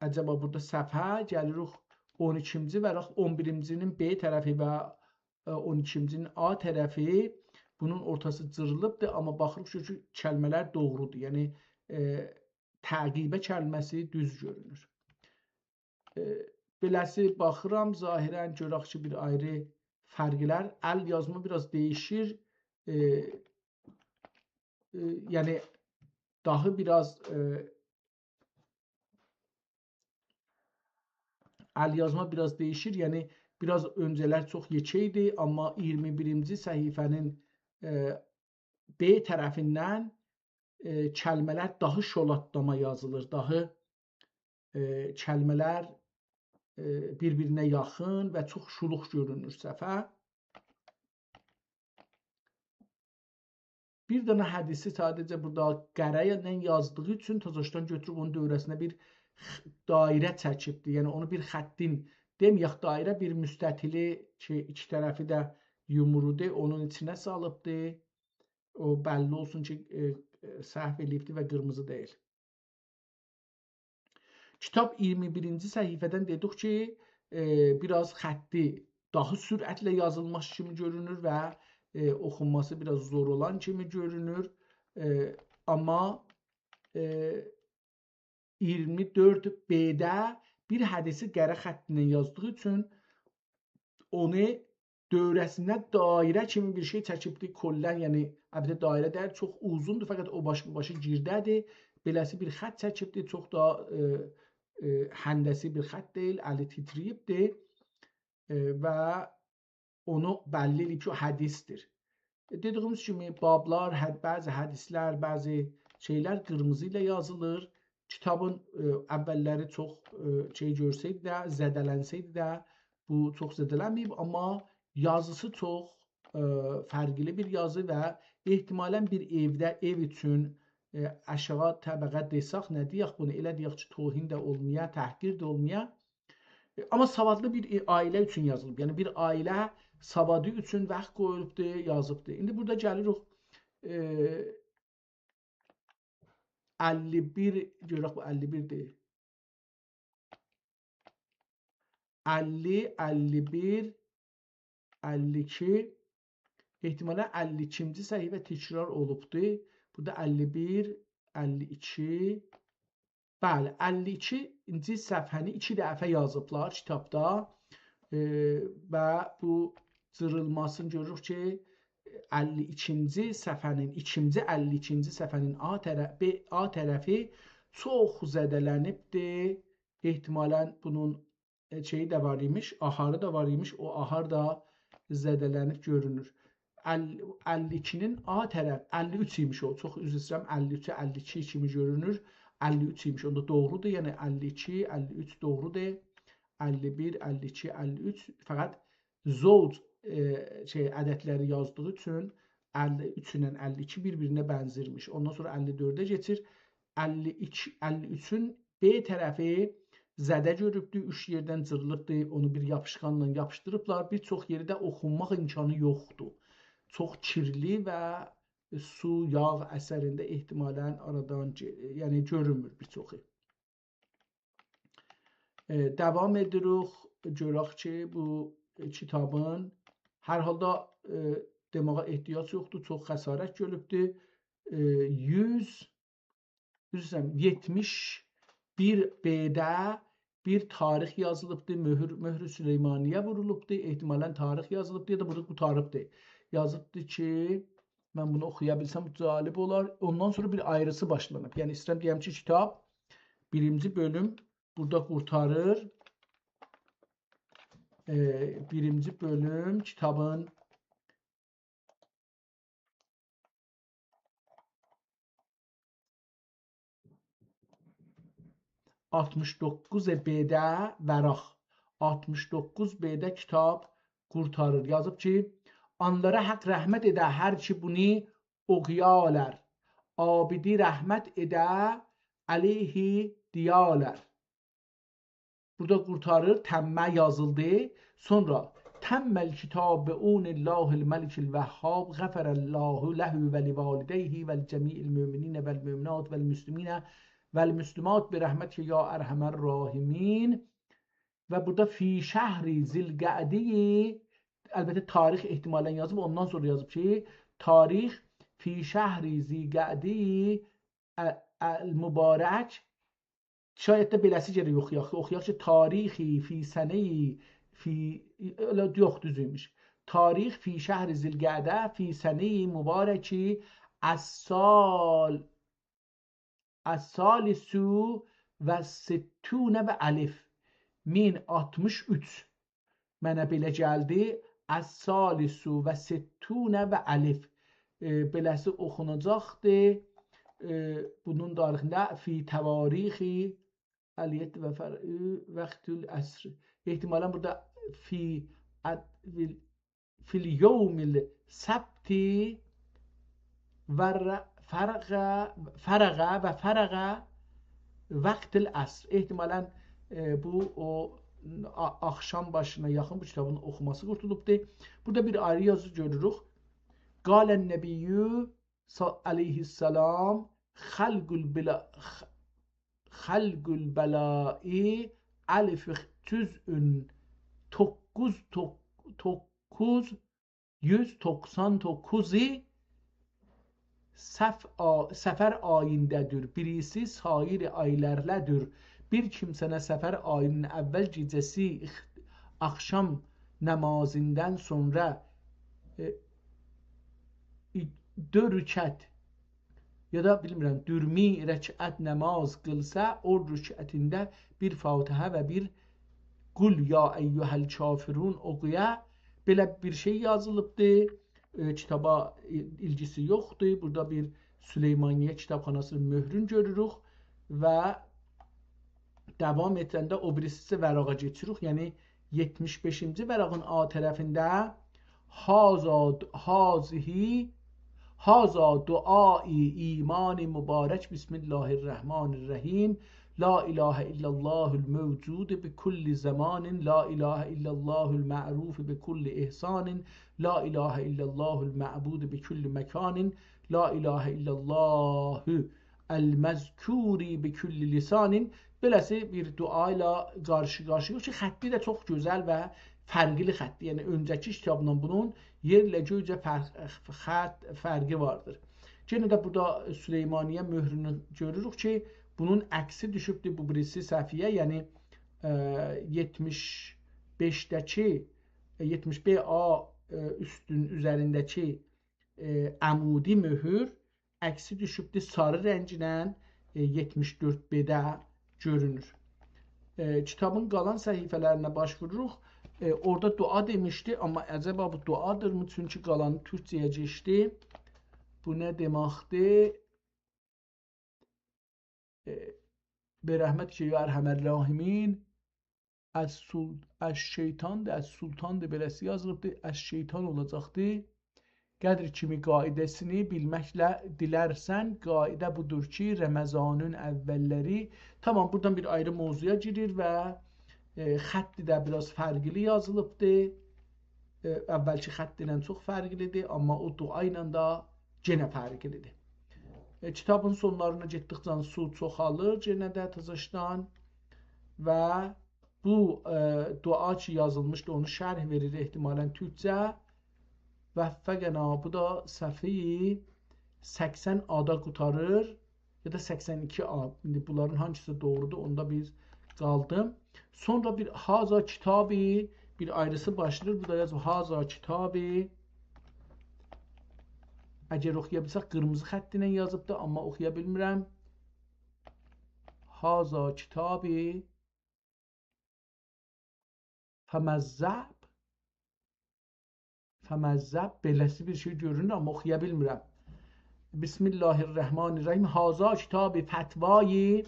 عجبا بورادا صفحه گلیریک اون ایکینجی ورق، اون بیرینجی‌نین B طرفی و، ائ، اون ایکینجی‌نین A طرفی، بونون اورتاسی جیریلیبدیر، آمما باخیریق کی کلمه‌لر دوغرودور. یعنی، ائ، تعقیبه کلمه‌سی دوز گؤرونور. ائ، بئله‌سی باخیرام، ظاهراً گؤرک کی بیر آیری فرق‌لر. ال یازما بیر آز دییشیر. ائ، ائ، یعنی داهی بیر آز، ائ، ال یازما بیر آز دییشیر. یعنی بیر آز اؤنجه‌لر چوخ یئکه ایدی، آمما اییرمی بیرینجی صفحه‌نین، ائ، B طرفیندن، ائ، کلمه‌لر داهی شولاتلاما یازیلیر، داهی، ائ، کلمه‌لر، ائ، بیر-بیرینه یاخین و چوخ شولوق گؤرونور صفحه. بیر دنه حدیثی ساده‌جه بورادا قره ایله یازدیغی اوچون تازاشدان گؤتوروب اونون دؤوره‌سینه بیر خ-، دایره چکیبدی. یعنی اونو بیر خطین، دئمه‌یک دایره، بیر مستطیلی کی ایکی طرفی ده یومرودور، اونون ایچینه سالیبدی. او بللی اولسون کی، ائ، ائ، سهو ائله‌ییبدی و قیرمیزی دئییل. کیتاب اییرمی بیرینجی صفحه‌دن دئدیک کی، ائ، بیر آز خطی داها سرعتله یازیلماسی کیمی گؤرونور و، ائ، اوخونماسی بیر آز زور اولان کیمی گؤرونور. ائ، آمما، ائ، اییرمی دؤرد B-ده بیر حدیثی قره خطینن یازدیغی اوچون اونو دؤوره‌سینه دایره کیمی بیر شئی چکیبدی. کلاً، یعنی، البته دایره دئییل، چوخ اوزوندور، فقط او باش بو باشی گیرده‌دیر. بئله‌سی بیر خط چکیبدی، چوخ دا، ائ، ائ، هندسی بیر خط دئییل، الی تیتره‌ییبدی. ائ، و اونو بللی ائله‌ییب کی او حدیثدیر. ائ، دئدیییمیز کیمی، بابلار، حد-، بعضی حدیث‌لر، بعضی شئیلر قیرمیزی ایله یازیلیر. کیتابین، ائ، اوّل‌لری چوخ، ائ، شئی گؤرسه‌یدی ده، زده‌لنسه‌یدی ده، بو چوخ زده‌لنمه‌ییب، آمما یازیسی چوخ، ائ، فرقلی بیر یازی و احتمالاً بیر ائوده، ائو اوچون، ائ، آشاغی طبقه دئسک، نه دئیک بونو، ائله دئیک کی توهین ده اولمایا، تحقیر ده اولمایا. ائ، آمما سوادلی بیر، ائ، عائله اوچون یازیلیب. یعنی بیر عائله سوادی اوچون وقت قویولوبدور، یازیبدیر. ایندی بورادا گلیریک، ائ، اللی بیر، گؤرک بو اللی بیردیر. اللی، اللی بیر، اللی ایکی، احتمالاً اللی ایکینجی صفحه تکرار اولوبدور. بورادا اللی بیر، اللی ایکی، بلی، اللی ایکینجی صفحه‌نی ایکی دفعه یازیبلار کیتابدا. ائ، و بو جیریلماسینی گؤروروک کی، اللی ایکینجی صفحه‌نین، ایکینجی، اللی ایکینجی صفحه‌نین آ طرف-، ب-، آ طرفی چوخ زده‌لنیبدیر. احتمالاً بونون، ائ، شئیی ده وار ایمیش، آهاری دا وار ایمیش، او آهار دا زده‌لنیب گؤرونور. ال-، اللی ایکینین آ طرف، اللی اوچ ایمیش او، چوخ عذر ایسته‌ییرم، اللی اوچ، اللی ایکی کیمی گؤرونور، اللی اوچ ایمیش، اوندا دوغرودور، یعنی اللی ایکی، اللی اوچ دوغرودور، اللی بیر، اللی ایکی، اللی اوچ، فقط زوج، ائ، شئی، عددلری یازدیغی اوچون اللی اوچ ایله اللی ایکی بیر-بیرینه بنزیرمیش. اوندان سونرا اللی دؤرده کئچیر. اللی ایکی، اللی اوچون ب طرفی زده گؤروبدور، اوچ یئردن جیریلیبدیر، اونو بیر یاپیشقانلا یاپیشدیریبلار. بیر چوخ یئری ده اوخونماق امکانی یوخدور. چوخ کیرلی و سو، یاغ اثرینده احتمالاً آرادان گئ-، یعنی گؤرونمور بیر چوخو. ائ، داوام ائدیریک، گؤرک کی، بو، ائ، کیتابین هر حالدا، ائ، دئماغا احتیاج یوخدور، چوخ خسارت گؤروبدور. ائ، یوز، عذر ایسته‌ییرم، یئتمیش بیر ب‌ده بیر تاریخ یازیلیبدیر، مهر، مهر سلیمانی‌یه وورولوبدور، احتمالاً تاریخ یازیلیبدیر، یا دا بورادا قورتاریبدیر. یازیبدیر کی، من بونو اوخویا بیلسم جالب اولار. اوندان سونرا بیر آیریسی باشلانیب. یعنی، ایسته‌ییرم دئیم کی، کیتاب بیرینجی بؤلوم بورادا قورتاریر. ائ، بیرینجی بؤلوم کیتابین آلتمیش دوققوز ب‌ده ورق، آلتمیش دوققوز ب‌ده کیتاب قورتاریر. یازیب کی، «آنلارا حق رحمت ائده هر کی بونو اوخویالار. عابدی رحمت ائده علیه دئیالار.» بورادا قورتاریر، تم یازیلدی. سونرا، «تم الکتاب بعون الله الملک الوهاب، غفر الله له ولوالديه ولجمیع المؤمنین والمؤمنات والمسلمین والمسلمات برحمتک یا ارحم الراحمین.» و بورادا «فی شهر ذی القعدة»، البته تاریخ احتمالاً یازیب، اوندان سونرا یازیب کی، تاریخ «فی شهر ذی القعدة ال-، المبارک»، شاید ده بئله‌سی گرک اوخویاق. اوخویاق کی، «تاریخ فی سنه»، فی، ائله یوخ، دوز ایمیش. «تاریخ فی شهر ذی القعدة فی سنه مبارک الثال-، الثالث و ستون و الف، مین آلتمیش اوچ.» منه بئله گلدی. «الثالث و ستون و الف». ائ، بئله‌سی اوخوناجاقدی. ائ، بونون تاریخینده «فی تواریخ الیت و فر-، وقت العصر». احتمالاً بورادا «فی اد-، فی الیوم السبت و ر-، فرغ، فرغ و فرغ وقت العصر». احتمالاً، ائ، بو او آ-، آخشام باشینا یاخین بو کیتابین اوخوماسی قورتولوبدور. بورادا بیر آیری یازی گؤروروک. «قال النبی ص-، علیه السلام: خلق البلا-، خ-، خلق البلاء الف جزء، دوققوز، دوق-، دوققوز یوز دوخسان دوققوز صف-، آ-، صفر آیینده‌دیر. بیریسی سایر آیلرله‌دیر. بیر کیمسه نه صفر آیینین اول گئجه‌سی اخ-، آخشام نمازیندان سونرا، ائ، ای-، دؤرد رکعت یا دا بیلمیرم، دورمی رکعت نماز قیلسا، او رکعتینده بیر فاتحه و بیر «قل یا ایها الکافرون» اوخویا، بئله بیر شئی یازیلیبدی. ائ، کیتابا ای-، ایلگیسی یوخدور. بورادا بیر سلیمانیه کیتابخاناسینین مهرون گؤروروک و داوام ائدنده او بیریسی ورقه کئچیریک. یعنی، یئتمیش بئشینجی ورقین آ طرفینده «هذا د-، هذه، هذا دعای ایمان مبارک، بسم الله الرحمن الرحیم، لا إله إلا الله الموجود بكل زمان، لا إله إلا الله المعروف بكل إحسان، لا إله إلا الله المعبود بكل مكان، لا إله إلا الله المذکور بکل لسان. بئله‌سی بیر دعا ایله قارشی-قارشی‌یاییق کی، خطی ده چوخ گؤزل و فرقلی خطدیر. یعنی، اؤنجه‌کی کیتابلا بونون یئرله گؤیجه فرق، خط فرقی واردیر. یئنه ده بورادا سلیمانیه مهرونو گؤروروک کی، بونون عکسی دوشوبدور بو بیریسی صفحه‌یه، یعنی، ائ، یئتمیش بئشده‌کی، ائ، یئتمیش بئش آ، ائ، اوستون اوزرینده‌کی، ائ، عمودی مهر عکسی دوشوبدور ساری رنگینن، ائ، یئتمیش دؤرد بئده گؤرونور. ائ، کیتابین قالان صفحه‌لرینه باش ووروروق. ائ، اورادا دعا دئمیشدی، آمما عجبا بو دعادیرمی؟ چونکی قالانی تورکجه‌یه کئچدی. بو نه دئمکدیر؟ ائ، «به رحمتک یا ارحم الراحمین»، از سول-، از شیطان ده، از سلطان ده بئله‌سی یازیلیبدی، از شیطان اولاجاقدی. قدر کیمی قاعده‌سینی بیلمکله دیلرسن، قاعده بودور کی، رمضانین اوللری. تامام، بورادان بیر آیری موضوعا گیریر و، ائ، خطی ده بیر آز فرقلی یازیلیبدی. ائ، اولکی خط ایله چوخ فرقلیدیر، آمما او دعا ایله ده یئنه فرقلیدیر. ائ، کیتابین سونلارینا گئتدیکجه سو چوخالیر، یئنه ده تزه‌شدن و بو، ائ، دعا کی یازیلمیشدی، اونو شرح وئریر احتمالاً تورکجه. وفقنا، بو دا صفحه‌ی سکسن آدا قوتاریر، یا دا سکسن ایکی آ. ایندی بونلارین هانگیسی دوغرودور، اوندا بیر قالدیم. سونرا بیر هذا کتابی، بیر آیریسی باشلاییر. بو دا یازیب هذا کتابی. اگر اوخویا بیلسک، قیرمیزی خط ایله یازیبدی، آمما اوخویا بیلمیرم. هذا کتابی فمذب، فمذب، بئله‌سی بیر شئی گؤرونور، آمما اوخویا بیلمیرم. بسم الله الرحمن الرحیم. هذا کتاب فتوای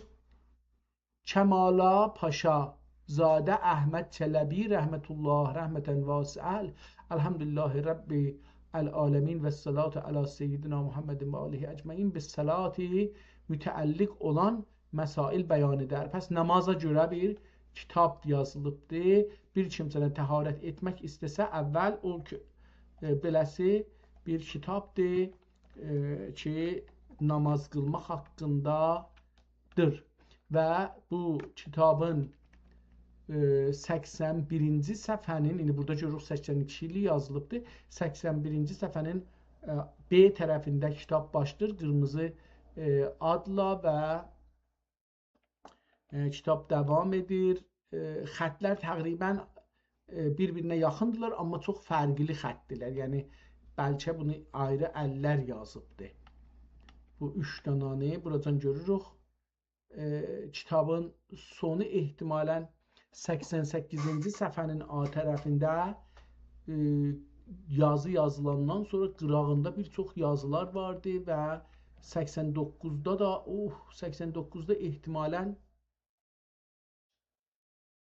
کمالا پاشا زاده احمد چلبی رحمة الله رحمة واسعة. الحمدلله رب العالمین و الصلاة علی سیدنا محمد و آله اجمعین. به صلاة متعلق اولان مسائل بیان ائدر. پس نمازا گؤره بیر کیتاب یازیلیبدی. بیر کیمسه ده طهارت ائتمک ایسته‌سه، اول او کی-، ائ، بئله‌سی بیر کیتابدیر، ائ، کی، نماز قیلماق حاققیندادیر. و بو کیتابین، ائ، سکسن بیرینجی صفحه‌نین، ایندی بورادا گؤروروک سکسن ایکی ایلی یازیلیبدیر، سکسن بیرینجی صفحه‌نین، ائ، ب طرفینده کیتاب باشلاییر، قیرمیزی، ائ، آدلا و ائ، کیتاب داوام ائدیر. ائ، خطلر تقریباً، ائ، بیر-بیرینه یاخیندیلار، آمما چوخ فرقلی خطدیرلر. یعنی، بلکه بونو آیری اللر یازیبدی. بو اوچ دانانی بوراجان گؤروروک. ائ، کیتابین سونو احتمالاً سکسن سککیزینجی صفحه‌نین آ طرفینده، ائ، یازی یازیلاندان سونرا قیراغیندا بیر چوخ یازیلار واردی و سکسن دوققوزدا دا، اوه، سکسن دوققوزدا احتمالاً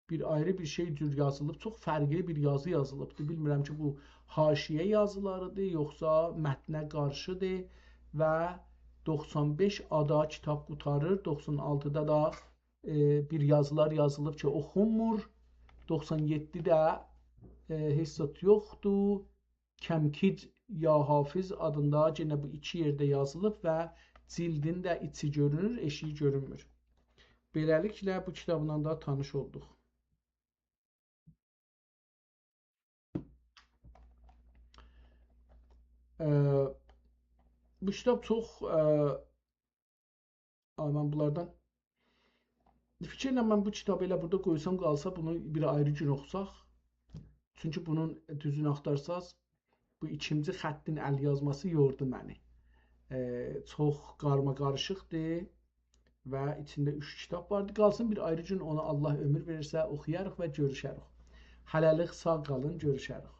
بیر آیری بیر شئی جور یازیلیب، چوخ فرقلی بیر یازی یازیلیبدی. بیلمیرم کی، بو حاشیه یازیلاریدیر، یوخسا متنه قارشیدیر و دوخسان بئش آدا کیتاب قوتاریر، دوخسان آلتیدا دا ائ، بیر یازیلار یازیلیب کی، اوخونمور. دوخسان یئددیده، ائ، هئچ زاد یوخدور. «کمکیج یا حافظ» آدیندا یئنه بو ایکی یئرده یازیلیب و جیلدین ده ایچی گؤرونور، ائشیگی گؤرونمور. بئله‌لیکله، بو کیتابلا دا تانیش اولدوق. ائ، بو کیتاب چوخ، ائ، آ، من بونلاردان، فیکیر ائلیرم، من بو کیتابی ائله بورادا قویسام قالسا، بونو بیر آیری گون اوخوساق. چونکی بونون، دوزونو آختارساز، بو ایکینجی خطین ال یازماسی یوردو منی. ائ، چوخ قارماقاریشیقدیر و ایچینده اوچ کیتاب واردی. قالسین بیر آیری گون، اونو الله عؤمور وئریرسه اوخویاریق و گؤروشریک. هله‌لیک ساغ قالین، گؤروشریک.